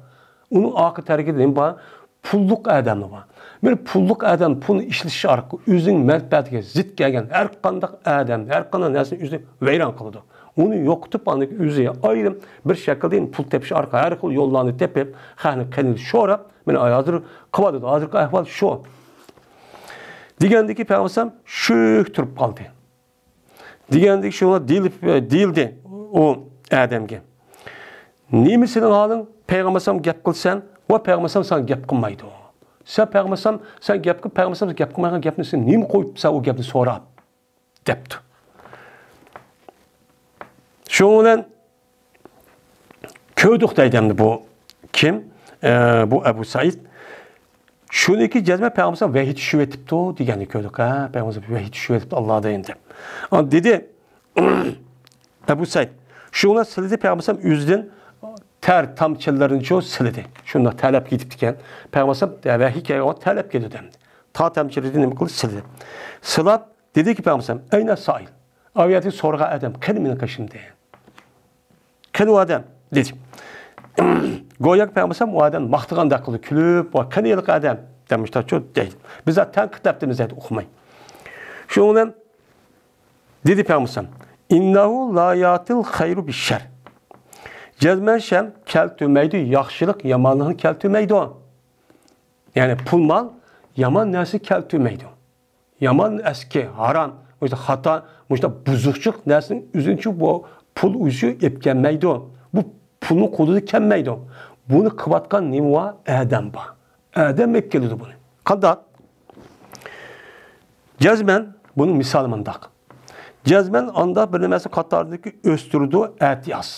ئۇنىڭ ئارقا تەرىپىدە نېمە بار؟ پۇللۇق ئادەملەر بار. مانا پۇللۇق ئادەم پۇلنى ئىشلىتىش ئارقىلىق ئۆزىنىڭ مەنپەئەتىگە زىت كەلگەن ھەر قانداق ئادەم، ھەر قانداق نەرسىنى ئۆزى ۋەيران قىلىدۇ. ئۇنى يوقىتىپ، ئاندىن كېيىن ئۆزى ئايرىم بىر شەكىلدە پۇل تېپىش ئارقىلىق ھەر خىل يوللارنى تېپىپ، خەقنىڭ قېنىنى شوراپ، مانا ھازىر قىلىۋاتىدۇ. ھازىرقى ئەھۋال شۇ. دېگەندىكى پەيغەمبەر شۈك تۇرۇپ قالدى. دېگەندىكى شۇڭا دېيىلىپ، دېيىلدى ئۇ ئادەمگە. نېمە سېنىڭ ھالىڭ؟ پەيغەمبەر ئەلەيھىسسالام گەپ قىلسەن ۋە پەيغەمبەر ئەلەيھىسسالام ساڭا گەپ قىلمايدۇ. سەن پەيغەمبەر ئەلەيھىسسالام، سەن گەپ قىلىپ، پەيغەمبەر ئەلەيھىسسالام گەپ قىلمايدىغان گەپنى سەن نېمە قويۇپ سەن ئۇ گەپنى سوراپ؟ دەپتۇ. شۇنىڭ بىلەن كۆردۇق دەيدۇ ئەمدى بۇ كىم؟ ئە، بۇ ئەبۇ سەئىد. شۇنىڭكى جەزمەن پەيغەمبەر ۋەھىي چۈشۈۋېتىپتۇ دېگەننى كۆردۇق. ھە، پەيغەمبەر ۋەھىي چۈشۈۋېتىپتۇ ئاللادىن دەپ. ئاندىن دېدى ئەبۇ سەئىد، شۇنى سىلىدى پەيغەمبەر ئۆزىدىن تەر تامچىلىرىنى شۇ سىلىدى. شۇنداق تەرلەپ كېتىپتىكەن. پەيغەمبەر ۋەھىي كەلگەن ۋاقىت تەرلەپ كېتىدۇ ئەمدى. تا تامچىلىرىنى نېمە قىلدى؟ سىلىدى. سىلاپ، دېدىكى پەيغەمبەر، ئەينە سائىل؟ ئاۋۇ يەردىكى سورىغان ئادەم قېنى مېنىڭ قېشىمدىن؟ قېنى ئۇ ئادەم؟ دېدى. گوياكى پەيغەمبەر ئۇ ئادەمنى ماختىغاندەك قىلدى، كۈلۈپ، ۋاي قېنى ھېلىقى ئادەم؟ دەپ مۇشتاق دەيدۇ. بىز تەنقىدلەپتىمىز دەيدۇ، ئۇقماي. شۇنىڭ بىلەن دېدى پەيغەمبەر، ئىننەھۇ لا ياتىل خەيرۇ بىششەر. جەزمەن شەم كەلتۈرمەيدۇ، ياخشىلىق يامانلىقنى كەلتۈرمەيدۇ. يەنى پۇل مال يامان نەرسە كەلتۈرمەيدۇ. يامان، ئەسكى، ھارام، مۇشۇنداق خاتا، مۇشۇنداق بۇزۇقچىلىق نەرسىنىڭ ئۆزىنىچۇ بۇ پۇل ئۆزى ئېلىپ كەلمەيدۇ. بۇ پۇلنىڭ قولىدا كەلمەيدۇ. بۇنى قىلىۋاتقان نېمە بار؟ ئادەم بار. ئادەم ئېلىپ كېلىدۇ بۇنى. قانداق؟ جەزمەن بۇنىڭ مىسالى مۇنداق. جەزمەن ئانداق بىر نېمىسى قاتارىدىكى ئۆستۈرىدۇ ئەتىياز.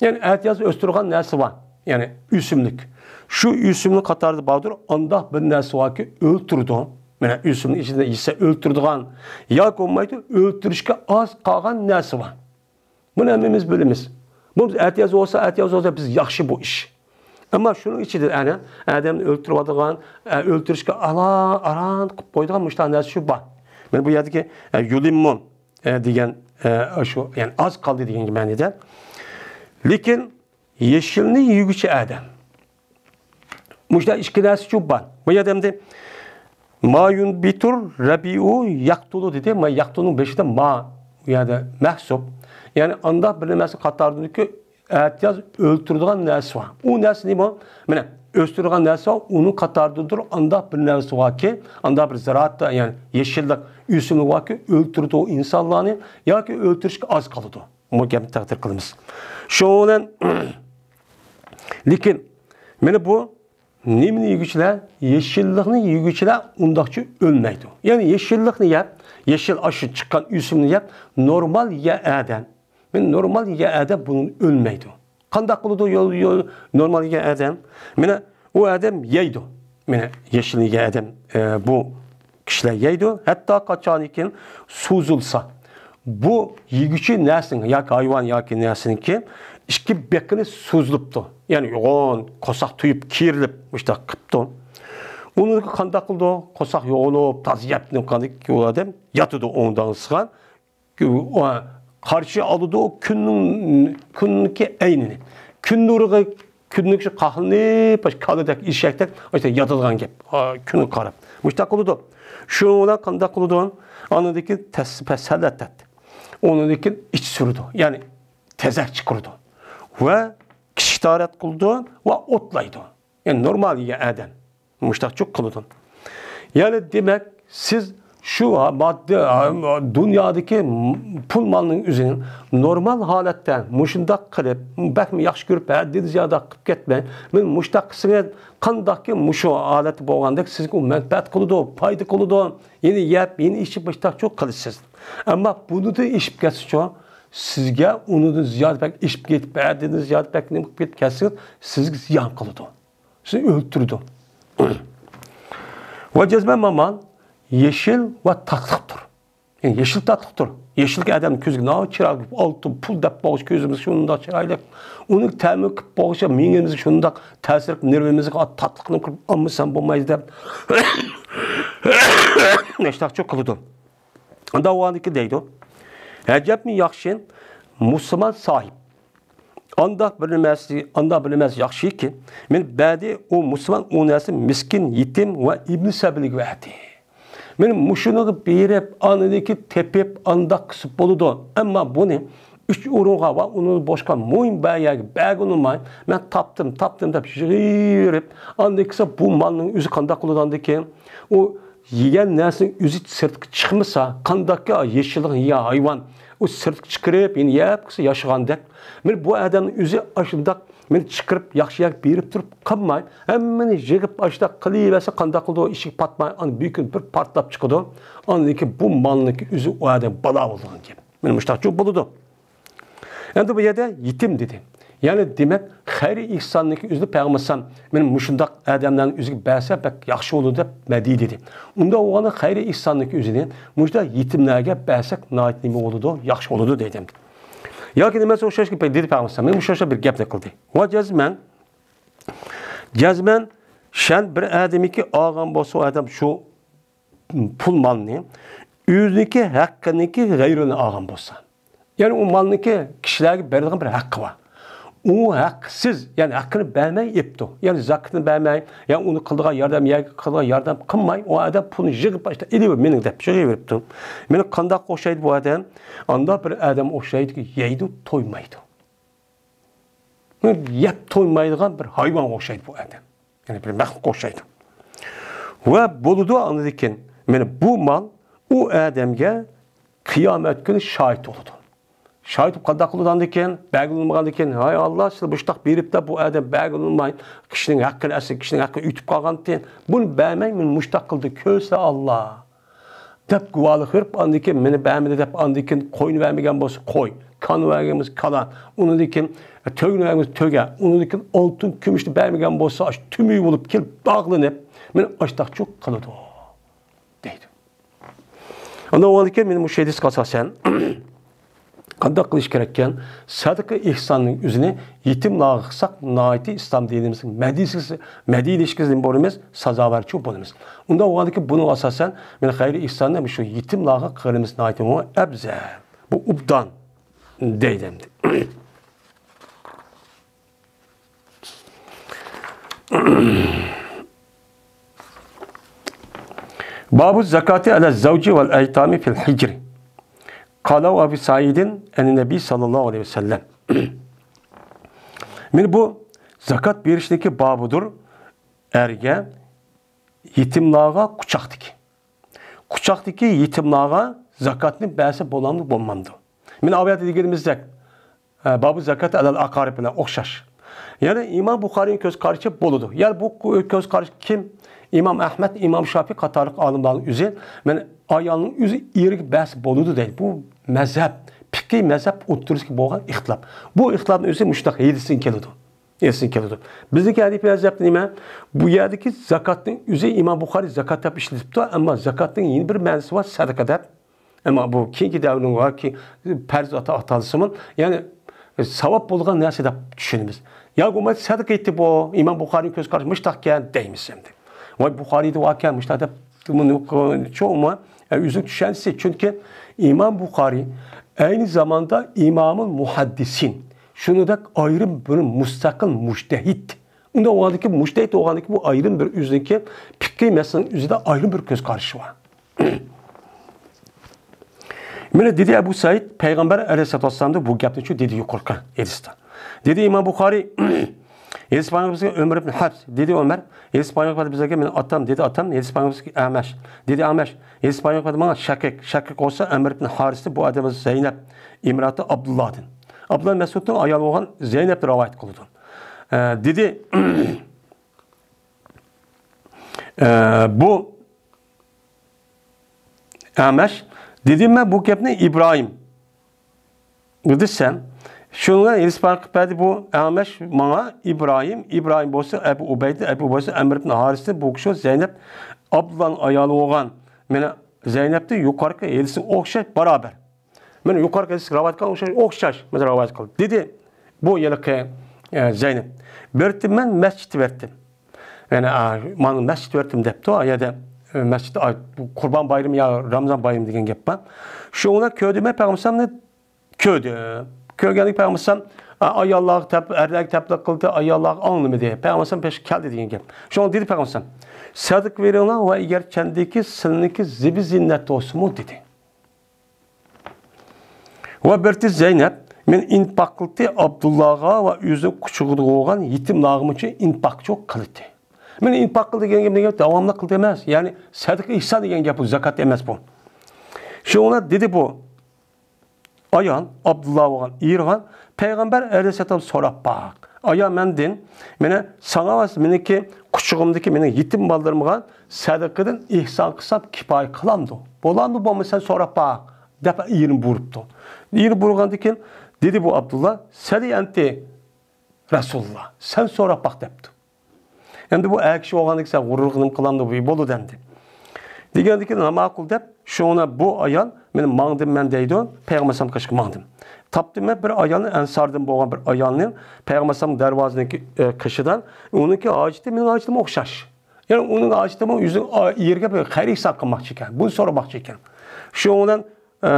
يەنى ئەتىياز ئۆستۈرىدىغان نەرسە بار. يەنى ئۆسۈملۈك. شۇ ئۆسۈملۈك قاتارىدا باردۇر، ئانداق بىر نەرسە باركى ئۆلتۈرىدۇ. مانا ئۆسۈملۈك ئىچىدە يېسە ئۆلتۈرىدىغان ياكى بولمايدۇ، ئۆلتۈرۈشكە ئاز قالغان نەرسە بار. بۇنى ھەممىمىز بىلىمىز. بۇ ئەتىياز بولسا، ئەتىياز بولسا بىز ياخشى بۇ ئىش. ئەمما شۇنىڭ ئىچىدە ئەنە ئادەمنى ئۆلتۈرۈۋاتىدىغان، ئە، ئۆلتۈرۈشكە ئالا-، ئاران قىلىپ قويىدىغان مۇشۇنداق نەرسە شۇ بار. مانا بۇ يەردىكى، ئە، يۇلىممۇ، ئە، دېگەن، ئە، شۇ، يەنى ئاز قالدى دېگەن مەنىدە. لېكىن يېشىلنى يېگۈچى ئادەم. مۇشۇنداق ئىككى نەرسىچۇ بار. بۇ يەردە ئەمدى ما يۇنبىتۇر رەبىئۇ يەقتۇلۇ دېدى. ما يەقتۇلۇنىڭ بېشىدا ما، بۇ يەردە مەھسۇپ. يەنى ئانداق بىر نېمىسى قاتارىدىكى ئەتىياز ئۆلتۈرىدىغان نەرسە بار. ئۇ نەرسە نېمە؟ مانا ئۆستۈرىدىغان نەرسە بار، ئۇنىڭ قاتارىدىدۇر ئانداق بىر نەرسە باركى، ئانداق بىر زىرائەت، يەنى يېشىللىق، ئۆسۈملۈك باركى، ئۆلتۈرىدۇ ئىنسانلارنى ياكى ئۆلتۈرۈشكە ئاز قالىدۇ. بۇ گەپنى تەقدىر قىلىمىز. شۇنىڭ بىلەن، لېكىن مانا بۇ نېمىنى يېگۈچىلەر؟ يېشىللىقنى يېگۈچىلەر ئۇنداقچە ئۆلمەيدۇ. يەنى يېشىللىقنى يەپ، يېشىل ئاشۇ چىققان ئۆسۈمنى يەپ، نورمال يېگەن ئادەم، مانا نورمال يېگەن ئادەم بۇنى ئۆلمەيدۇ. قانداق قىلىدۇ يول، يول، نورمال يېگەن ئادەم؟ مانا ئۇ ئادەم يەيدۇ. مانا يېشىل يېگەن ئادەم، ئە، بۇ كىشىلەر يەيدۇ. ھەتتا قاچانكى سوزۇلسا، بۇ يېگۈچى نەرسىنىڭ ياكى ھايۋان ياكى نەرسىنىڭكى ئىككى بېقىنى سوزۇلۇپتۇ. يەنى يوغان قورساق تويۇپ، كېرىلىپ، مۇشۇنداق قىپتۇ. ئۇنى قانداق قىلىدۇ؟ قورساق يوغىنىپ، تازا يەپ نېمە قىلغاندىكىن ئۇ ئادەم ياتىدۇ ئوڭدانسىغان. قارشى ئالىدۇ كۈننىڭ، كۈننىڭكى ئەينىنى. كۈن نۇرىغا، كۈننىڭ شۇ قاقلىنىپ، كالىدەك، ئېشەكتەك، ئاشۇ ياتىدىغان گەپ. ئا، كۈنگە قاراپ. مۇشۇنداق قىلىدۇ. شۇنىڭ بىلەن قانداق قىلىدۇ؟ ئاندىن كېيىن تەس-، پەسەلەتەت. ئۇنىڭدىن كېيىن ئىچ سۈرىدۇ. يەنى تېزەك چىقىرىدۇ. ۋە كىشىك تارەت قىلىدۇ ۋە ئوتلايدۇ. يەنى نورمال يېگەن ئادەم مۇشۇنداقچۇ قىلىدۇ. يەنى دېمەك، سىز شۇ ھا-، ماددىي، ھا-، دۇنيادىكى م-، پۇل مالنىڭ ئۆزىنى نورمال ھالەتتە مۇشۇنداق قىلىپ، بەكمۇ ياخشى كۆرۈپ، ھەددىدىن زىيادە قىلىپ كەتمەي، مانا مۇشۇنداق قىلسىڭىز، قانداقكى مۇشۇ ھالەتتە بولغاندەك سىزگە ئۇ مەنپەئەت قىلىدۇ، پايدا قىلىدۇ، يەنى يەپ، يەنە ئىچىپ مۇشۇنداقچۇ قىلىسىز. ئەمما بۇنىدىن ئېشىپ كەتسىچۇ، سىزگە ئۇنىڭدىن زىيادە بەك ئېشىپ كېتىپ، ھەددىدىن زىيادە بەك نېمە قىلىپ كەتسىڭىز، سىزگە زىيان قىلىدۇ. سىزنى ئۆلتۈرىدۇ. ۋە جەزمەن مامان يېشىل ۋە تاتلىقتۇر. يەنى يېشىل تاتلىقتۇر. يېشىلكى ئادەمنىڭ كۆزىگە ناۋادا چىرايلىق، ئالتۇن، پۇل دەپ بولغۇچە كۆزىمىز شۇنداق چىرايلىق. ئۇنىڭ تەمى قىلىپ بولغۇچە مېڭىمىزگە شۇنداق تەسىر قىلىپ، نېرۋىمىزغا تاتلىقنى قىلىپ، ئالمىسام بولمايدۇ دەپ، نەشتاقچۇ قىلىدۇ. ئاندا ۋاندىكى دەيدۇ. ئەجەبمۇ ياخشى، مۇسۇلمان ساھىب. ئانداق بىر نېمەسى، ئانداق بىر نېمەسى ياخشىكى، مەن بەدى ئۇ مۇسۇلمان ئۇ نەرسە مىسكىن، يېتىم ۋە ئىبن سەبىلگە بەردى. مەن مۇشۇنىڭغا بېرىپ، ئاندىكى تېپىپ، ئانداق قىسىپ بولىدۇ. ئەمما بۇنى ئۈچ ئورۇنغا ۋە ئۇنىڭ بوشقا مۇھىم بىر يەرگە بەرگىلى بولماي، مەن تاپتىم، تاپتىم دەپ يىغىۋېرىپ، ئاندىن كېسە بۇ مالنىڭ ئۆزى قانداق قىلىدۇ ئاندىن كېيىن؟ ئۇ يېگەن نەرسىنىڭ ئۆزى سىرتقا چىقمىسا، قانداقكى يېشىللىق يېگەن ھايۋان، ئۇ سىرتقا چىقىرىپ، يەنە يەپ كېسە ياشىغاندەك. مانا بۇ ئادەمنىڭ ئۆزى ئاشۇنداق، مانا چىقىرىپ، ياخشى يەرگە بېرىپ تۇرۇپ قالماي، ھەممىنى يىغىپ، ئاشۇنداق قىلىۋەرسە، قانداق قىلىدۇ؟ ئىشىك پاتماي، ئاندىن بىر كۈنى بىر پارتلاپ چىقىدۇ. ئاندىن كېيىن بۇ مالنىڭكى ئۆزى ئۇ ئادەم بالا بولىدىغان گەپ. مانا مۇشۇنداقچۇ بولىدۇ. ئەمدى بۇ يەردە يېتىم دېدى. يەنى دېمەك، خەير ئېھساننىڭكى ئۆزىنى پەيغەمبەر ئەلەيھىسسالام، مانا مۇشۇنداق ئادەملەرنىڭ ئۆزىگە بەرسە بەك ياخشى بولىدۇ دەپ مەدھىيە دېدى. ئۇنداق بولغاندا خەير ئېھساننىڭكى ئۆزىنى مۇشۇنداق يېتىملەرگە بەرسەك ناھايىتى نېمە بولىدۇ؟ ياخشى بولىدۇ دەيدۇ. ياكى نېمىسى ئوخشاش گەپ دېدى پەيغەمبەر ئەلەيھىسسالام. مانا مۇشۇ ئوخشاش بىر گەپنى قىلدى. ۋە جەزمەن، جەزمەن شەن بىر ئادەمنىڭكى ئالغان بولسا ئۇ ئادەم شۇ پۇل مالنى ئۆزىنىڭكى ھەققىنىڭكى غەيرىنى ئالغان بولسا، يەنى ئۇ مالنىڭكى كىشىلەرگە بېرىدىغان بىر ھەققى بار. ئۇ ھەقسىز، يەنى ھەققىنى بەرمەي ئېپتۇ. يەنى زاكىتىنى بەرمەي، يا ئۇنى قىلىدىغان ياردەم، يەرگە قىلىدىغان ياردەم قىلماي، ئۇ ئادەم پۇلنى يىغىپ، ئاشتا ئېلىۋېر مېنىڭ دەپ يىغىۋېرىپتۇ. مېنىڭ قانداق ئوخشايدۇ بۇ ئادەم؟ ئانداق بىر ئادەم ئوخشايدۇكى، يەيدۇ، تويمايدۇ. يەپ تويمايدىغان بىر ھايۋانغا ئوخشايدۇ بۇ ئادەم. يەنى بىر مەخلۇققا ئوخشايدۇ. ۋە بولىدۇ ئاندىن كېيىن، مانا بۇ مال ئۇ ئادەمگە قىيامەت كۈنى شاھىت بولىدۇ. شاھىت بولۇپ قانداق قىلىدۇ ئاندىن كېيىن؟ بەرگىلى بولمىغاندىن كېيىن، ھاي ئاللا، سىلەر مۇشتاق بېرىپلا بۇ ئادەم بەرگىلى بولماي، كىشىنىڭ ھەققىنى ئەسلى كىشىنىڭ ھەققىنى ئۆتۈپ قالغانتى، بۇنى بەرمەي، مېنى مۇشتاق قىلدى، كۆرسە ئاللا، دەپ گۇۋاھلىق بېرىپ، ئاندىن كېيىن مېنى بەرمىدى دەپ، ئاندىن كېيىن قوينى بەرمىگەن بولسا قوي، كالا بەرگەن بولسا كالا، ئۇنىڭدىن كېيىن تۆگىنى بەرگەن بولسا تۆگە، ئۇنىڭدىن كېيىن ئالتۇن كۈمۈشنى بەرمىگەن بولسا، ئاشۇ تۈمۈي بولۇپ كېلىپ داغلىنىپ، مېنى ئاشتاقچۇ قىلىدۇ، دەيدۇ. ئاندىن ئۇنىڭدىن كېيىن مېنى مۇشۇ ھەدىسكە ئاساسەن، قانداق قىلىش كېرەككەن؟ سەدىقە ئېھساننىڭ ئۆزىنى يېتىملارغا قىلساق، ناھايىتى ئىسلام دىنىمىزنىڭ مەدھىيلىشىشىگە بولىمىز، سازاۋەرچۇ بولىمىز. ئۇنداق بولغاندىكىن بۇنىڭغا ئاساسەن، مانا خەير ئېھساننى مۇشۇ يېتىملارغا قىلىمىز ناھايىتى ئەۋزەل. بۇ ئوبدان دەيدۇ ئەمدى. باب الزكاة على الزوج والأيتام في الحجر. قال أبو سعيد عن النبي صلى الله عليه وسلم. مانا بۇ زاكات بېرىشنىڭكى بابىدۇر. ئەرگە، يېتىملارغا، قۇچاقتىكى. قۇچاقتىكى يېتىملارغا زاكاتنى بەرسە بولامدۇ، بولمامدۇ؟ مانا ئاۋۇ يەردە دېگىنىمىزدەك، ئە، بابۇ زاكات ئەلەل ئاقارىب بىلەن ئوخشاش. يەنى ئىمام بۇخارىنىڭ كۆز قارىشى بولىدۇ. يەنى بۇ كۆز قارىشى كىم؟ ئىمام ئەھمەد، ئىمام شافىي قاتارلىق ئالىملارنىڭ ئۆزى، مانا ئايالنىڭ ئۆزى ئېرىگە بەرسە بولىدۇ دەيدۇ. بۇ مەزھەپ، پىقھىي مەزھەپ ئوتتۇرىسىدىكى بولغان ئىختىلاپ. بۇ ئىختىلاپنىڭ ئۆزى مۇشۇنداق ھەدىستىن كېلىدۇ. ئېسىگە كېلىدۇ. بىزنىڭكى ھەنىپىي مەزھەپتە نېمە؟ بۇ يەردىكى زاكاتنىڭ ئۆزى ئىمام بۇخارىي زاكات دەپ ئىشلىتىپتۇ، ئەمما زاكاتنىڭ يەنە بىر مەنىسى بار، سەدىقە دەپ. ئەمما بۇ كېيىنكى دەۋرنىڭ ياكى پەرز ئاتا-، ئاتالسىمۇ، يەنى ساۋاب بولغان نەرسە دەپ چۈشىنىمىز. يا بولمىسا سەدىقە ئېيتتى بۇ، ئىمام بۇخارىنىڭ كۆز قارىشى مۇشتاقكەن دەيمىز ئەمدى. ۋاي بۇخارىيدا باركەن مۇشتاق دەپ، شۇمۇ ئۆزىنىڭ چۈشەنچىسى. چۈنكى ئىمام بۇخارىي ئەينى زاماندا ئىمامۇل مۇھەددىسىن. شۇنىڭدەك ئايرىم بىر مۇستەقىل مۇجتەھىد. ئۇنداق بولغاندىكىن، مۇجتەھىد بولغاندىكىن، بۇ ئايرىم بىر ئۆزىنىڭكى پىقھىي مەسىلىنىڭ ئۆزىدە ئايرىم بىر كۆز قارىشى بار. مانا دېدى ئەبۇ سەئىد، پەيغەمبەر ئەلەيھىسسالاتۇ ۋەسسالامدا بۇ گەپنى شۇ دېدى يۇقىرىقى ھەدىستە. دېدى ئىمام بۇخارىي، ھەدىس پايغەمبىرىمىزگە ئۆمەر ئىبن ھەپس، دېدى ئۆمەر، ھەدىس پايغەمبەر بىزگە مېنىڭ ئاتام، دېدى ئاتام، ھەدىس پايغەمبەر ئەمەش، دېدى ئەمەش، ھەدىس پايغەمبەر ماڭا شەقىق، شەقىق بولسا ئەمر ئىبن ھارىستىن، بۇ ئادەم زەينەپ، ئىمراتى ئابدۇللادىن. ئابدۇللا مەسئۇدنىڭ ئايالى بولغان زەينەپتىن رىۋايەت قىلىدۇ. ئە، دېدى، ئە، بۇ ئەمەش، دېدىم مەن بۇ گەپنى ئىبراھىم دېسەم، شۇنىڭغا ھېدىس پايغەمبەر قىلىپ بەردى بۇ ئەمەش ماڭا ئىبراھىم، ئىبراھىم بولسا ئەبۇ ئۇبەيدە، ئەبۇ ئۇبەيدە ئەمر ئىبن ھارىستىن، بۇ كىشى زەينەپ ئابدۇللانىڭ ئايالى بولغان. مانا زەينەپتە يۇقىرىقى ھەدىسكە ئوخشاش بارابەر. مانا يۇقىرىقى ھەدىسكە رىۋايەت قىلغان ئوخشاش، ئوخشاش مانا رىۋايەت قىلدى. دېدى بۇ ھېلىقى، ئە، زەينەپ. بېرىپتىمەن مەسچىتتە بېرىپتىم. يەنى، ئا، مانا مەسچىتتە بېرىپتىم دەپتۇ. ئا يەردە، ئە، مەسچىتتە، ئا، بۇ قۇربان بايرىمى يا رامىزان بايرىمى دېگەن گەپ بار. شۇڭا كۆردۈم، پەيغەمبەرنى كۆردۈم. كۆرگەندىن پەيغەمبەر، ئا، ئاياللارغا تەپ-، ئەرلەرگە تەپلىق قىلدى، ئاياللارغا ئاڭلىمىدى. پەيغەمبەر پېشى كەلدى دېگەن گەپ. شۇڭا دېدى پەيغەمبەر، سەدىقە بېرىڭلار ۋە ئەگەر كەندىكى سىلىنىڭكى زىبۇ زىننەت بولسىمۇ دېدى. ۋە بىرتى زەينەپ، مەن ئىنپاق قىلدى ئابدۇللاغا ۋە ئۆزىنىڭ قۇچىقىدا بولغان يېتىملارغىمۇ ئىنپاقچۇ قىلدى. مەن ئىنپاق قىلدى دېگەن گەپ، دېگەن داۋاملىق قىلدى ئەمەس. يەنى سەدىقە ئېھسان دېگەن گەپ، بۇ زاكات ئەمەس بۇ. شۇڭا دېدى بۇ ئايال، ئابدۇللا بولغان ئېرىغا، پەيغەمبەر ئەلەيھىسسالام سوراپ باق. ئايال مەندىن، مېنى ساڭا ۋە مېنىڭكى قۇچىقىمدىكى مېنىڭ يېتىم بالىلىرىمغا سەدىقىدىن ئېھسان قىلسام كىپايە قىلامدۇ؟ بولامدۇ بولمىسا سەن سوراپ باق، دەپ ئېرىنى بۇيرۇپتۇ. ئېرىنى بۇيرۇغاندىن كېيىن دېدى بۇ ئابدۇللا، سەلى ئەنتى رەسۇلۇللا، سەن سوراپ باق دەپتۇ. ئەمدى بۇ ئەر كىشى بولغاندىن كېيىن سەن غۇرۇرلۇق نېمە قىلامدۇ، بولىدۇ ئەمدى. دېگەندىن كېيىن ماقۇل دەپ، شۇڭا بۇ ئايال مېنى ماڭدىم مەن دەيدۇ، پەيغەمبەر ئەلەيھىسسالام قېشىغا ماڭدىم. تاپتىم مەن بىر ئايالنى، ئەنساردىن بولغان بىر ئايالنى، پەيغەمبەر ئەلەيھىسسالام دەرۋازىنىڭكى، ئە، قېشىدا، ئۇنىڭكى ھاجىتى مېنىڭ ھاجىتىمغا ئوخشاش. يەنى ئۇنىڭ ھاجىتىمۇ ئۆزىنىڭ ئا-، ئېرىگە بىر خەير ئېھسان قىلماقچى ئىكەن. بۇنى سورىماقچى ئىكەن. شۇنىڭ بىلەن، ئە،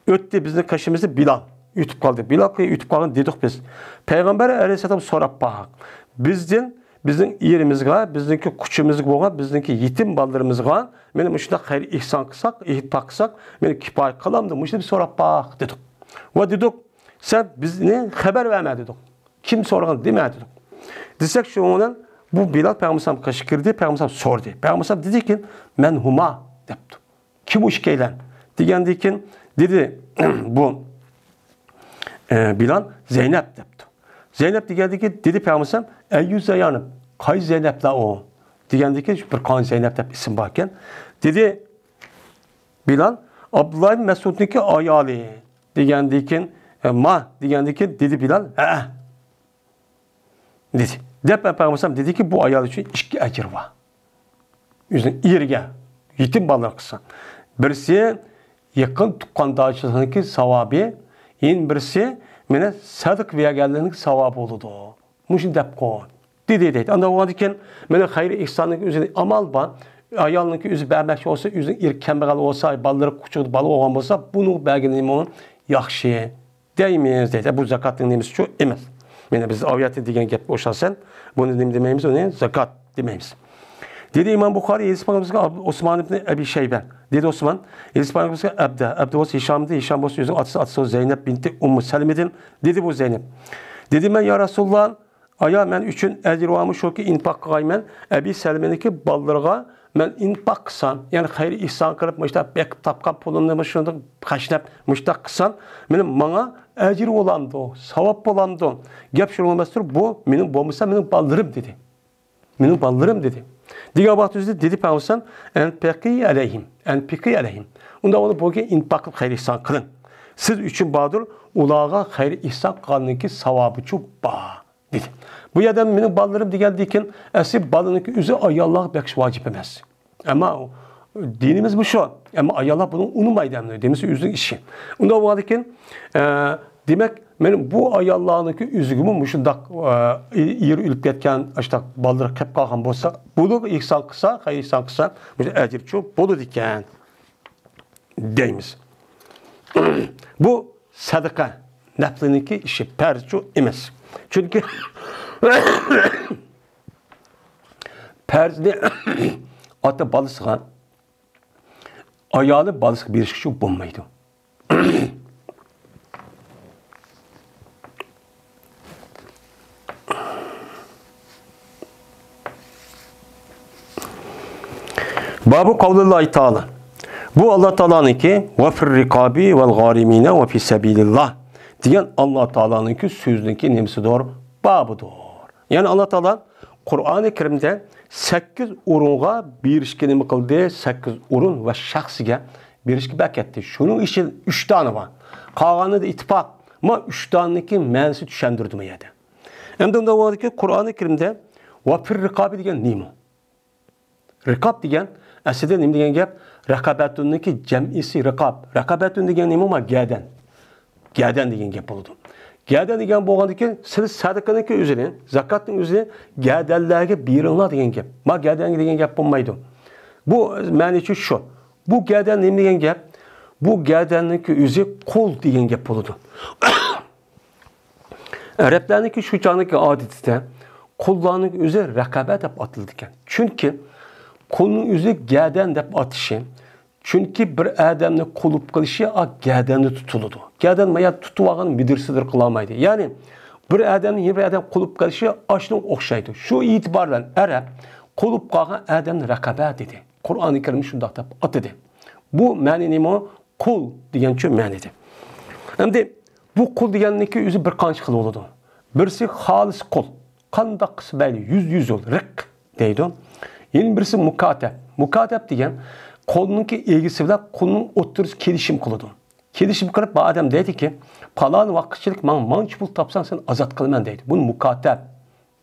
ئۆتتى بىزنىڭ قېشىمىزدا بىلال. ئۆتۈپ قالدى. بىلال ئۆتۈپ قالغان دېدۇق بىز. پەيغەمبەر ئەلەيھىسسالام سوراپ باق. بىزدىن، بىزنىڭ ئېرىمىزگە، بىزنىڭكى قۇچىمىزغا بولغان، بىزنىڭكى يېتىم بالىلىرىمىزغا، مانا مۇشۇنداق خەير ئېھسان قىلساق، ئېھسان قىلساق، مانا كىپايە قىلامدۇ؟ مۇشۇنى بىر سوراپ باق دېدۇق. ۋە دېدۇق، سەن بىزنى خەۋەر بەرمە دېدۇق. كىم سورىغان دېمە دېدۇق. دېسەك، شۇنىڭ بىلەن بۇ بىلال پەيغەمبەر ئەلەيھىسسالام قېشىغا كىردى، پەيغەمبەر ئەلەيھىسسالام سورىدى. پەيغەمبەر ئەلەيھىسسالام دېدىكىن، مەن ھۇما دەپتۇ. كىم ئۇ ئىككىيلەن؟ دېگەندىكىن، دېدى بۇ، ئە، بىلال زەينەپ دەپتۇ. زەينەپ دېگەندىكىن، دېدى پەيغەمبەر ئەلەيھىسسالام، ئەييۇ زەينەپ، قايسى زەينەپلەر ئۇ؟ دېگەندىكىن، بىر قانچە زەينەپ دەپ ئىسىم باركەن. دېدى بىلال، ئابدۇللا ئىبن مەسئۇدنىڭكى ئايالى دېگەندىكىن، ئە، ما دېگەندىكىن، دېدى بىلال، ھەئە. دېدى. دەپ پەيغەمبەر ئەلەيھىسسالام دېدىكى، بۇ ئايال ئۈچۈن ئىككى ئەجىر بار. ئۆزىنىڭ ئېرىگە، يېتىم بالىلار قىلسا. بىرسى يېقىن تۇغقانداشلىقنىڭكى ساۋابى، يەنە بىرسى مانا سەدىقە بەرگەنلىكنىڭ ساۋابى بولىدۇ. مۇشۇنى دەپ قوي. دېدى دەيدۇ. ئانداق بولغاندىكىن، مانا خەير ئېھساننىڭ ئۆزىنى ئامال بار. ئايالنىڭكى ئۆزى بەرمەكچى بولسا، ئۆزىنىڭ ئېرى كەمبەغەل بولسا، بالىلىرى قۇچىقىدا بالا بولغان بولسا، بۇنىڭ بەرگىنى ياخشى. دەيمىز دەيدۇ. بۇ زاكاتنىڭ نېمىسىچۇ ئەمەس. مانا بىز ئاۋياتى دېگەن گەپكە ئوخشايسەن. بۇنى نېمە دېمەيمىز؟ ئۇنى زاكات دېمەيمىز. دېدى ئىمام بۇخارى، ھەدىس پەيغەمبىرىمىزگە ئوسمان ئىبن ئەبى شەيبە. دېدى ئوسمان، ھەدىس پەيغەمبىرىمىزگە ئەبدە. ئەبدە بولسا ھىشام ئىدى. ھىشام بولسا ئۆزىنىڭ ئاتىسى، ئاتىسى زەينەپ بىنتى ئۇممۇ سەلمىدىن. دېدى بۇ زەينەپ. دېدى مەن، يا رەسۇلاللا، ئايا، مەن ئۈچۈن ئەجىر بارمۇ شۇكى ئىنپاق قىلغايمەن؟ ئەبى سەلمىنىڭكى بالىلىرىغا مەن ئىنپاق قىلسام، يەنى خەير ئېھسان قىلىپ، مۇشۇنداق بېقىپ تاپقان پۇلۇمنى مۇشۇنداق خەجلەپ، مۇشۇنداق قىلسام، مېنىڭ، ماڭا ئەجىر بولامدۇ، ساۋاب بولامدۇ؟ گەپ شۇنىڭ ئەمەستۇر، بۇ مېنىڭ بولمىسا، مېنىڭ بالىلىرىم دېدى. مېنىڭ بالىلىرىم دېدى. دېگەن ۋاقىت ئۆزىدە دېدى پەيغەمبەر ئەلەيھىسسالام، ئەنپىقى ئەلەيھىم، ئەنپىقى ئەلەيھىم. ئۇنداق بولۇپ بولغىن، ئىنپاق قىلىپ خەير ئېھسان قىلىڭ. سىز ئۈچۈن باردۇر، ئۇلارغا خەير ئېھسان قىلغاننىڭكى ساۋابىچۇ بار. دېدى. بۇ يەردە مېنىڭ بالىلىرىم دېگەندىكىن، ئەسلى بالىنىڭكى ئۆزى ئاياللارغا بېقىش ۋاجىپ ئەمەس. ئەمما دىنىمىز مۇشۇ. ئەمما ئاياللار بۇنى ئۇنىمايدۇ ئەمدى. دېمىسە ئۆزىنىڭ ئىشى. ئۇنداق بولغاندىكىن، ئە، دېمەك، مەن بۇ ئاياللارنىڭكى ئۆزىگىمۇ مۇشۇنداق، ئە، ئېرى ئۆلۈپ كەتكەن، ئاشۇنداق بالىلىرى قېلىپ قالغان بولسا، بۇلارغا ئېھسان قىلسا، خەير ئېھسان قىلسا، مۇشۇ ئەجىرچۇ بولىدىكەن. دەيمىز. بۇ سەدىقە نەپلىنىڭكى ئىشى، پەرزچۇ ئەمەس. چۈنكى پەرزنى ئاتا بالىسىغا، ئايالى بالىسىغا بېرىشكىچۇ بولمايدۇ. بابۇ قەۋلىللاھى تائالا. بۇ ئاللا تائالانىڭكى «ۋە فىر رىقابى ۋەل غارىمىنە ۋە فى سەبىلىللاھ» دېگەن ئاللا تائالانىڭكى سۆزىنىڭكى نېمىسىدۇر؟ بابىدۇر. يەنى ئاللا تائالا قۇرئانى كەرىمدە سەككىز ئورۇنغا بېرىشكە نېمە قىلدى؟ سەككىز ئورۇن ۋە شەخسىگە بېرىشكە بەكەتتى. شۇنىڭ ئىچىدە ئۈچ دانە بار. قالغىنىدا ئىتتىپاق. ما ئۈچ دانىنىڭكى مەنىسى چۈشەندۈردى ما يەردە. ئەمدى ئۇنداق بولغاندىكىن قۇرئانى كەرىمدە «ۋە فىر رىقابى» دېگەن نېمە؟ رىقاب دېگەن ئەسلىدە نېمە دېگەن گەپ؟ رەقەبەتۇننىڭكى جەمئىسى رىقاب. رەقەبەتۇن دېگەن نېمە؟ ما گەدەن. گەدەن دېگەن گەپ بولىدۇ. گەدەن دېگەن بولغاندىكىن، سىلى سەدىقىنىڭكى ئۆزىنى، زاكاتنىڭ ئۆزىنى گەدەنلەرگە بېرىڭلار دېگەن گەپ. ما گەدەنگە دېگەن گەپ بولمايدۇ. بۇ مەنىچۇ شۇ. بۇ گەدەن نېمە دېگەن گەپ؟ بۇ گەدەننىڭكى ئۆزى قۇل دېگەن گەپ بولىدۇ. ئەرەبلەرنىڭكى شۇ چاغنىڭكى ئادىتىدە قۇللارنىڭ ئۆزى رەقەبە دەپ ئاتىلىدىكەن. چۈنكى قۇلنىڭ ئۆزى گەدەن دەپ ئاتىشى، چۈنكى بىر ئادەمنى قۇل قىلىشى ئا گەدەندە تۇتۇلىدۇ. گەدەن ما يەردە تۇتۇۋالغان مىدىرسىدۇر قىلالمايدۇ. يەنى بىر ئادەمنى يەنە بىر ئادەم قۇل قىلىشى ئاشۇنىڭغا ئوخشايدۇ. شۇ ئېتىبار بىلەن ئەرەب قۇل قىلغان ئادەمنى رەقەبە دېدى. قۇرئانى كەرىم شۇنداق دەپ ئاتىدى. بۇ مەنە نېمە؟ قۇل دېگەنچۇ مەنىدە. ئەمدى بۇ قۇل دېگەننىڭكى ئۆزى بىر قانچە خىل بولىدۇ. بىرسى خالىس قۇل. قانداق قىلسا مەيلى، يۈز يۈز يول، رىق دەيدۇ. يەنە بىرسى مۇكاتەب. مۇكاتەب دېگەن قۇلنىڭكى ئىگىسى بىلەن قۇلنىڭ ئوتتۇرىسى كېلىشىم قىلىدۇ. كېلىشىم قىلىپ، بۇ ئادەم دەيدىكى، پالان ۋاقىتچىلىك ماڭا مانچە پۇل تاپساڭ، سېنى ئازاد قىلىمەن دەيدۇ. بۇنى مۇكاتەب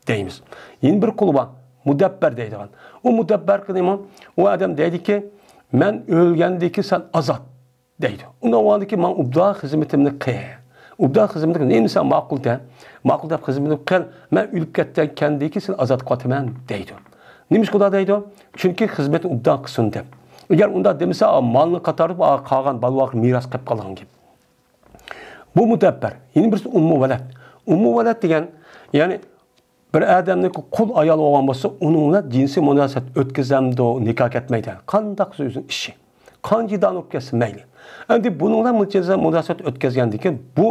دەيمىز. يەنە بىر قۇل بار، مۇدەببەر دەيدىغان. ئۇ مۇدەببەر نېمە؟ ئۇ ئادەم دەيدىكى، مەن ئۆلگەندىن كېيىن سەن ئازاد دەيدۇ. ئۇنداق بولغاندىن كېيىن ماڭا ئوبدان خىزمىتىمنى قىل. ئوبدان خىزمىتىمنى نېمە سەن ماقۇل دە. ماقۇل دەپ خىزمىتىمنى قىل. مەن ئۆلۈپ كەتكەندىن كېيىن سېنى ئازاد قىلىۋاتىمەن دەيدۇ. نېمىشقا ئۇنداق دەيدۇ؟ چۈنكى خىزمىتىنى ئوبدان قىلسۇن دەپ. ئەگەر ئۇنداق دېمىسە، مالنى قايتۇرۇپ، قالغان بالىلارغا مىراس قېلىپ قالىدىغان گەپ. بۇ مۇدەببەر. يەنە بىرسى ئۇممۇ ۋەلەد. ئۇممۇ ۋەلەد دېگەن، يەنى بىر ئادەمنىڭ قۇل ئايال بولغان بولسا، ئۇنىڭ بىلەن جىنسىي مۇناسىۋەت ئۆتكۈزەمدۇ، نىكاھ كەتمەيدۇ. قانداق قىلسا ئۆزىنىڭ ئىشى. قانچە دان بولۇپ كەتسە مەيلى. ئەمدى بۇنىڭ بىلەن جىنسىي مۇناسىۋەت ئۆتكۈزگەندىن كېيىن بۇ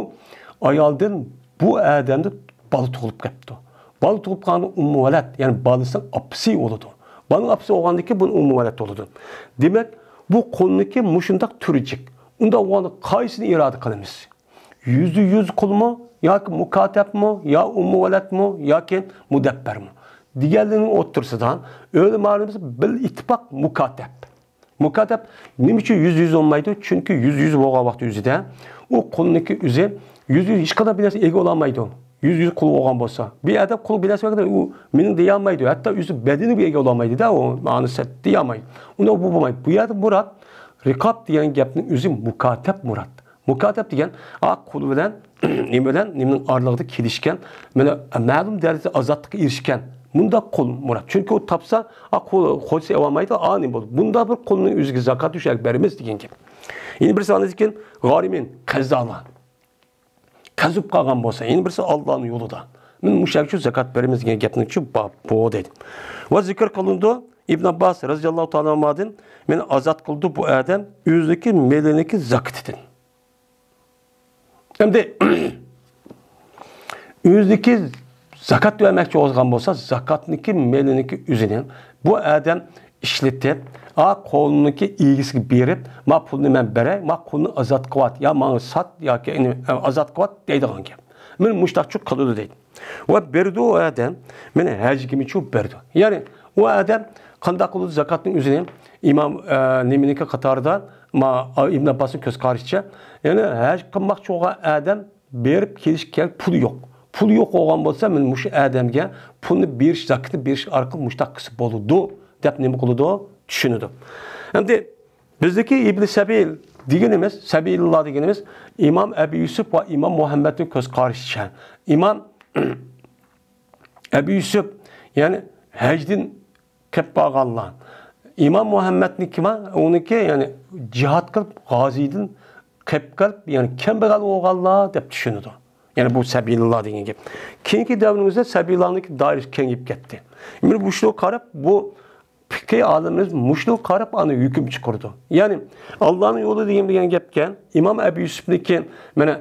ئايالدىن، بۇ ئادەمدىن بالا تۇغۇلۇپ كەپتۇ. بالا تۇغۇپ قالغاندا ئۇممۇ ۋەلەد، يەنى بالىسىنىڭ ئاپىسى بولىدۇ. بالىنىڭ ئاپىسى بولغاندىن كېيىن بۇ ئۇممۇ ۋەلەد بولىدۇ. دېمەك، بۇ قۇلنىڭكى مۇشۇنداق تۈرى جىق. ئۇنداق بولغاندا قايسىنى ئىرادە قىلىمىز؟ يۈزدە يۈز قۇلمۇ ياكى مۇكاتەبمۇ يا ئۇممۇ ۋەلەدمۇ ياكى مۇدەببەرمۇ دېگەنلىرىنىڭ ئوتتۇرىسىدا ئۆلىمالىرىمىز بىل ئىتتىپاق مۇكاتەب. مۇكاتەب نېمە ئۈچۈن يۈزدە يۈز بولمايدۇ؟ چۈنكى يۈزدە يۈز بولغان ۋاقتى ئۆزىدە ئۇ قۇلنىڭكى ئۆزى يۈزدە يۈز ھېچقانداق بىر نەرسىگە ئىگە بولالمايدۇ. يۈزدە يۈز قۇل بولغان بولسا، بىر ئادەم قۇل بىر نەرسە بەرگەندە ئۇ مېنىڭ دېيەلمەيدۇ، ھەتتا ئۆزى بەدىنىگە ئىگە بولالمايدۇ-دە، ئۇ ماڭا سەت دېيەلمەيدۇ. ئۇنداق بۇ بولمايدۇ. بۇ يەردە مۇراد رىقاب دېگەن گەپنىڭ ئۆزى مۇكاتەب مۇراد. مۇكاتەب دېگەن، ئا، قۇل بىلەن، نېمە بىلەن، نېمىنىڭ ئارىلىقىدا كېلىشكەن، مانا، مەلۇم دەرىجىدە ئازادلىققا ئېرىشكەن. مۇنداق قۇل مۇراد. چۈنكى ئۇ تاپسا، ئا، قۇل، خوجىسى ئېلالمايدۇ، ئا، نېمە بولدى؟ بۇنداق بىر قۇلنىڭ ئۆزىگە زاكات ئۈچۈن بەرىمىز دېگەن گەپ. يەنە بىرسى ئاندىن كېيىن غارىمىن، قەززالار. قەزىپ قالغان بولسا، يەنە بىرسى ئاللانىڭ يولىدا. مەن مۇشۇ ئۈچۈن زاكات بېرىمىز دېگەن گەپنىڭ ئىچى بار، بۇ دەيدۇ. ۋە زىكىر قىلىنىدۇ، ئىبن ئابباس رەزىياللاھۇ تائالا ئانھۇدىن، مېنى ئازاد قىلدى بۇ ئادەم ئۆزىنىڭكى مېلىنىڭكى زاكىتىدىن. ئەمدى ئۆزىنىڭكى زاكات بەرمەكچى بولغان بولسا، زاكاتنىڭكى مېلىنىڭكى ئۆزىنى بۇ ئادەم ئىشلىتىپ، ئا، قۇلنىڭكى ئىگىسىگە بېرىپ، ما پۇلنى مەن بېرەي، ما قۇلنى ئازاد قىلىۋەت، يا ماڭا سات ياكى ئازاد قىلىۋەت دەيدىغان گەپ. مەن مۇشتاقچۇ قىلىدۇ دەيدۇ. ۋە بېرىدۇ ئۇ ئادەم، مېنى ھەجگىمۇچۇ بېرىدۇ. يەنى ئۇ ئادەم قانداق قىلىدۇ زاكاتنىڭ ئۆزىنى؟ ئىمام، ئە، نېمىنىڭكى قاتارىدا، ما، ئىبن ئابباسنىڭ كۆز قارىشىچە، يەنى ھەج قىلماقچى بولغان ئادەم بېرىپ كېلىشكە پۇلى يوق. پۇلى يوق بولغان بولسا، مەن مۇشۇ ئادەمگە پۇلنى بېرىش، زاكىتنى بېرىش ئارقىلىق مۇشتاق قىلسا بولىدۇ، دەپ نېمە قىلىدۇ؟ چۈشىنىدۇ. ئەمدى بىزدىكى ئىبن سەبىل دېگىنىمىز، سەبىلۇللا دېگىنىمىز ئىمام ئەبى يۈسۈپ ۋە ئىمام مۇھەممەدنىڭ كۆز قارىشىچە. ئىمام ئەبى يۈسۈپ، يەنى ھەجدىن قېلىپ قالغانلار. ئىمام مۇھەممەدنىڭكى ما، ئۇنىڭكى، يەنى جىھاد قىلىپ، غازىدىن قېلىپ قېلىپ، يەنى كەمبەغەل بولغانلار دەپ چۈشىنىدۇ. يەنى بۇ سەبىلۇللا دېگەن گەپ. كېيىنكى دەۋرىمىزدە سەبىلۇللانىڭكى دائىرىسى كېڭىيىپ كەتتى. مانا مۇشۇنىڭغا قاراپ، بۇ پىقھىي ئالىملىرىمىز مۇشۇنىڭغا قاراپ ئانا ھۆكۈم چىقىرىدۇ. يەنى، ئاللانىڭ يولى دېگەن، دېگەن گەپكەن، ئىمام ئەبى يۈسۈپنىڭكى، مانا،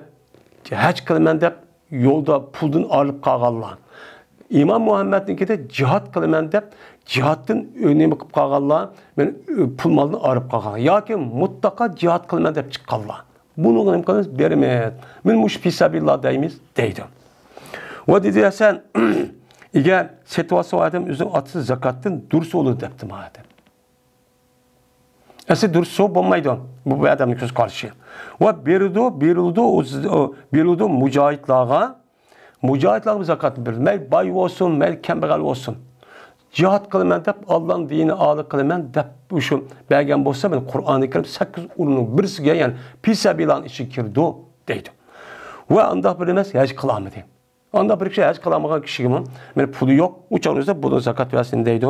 ھەج قىلىمەن دەپ يولدا پۇلدىن ئايرىلىپ قالغانلار. ئىمام مۇھەممەدنىڭكىدە جىھاد قىلىمەن دەپ، جىھادتىن نېمە قىلىپ قالغانلار، مانا، پۇل مالدىن ئايرىلىپ قالغانلار. ياكى مۇتلەقا جىھاد قىلىمەن دەپ چىققانلار. بۇنىڭغا نېمە قىلىمىز؟ بېرىمىز. مانا مۇشۇ پىسابىللا دەيمىز، دەيدۇ. ۋە دېدى ھەسەن، ئەگەر سېتىۋالسا ئۇ ئادەم ئۆزىنىڭ ئاتىسى زاكاتتىن دۇرۇس بولىدۇ دەپتۇ ما ئادەم. ئەسلى دۇرۇس بولمايدۇ. بۇ، بۇ ئادەمنىڭ كۆز قارىشى. ۋە بېرىدۇ، بېرىلىدۇ، ئۇ، ئۇ، بېرىلىدۇ مۇجاھىدلارغا. مۇجاھىدلارغا زاكاتنى بېرىدۇ. مەيلى باي بولسۇن، مەيلى كەمبەغەل بولسۇن. جىھاد قىلىمەن دەپ، ئاللانىڭ دىنىنى ئالىي قىلىمەن دەپ، شۇ بەرگەن بولسا، مەن قۇرئانى كەرىم سەككىز ئورۇننىڭ بىرسىگە، يەنى پىسابىلانىڭ ئىچىگە كىرىدۇ، دەيدۇ. ۋە ئانداق بىر ئەمەس، ھەج قىلالمىدى. ئانداق بىر كىشى ھەج قىلالمىغان كىشىگىمۇ، مانا پۇلى يوق، ئۇ چاغدا بۇنىڭ زاكات بەرسۇن دەيدۇ.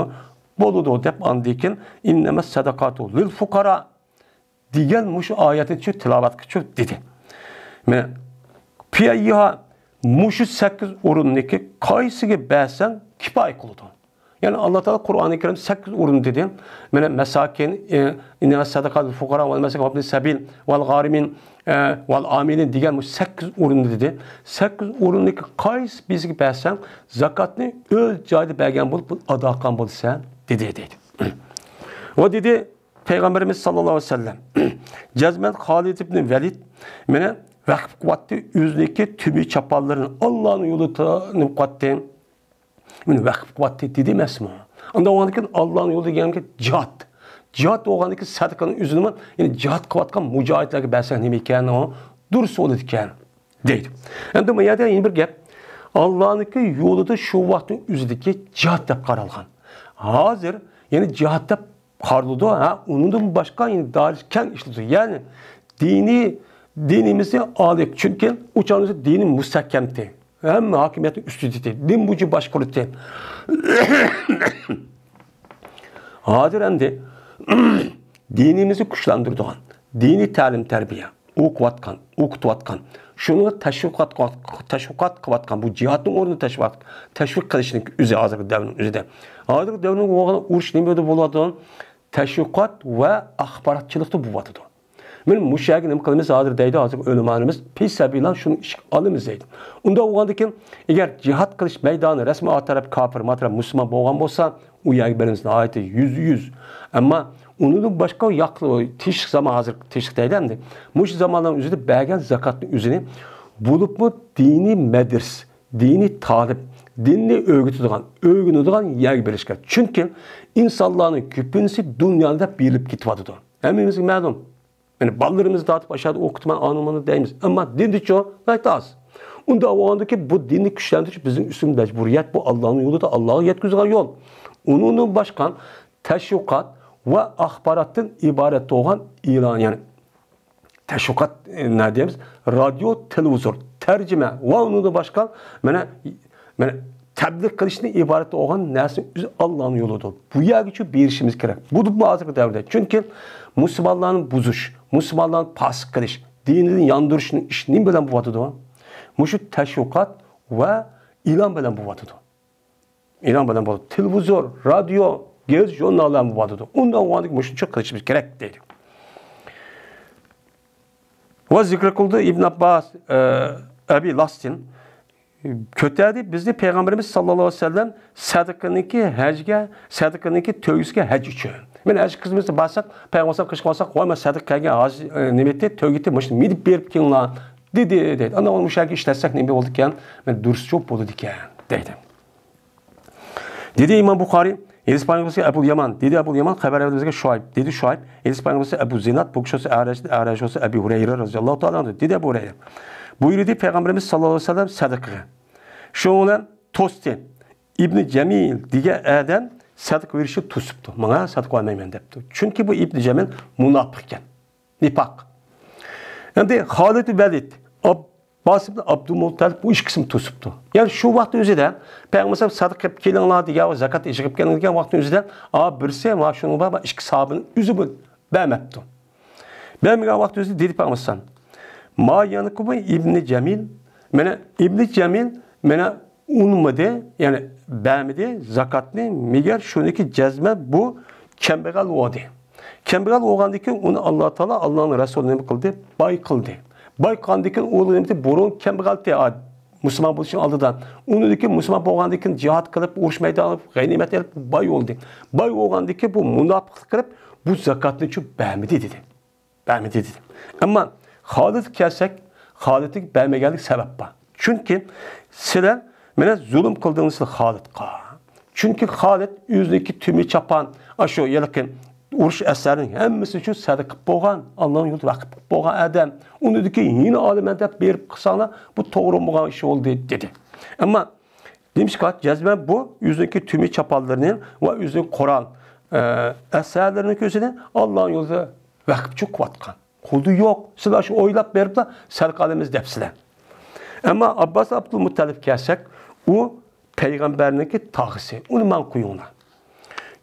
بولىدۇ دەپ ئاندىن كېيىن، ئىننەمەس سەدەقاتۇ لىل فۇقارا دېگەن مۇشۇ ئايەتنى شۇ تىلاۋەت قىلچۇ دېدى. مانا، پىئەييىھا، مۇشۇ سەككىز ئورۇندىكى قايسىگە بەرسەڭ كىپايە قىلىدۇ. يەنى ئاللا تائالا قۇرئانى كەرىمدە سەككىز ئورۇن دېدى. مانا، مەساكىن، ئە، ئىننەمەس سەدەقاتۇل فۇقارا ۋەل مەساكىن ۋەبنى سەبىل ۋەل غارىمىن، ئە، ۋەل ئامىلىن دېگەن مۇشۇ سەككىز ئورۇننى دېدى. سەككىز ئورۇندىكى قايسى بىرسىگە بەرسەڭ، زاكاتنى ئۆز جايىدا بەرگەن بولۇپ، ئادا قىلغان بولىسەن، دېدى، دەيدۇ. ۋە دېدى، پەيغەمبىرىمىز ساللاللاھۇ ئەلەيھى ۋەسەللەم، جەزمەن خالىد ئىبنى ۋەلىد مانا ۋەقىپ قىلىۋاتتى، ئۆزىنىڭكى تۈمۈي چاپانلىرىنى ئاللانىڭ يولىدا نېمە قىلىۋاتتى؟ مانا ۋەقىپ قىلىۋاتتى دېدى ئەمەسمۇ؟ ئانداق بولغاندىكىن ئاللانىڭ يولى دېگەنگە جىھاد. جىھاد بولغاندىكىن سەدىقىنىڭ ئۆزىنىمۇ، يەنى جىھاد قىلىۋاتقان مۇجاھىدلارغا بەرسەڭ نېمە ئىكەن ئۇ؟ دۇرۇس بولىدىكەن، دەيدۇ. ئەمدى بۇ يەردە يەنە بىر گەپ. ئاللانىڭكى يولىدا شۇ ۋاقىتنىڭ ئۆزىدىكى جىھاد دەپ قارالغان. ھازىر يەنە جىھاد دەپ قارىلىدۇ. ھە، ئۇنىڭدىن باشقا يەنە دائىرىسى كەڭ ئىشلىتىدۇ. يەنى دىنىي، دىنىمىزنى ئالدى. چۈنكى ئۇ چاغدا دىنى مۇستەھكەمتى. ھەممە ھاكىمىيەتنى ئۈستىدە ئىدى. دىن بويىچە باشقۇرۇتتى. ھازىر ئەمدى دىنىمىزنى كۈچلەندۈرىدىغان، دىنىي تەلىم-تەربىيە، ئوقۇۋاتقان، ئوقۇتۇۋاتقان، شۇنىڭغا تەشۋىقات، تەشۋىقات قىلىۋاتقان، بۇ جىھادنىڭ ئورنىدا تەشۋىقات، تەشۋىق قىلىشنىڭ ئۆزى ھازىرقى دەۋرنىڭ ئۆزىدە. ھازىرقى دەۋرنىڭ بولغان ئۇرۇش نېمە يەردە بولىدۇ؟ تەشۋىقات ۋە ئاخباراتچىلىقتا بولۇۋاتىدۇ. مانا مۇشۇ يەرگە نېمە قىلىمىز ھازىر دەيدۇ، ھازىر ئۆلىمالىرىمىز پى سەبىلىللا شۇنى ئىشقا ئالىمىز دەيدۇ. ئۇنداق بولغاندىكىن، ئەگەر جىھاد قىلىش مەيدانى رەسمىي ئارقا تەرەپ كاپىر، ما تەرەپ مۇسۇلمان بولغان بولسا، ئۇ يەرگە بېرىمىز ناھايىتى يۈزدە يۈز. ئەمما ئۇنىڭدىن باشقا ياق، تىنچلىق زامان، ھازىر تىنچلىق دەيلى ئەمدى. مۇشۇ زاماننىڭ ئۆزىدە بەرگەن زاكاتنىڭ ئۆزىنى، بولۇپمۇ دىنىي مەدرىسە، دىنىي تالىپ، دىننى ئۆگىتىدىغان، ئۆگىنىدىغان يەرگە بېرىش كېرەك. چۈنكى ئىنسانلارنىڭ كۆپىنچىسى دۇنيانى دەپ بېرىلىپ كېتىۋاتىدۇ. ھەممىمىزگە مەلۇم. يەنى بالىلىرىمىزنى تارتىپ ئاشۇ يەردە ئوقۇتىمەن، ئانىمۇنى دەيمىز. ئەمما دىندىچۇ ناھايىتى ئاز. ئۇنداق بولغاندىكى بۇ دىننى كۈچلەندۈرۈش بىزنىڭ ئۈستىمىز مەجبۇرىيەت. بۇ ئاللانىڭ يولىدا، ئاللاغا يەتكۈزىدىغان يول. ئۇنىڭدىن باشقا تەشۋىقات ۋە ئاخباراتتىن ئىبارەت بولغان ئېلان، يەنى تەشۋىقات، ئە، نە دەيمىز؟ رادىيو، تېلېۋىزور، تەرجىمە ۋە ئۇنىڭدىن باشقا، مانا، مانا، تەبلىغ قىلىشتىن ئىبارەت بولغان نەرسىنىڭ ئۆزى ئاللانىڭ يولىدۇر. بۇ يەرگىچۇ بېرىشىمىز كېرەك. بۇ، بۇ ھازىرقى دەۋردە. چۈنكى مۇسۇلمانلارنى بۇزۇش، مۇسۇلمانلارنى پاسىق قىلىش، دىنىدىن ياندۇرۇشنىڭ ئىشى نېمە بىلەن بولۇۋاتىدۇ؟ مۇشۇ تەشۋىقات ۋە ئېلان بىلەن بولۇۋاتىدۇ. ئېلان بىلەن بولىدۇ. تېلېۋىزور، رادىيو، گېزىت، ژۇرناللار بولۇۋاتىدۇ. ئۇنداق بولغاندىكىن مۇشۇنچە قىلىشىمىز كېرەك دەيدۇ. ۋە زىكرى قىلدى ئىبن ئابباس، ئە، ئەبى لاسىن. كۆتەردى بىزنى پەيغەمبىرىمىز ساللاللاھۇ ئەلەيھى ۋەسەللەم سەدىقىنىڭكى ھەجگە، سەدىقىنىڭكى تۆگىسىگە ھەج ئۈچۈن. مانا ھەج قىلمىسا بارساق، پەيغەمبەر قىلىشقا بارساق، ۋاي، مانا سەدىقە كەلگەن ھاجى، ئە، نېمە ئېيتتى، تۆگە ئېيتتى، مۇشۇنى مېلىپ بېرىپ كېلىڭلار، دېدى، دەيدۇ. ئاندىن مۇشۇ يەرگە ئىشلەتسەك نېمە بولىدىكەن؟ مانا دۇرۇسچۇ بولىدىكەن، دەيدۇ. دېدى ئىمام بۇخارىي، ھەدىس بايان قىلغۇچى ئەبۇل يامان، دېدى ئەبۇل يامان، خەۋەر بەرگەن بىزگە شۇئەيب، دېدى شۇئەيب، ھەدىس بايان قىلغۇچى ئەبۇ زىناد، بۇ كىشى بولسا ئەرەج، ئەرەج بولسا ئەبى ھۇرەيرە رەزىياللاھۇ تائالا ئەنھۇ، دېدى ئەبۇ ھۇرەيرە. بۇيرۇدى پەيغەمبىرىمىز ساللاللاھۇ ئەلەيھى ۋەسەللەم سەدىقىگە. شۇنىڭ بىلەن توستى. ئىبنى جەمىل دېگەن ئادەم سەدىقە بېرىشنى توسۇپتۇ. ماڭا سەدىقە بەرمەيمەن دەپتۇ. چۈنكى بۇ ئىبنى جەمىل مۇناپىق ئىكەن. نىپاق. ئەمدى خالىد ۋەلىد، ئابباس ئىبن ئابدۇلمۇتتەلىپ بۇ ئىككىسىمۇ توسۇپتۇ. يەنى شۇ ۋاقىت ئۆزىدە پەيغەمبەر سەدىقە قىلىپ كېلىڭلار دېگەن، زاكات يىغىپ كېلىڭ دېگەن ۋاقىت ئۆزىدە، ئا، بىرسى ۋە شۇنىڭ بار، ئىككى ساھابىنىڭ ئۆزى بۇ بەرمەپتۇ. بەرمىگەن ۋاقىت ئۆزىدە دېدى پەيغەمبەر، ما يەنقۇبۇ ئىبنى جەمىل، مانا ئىبنى جەمىل، مانا ئۇنىمىدى، يەنى بەرمىدى زاكاتنى، مەگەر شۇنىكى جەزمەن بۇ كەمبەغەل بولدى. كەمبەغەل بولغاندىكىن ئۇنى ئاللا تائالا، ئاللانىڭ رەسۇلى نېمە قىلدى؟ باي قىلدى. باي قىلغاندىكىن ئۇ نېمە، بۇرۇن كەمبەغەلتى، ئا، مۇسۇلمان بولۇشنىڭ ئالدىدا. ئۇنىڭدىكى مۇسۇلمان بولغاندىكىن جىھاد قىلىپ، ئۇرۇش مەيدانىغا غەنىيمەت ئېلىپ باي بولدى. باي بولغاندىكىن بۇ مۇناپىقلىق قىلىپ، بۇ زاكاتنىچۇ بەرمىدى دېدى. بەرمىدى دېدى. ئەمما خالىدقا كەلسەك، خالىدنىڭ بەرمىگەنلىك سەۋەب بار. چۈنكى سىلەر مانا زۇلۇم قىلدىڭىز سىلەر خالىدقا. چۈنكى خالىد ئۆزىنىڭكى تۈمى چاپان، ئاشۇ ھېلىقى ئۇرۇش ئەسلىھەلىرىنىڭ ھەممىسىنى شۇ سەدىقە قىلىپ بولغان، ئاللانىڭ يولىدا ۋەقىپ قىلىپ بولغان ئادەم. ئۇنىڭدىكى يەنە ئالىمەن دەپ بېرىپ قىلساڭلار، بۇ توغرا بولمىغان ئىش بولدى دېدى. ئەمما نېمىشقا جەزمەن بۇ ئۆزىنىڭكى تۈمى چاپانلىرىنى ۋە ئۆزىنىڭ قورال، ئە، ئەسلىھەلىرىنىڭ كۆزىنى ئاللانىڭ يولىدا ۋەقىپچۇ قىلىۋاتقان. قولدا يوق. سىلەر شۇ ئويلاپ بېرىپلا سەدىقە ئالىمىز دەپسىلەر. ئەمما ئابباس ئابدۇلمۇتتەلىپ كەلسەك، ئۇ پەيغەمبەرنىڭكى تاغىسى. ئۇنى ماڭا قويۇڭلار.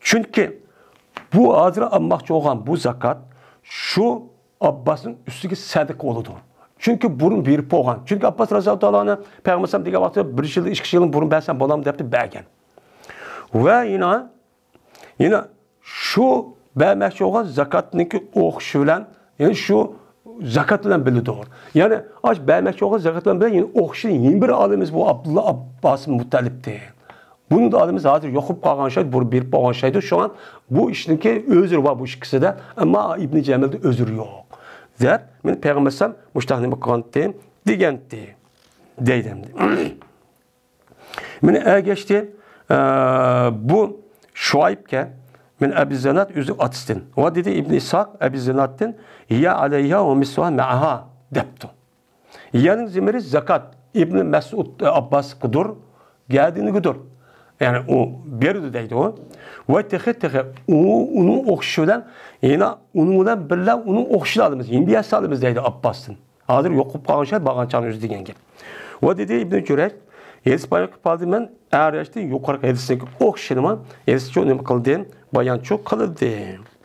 چۈنكى بۇ ھازىر ئالماقچى بولغان بۇ زاكات شۇ ئابباسنىڭ ئۈستىگە سەدىقە بولىدۇ. چۈنكى بۇرۇن بېرىپ بولغان. چۈنكى ئابباس رازىياللاھۇ تائالا ئەنھۇ پەيغەمبەر دېگەن ۋاقىتتا بىر يىل، ئىككى يىل بۇرۇن بەرسەم بولامدۇ دەپتۇ، بەرگەن. ۋە يەنە، يەنە شۇ بەرمەكچى بولغان زاكاتنىڭكى ئوخشىشى بىلەن، يەنى شۇ زاكات بىلەن بىللىدۇر. يەنى ئاش بەرمەكچى بولغان زاكات بىلەن بىللە يەنە ئوخشىشى يەنە بىر ئالىمىز بۇ ئابدۇللا ئابباس مۇتتەلىپتىن. بۇنى دا ئالىمىز ھازىر يوق بولۇپ قالغان شايدۇ، بۇرۇن بېرىپ بولغان شايدۇ. شۇڭا بۇ ئىشنىڭكى ئۆزرى بار بۇ ئىككىسىدە، ئەمما ئىبنى جەمىلدە ئۆزرى يوق دەپ، مانا پەيغەمبەر ئەلەيھىسسالام مۇشتاق نېمە قىلغانتى، دېگەنتى، دەيدۇ ئەمدى. مانا ئەگەشتى، ئە، بۇ شۇئەيبكە، مانا ئەبى زىناد ئۆزى ئاتىسىدىن. ۋە دېدى ئىبنى ئىسھاق ئەبى زىنادتىن، ھىيە ئەلەيھا ۋە مىسلۇھا مەئەھا دەپتۇ. يەنىڭ زىممىرى زاكات. ئىبن مەسئۇد، ئە، ئابباسقىدۇر، گەدىنىگىدۇر. يەنى ئۇ بېرىدۇ دەيدۇ. ۋە تېخى، تېخى ئۇ، ئۇنىڭ ئوخشىشى بىلەن، يەنە ئۇنىڭ بىلەن بىللە ئۇنىڭ ئوخشىشىنى ئالىمىز، يەنە بىر يەسە ئالىمىز دەيدۇ ئابباستىن. ھازىر يوق بولۇپ قالغان شاي بارغان چاغنىڭ ئۆزى دېگەن گەپ. ۋە دېدى ئىبنى جۈرەيج، ھەدىس بايان قىلىپ قالدىم مەن، ئەرەجدىن يۇقىرىقى ھەدىسنىڭ ئوخشىشىنىمۇ، ھەدىسچۇ نېمە قىلدى؟ بايانچۇ قىلدى.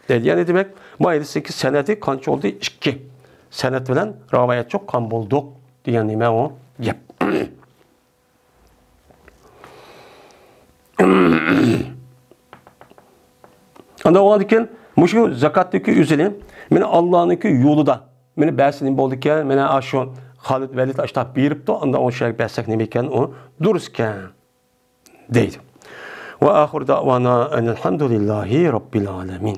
دەيدۇ. يەنى دېمەك، بۇ ھەدىسنىڭكى سەنەدى قانچە بولدى؟ ئىككى. سەنەد بىلەن راۋايەتچۇ قان بولدۇق دېگەن نېمە ئۇ گەپ. ئاندىن ئۇنىڭدىن كېيىن مۇشۇ زاكاتتىكى ئۆزىنى، مانا، ئاللانىڭكى يولىدا مانا بەرسە نېمە بولىدىكەن؟ مانا ئاشۇ خالىد ۋەلىد ئاشتاق بېرىپتۇ، ئاندا ئوڭ شەرك بەرسەك نېمە ئىكەن؟ ئۇ دۇرۇسكەن دەيدۇ. ۋە ئاخىر دەۋانا ئەنىلھەمدۇلىللاھى رەببىل ئالەمىن.